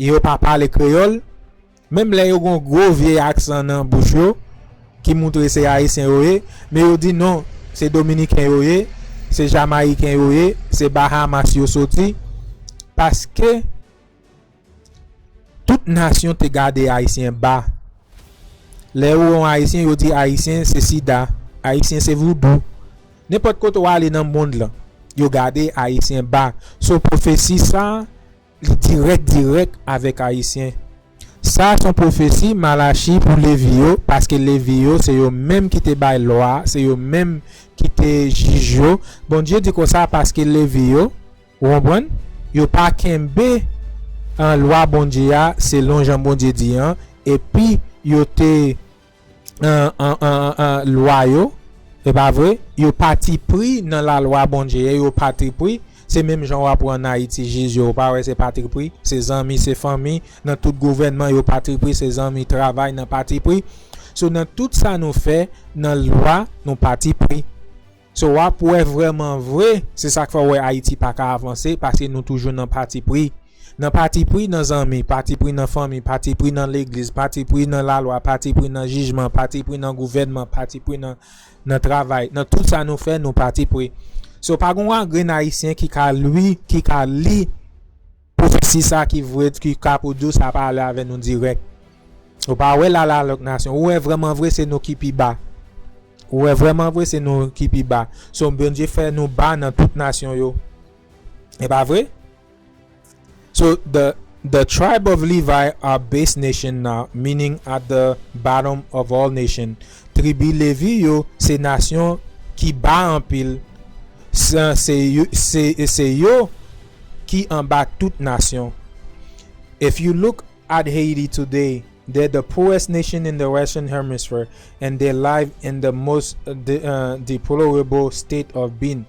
E yo pa pale kreyòl, menm lè yo gon gwo vye aksan nan bouch yo, ki moutre se Ayisyen yo ye, men yo di non, se Dominiken yo ye, se Jamayiken yo ye, se Bahamas yo soti, paske tout nasyon te gade Ayisyen ba. Lè yo wè yon Ayisyen, yo di Ayisyen se sida, Ayisyen se voudou. Nenpòt kote w ale nan mond lan, yo gade Ayisyen ba. So, pwofesi sa, li dirèk, dirèk avèk Ayisyen. Sa se yon pwofesi Malachi pou Levi yo, paske Levi yo, se yo menm ki te bay lwa, se yo menm ki te jij yo. Bondye di konsa, paske Levi yo, ou konprann? Yo pa kenbe, an, lwa Bondye a, selon jan Bondye di an, epi yo te, an, an, an, an, an, lwa yo, e pa vre? Yo pati pri nan lalwa Bondye, e yo pati pri, se menm jan w ap wè ann Ayiti, jij yo, ou pa wè se pati pri, se zanmi, se fanmi, nan tout gouvènman, yo pati pri, se zanmi, travay nan pati pri. So, nan tout sa nou fè, nan lwa, nou pati pri. So, w ap wè vrèman vre, se sa k fè w wè Ayiti pa ka avanse, paske nou toujou nan pati pri. Nan pati pri nan zanmi, pati pri nan fanmi, pati pri nan legliz, pati pri nan lalwa, pati pri nan jijman, pati pri nan gouvènman, pati pri nan, nan travay. Nan tout sa nou fè, nou pati pri. So, pa gon grenn Ayisyen ki ka li, ki ka li pwofesi sa ki vre, ki ka pou di w sa pale avè nou dirèk. Ou pa wè la, la lòt nasyon. Ou wè vrèman vre, se nou ki pi ba. Ou wè vrèman vre, se nou ki pi ba. So, Bondye fè nou ba nan tout nasyon yo. E pa vre? So, the, the tribe of Levi are base nation now, meaning at the bottom of all nation. Tribi Levi yo, se nasyon ki ba anpil. Se, se yo, se, se yo ki anba tout nasyon. If you look at Haiti today, they're the poorest nation in the Western Hemisphere, and they live in the most, uh, de-, uh, deplorable state of being.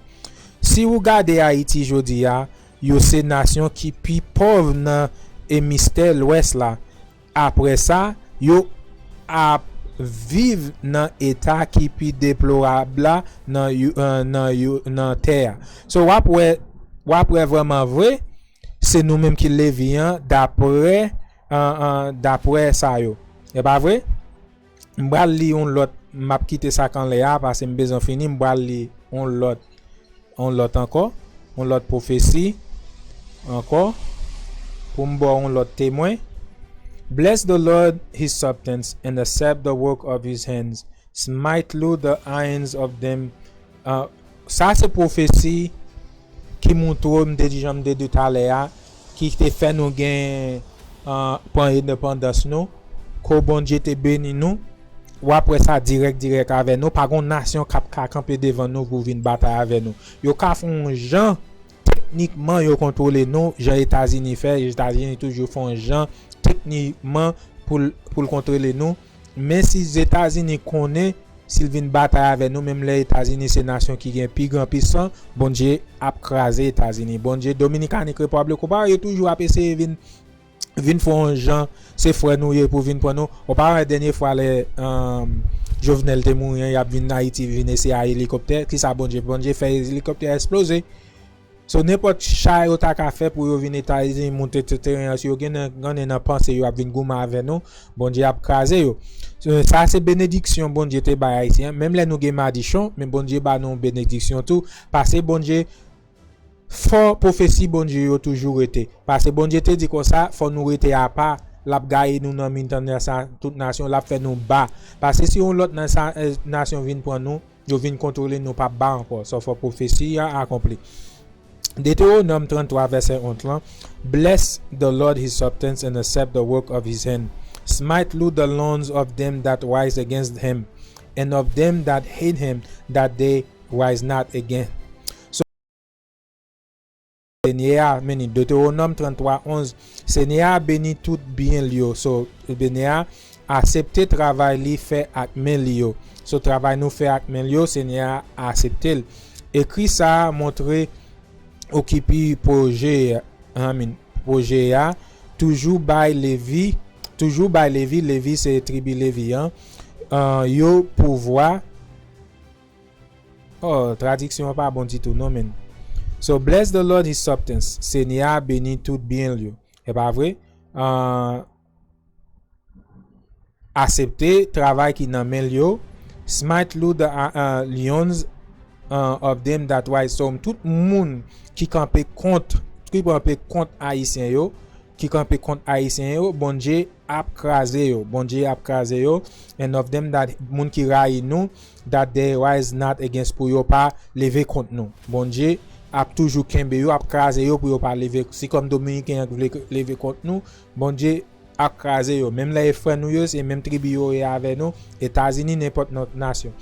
Si ou gade Ayiti jodi a, yo se nasyon ki pi pòv nan emisfè lwès la. Apre sa, yo ap viv nan eta ki pi deplorab la nan, yo, uh, nan, yo, nan tè a. So, w ap wè, w ap wè vrèman vre, se nou menm ki Levi an, dapre, an, an, dapre sa yo. E pa vre? M pral li yon lòt, m ap kite sa k anlè a, paske m bezwen fini, m pral li yon lòt, yon lòt ankò, yon lòt pwofesi ankò, pou m ba w yon lòt temwen. Bless the Lord his substance, and accept the work of his hands. Smite through the irons of them. Uh, sa se pwofesi ki montre w, m te di, jan m te di talè a, ki te fè nou gen, uh, pran endepandans nou, ke Bondye te beni nou. W ap wè sa dirèk, dirèk avè nou. Pa gon nasyon k ap ka kanpe devan nou pou vin batay avè nou. Yo ka fè yon jan, teknikman, yo kontwole nou, jan Etazini fè. Etazini toujou fè yon jan, teknikman, pou l, pou l kontwole nou. Men si Etazini konnen, si l vin batay avè nou, menm lè Etazini se nasyon ki gen pi gran pisans, Bondye ap kraze Etazini. Bondye, Dominicanik Repablik, ou pa wè, yo toujou ap eseye vin, vin fè yon jan, se frè nou ye pou vin pran nou. Ou pa wè dènye fwa lè, um, Jovenel te mouri an, y ap vin Ayiti, vin eseye a elikoptè. Kisa Bondye? Bondye fè elikoptè a eksploze. So, nenpòt cha yo ta ka fè pou yo vin Etazini, moute te- teren an, si yo gen nan, gen nan panse yo ap vin goumen avè nou, Bondye ap kraze yo. So, sa se benediksyon Bondye te bay Ayisyen. Menm lè nou gen madichon, men Bondye ba nou benediksyon tou. Paske Bondye, fò pwofesi Bondye yo toujou rete. Paske Bondye te di konsa, fò nou rete apa, l ap gaye nou nan mitan sa, tout nasyon, l ap fè nou ba. Paske si yon lòt nan sa, eh, nasyon vin pran nou, yo vin kontwole nou, p ap ba ankò. So, fò pwofesi a akonpli. Detewonòm tranntwa, vèsè onz lan, "Bless the Lord his substance and accept the work of his hand. Smite Lou the loins of them that rise against him, and of them that hate him, that they rise not again." So, Senyè a, men Detewonòm tranntwa onz, Senyè a beni tout byen l yo. So, Senyè a aksepte travay li fè ak men li yo. So, travay nou fè ak men l yo, Senyè a aksepte l. Ekri sa a montre okipi pwojè, I mean, pwojè a, toujou bay Levi, toujou bay Levi, Levi se tribi Levi an, uh, yo pouvwa. Oh, tradiksyon an pa bon ditou, non, men. So, bless the Lord his substance. Senyè a beni tout byen l yo. E pa vre? Uh, aksepte travay ki nan men l yo. Smite Lou the uh, uh, loins uh, of them that rise. So, tout moun ki kanpe kont, ki kanpe kont Ayisyen yo, ki kanpe kont Ayisyen yo, Bondye ap kraze yo. Bondye ap kraze yo. And of them that, moun ki rayi nou, that they rise not against, pou yo pa leve kont nou. Bondye ap toujou kenbe yo, ap kraze yo pou yo pa leve. Si kòm Dominiken an vle leve kont nou, Bondye ap kraze yo. Menm lè e frè nou yo, se menm tribi yo ye avè nou, Etazini, nenpòt lòt nasyon.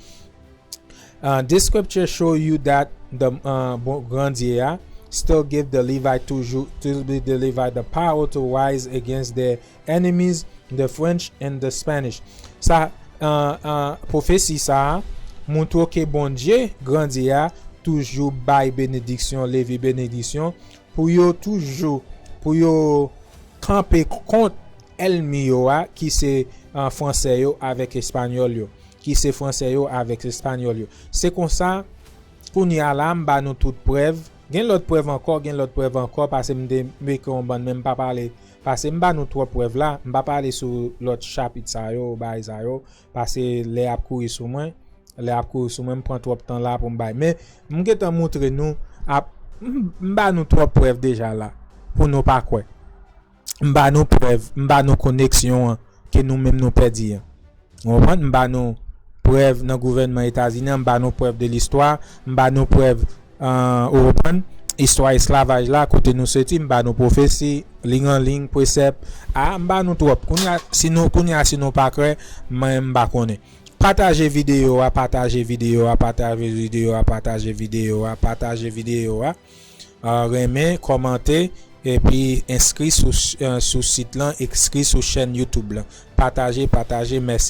Uh, this scripture show you that the uh, bon, Grandier a still give the Levite toujou, still give the Levite the power to rise against their enemies, the French and the Spanish. Sa, uh, uh, pwofesi sa a montre ke Bondye Grandier a toujou bay benediksyon, Levi benediksyon, pou yo toujou, pou yo kanpe kont ènmi yo a, ki se, uh, Fransè yo avèk Espanyòl yo, ki se Fransè yo avèk Espanyòl yo. Se konsa, kounye a la, m ba nou tout prèv. Gen lòt prèv ankò, gen lòt prèv ankò, paske m te mete yon bann, men m pa pale. Paske m ba nou twòp prèv la, m pa pale sou lòt chapit sa yo, bagay sa yo, paske lè ap kouri sou mwen, lè ap kouri sou mwen, m pran twòp tan la pou m bay. Men, m gentan montre nou, ap, m, m ba nou twòp prèv deja la, pou nou pa kwè. M ba nou prèv, m ba nou koneksyon an ke nou menm nou pèdi an. Ou konprann? M ba nou prèv nan gouvènman Etazini an, m ba nou prèv de listwa, m ba nou prèv, euh, ou konprann? Istwa esklavaj la, kote nou soti, m ba nou pwofesi, ling an ling, presèp. A, m ba nou twòp. Kounye a, si nou, kounye a, si nou pa kwè, mwen, m pa konnen. Pataje videyo a, pataje videyo a, pataje videyo a, pataje videyo a, pataje videyo a. Ah, renmen, kòmante, epi enskri sou, eh, sou sit lan, enskri sou chèn YouTube lan. Pataje, pataje, mèsi.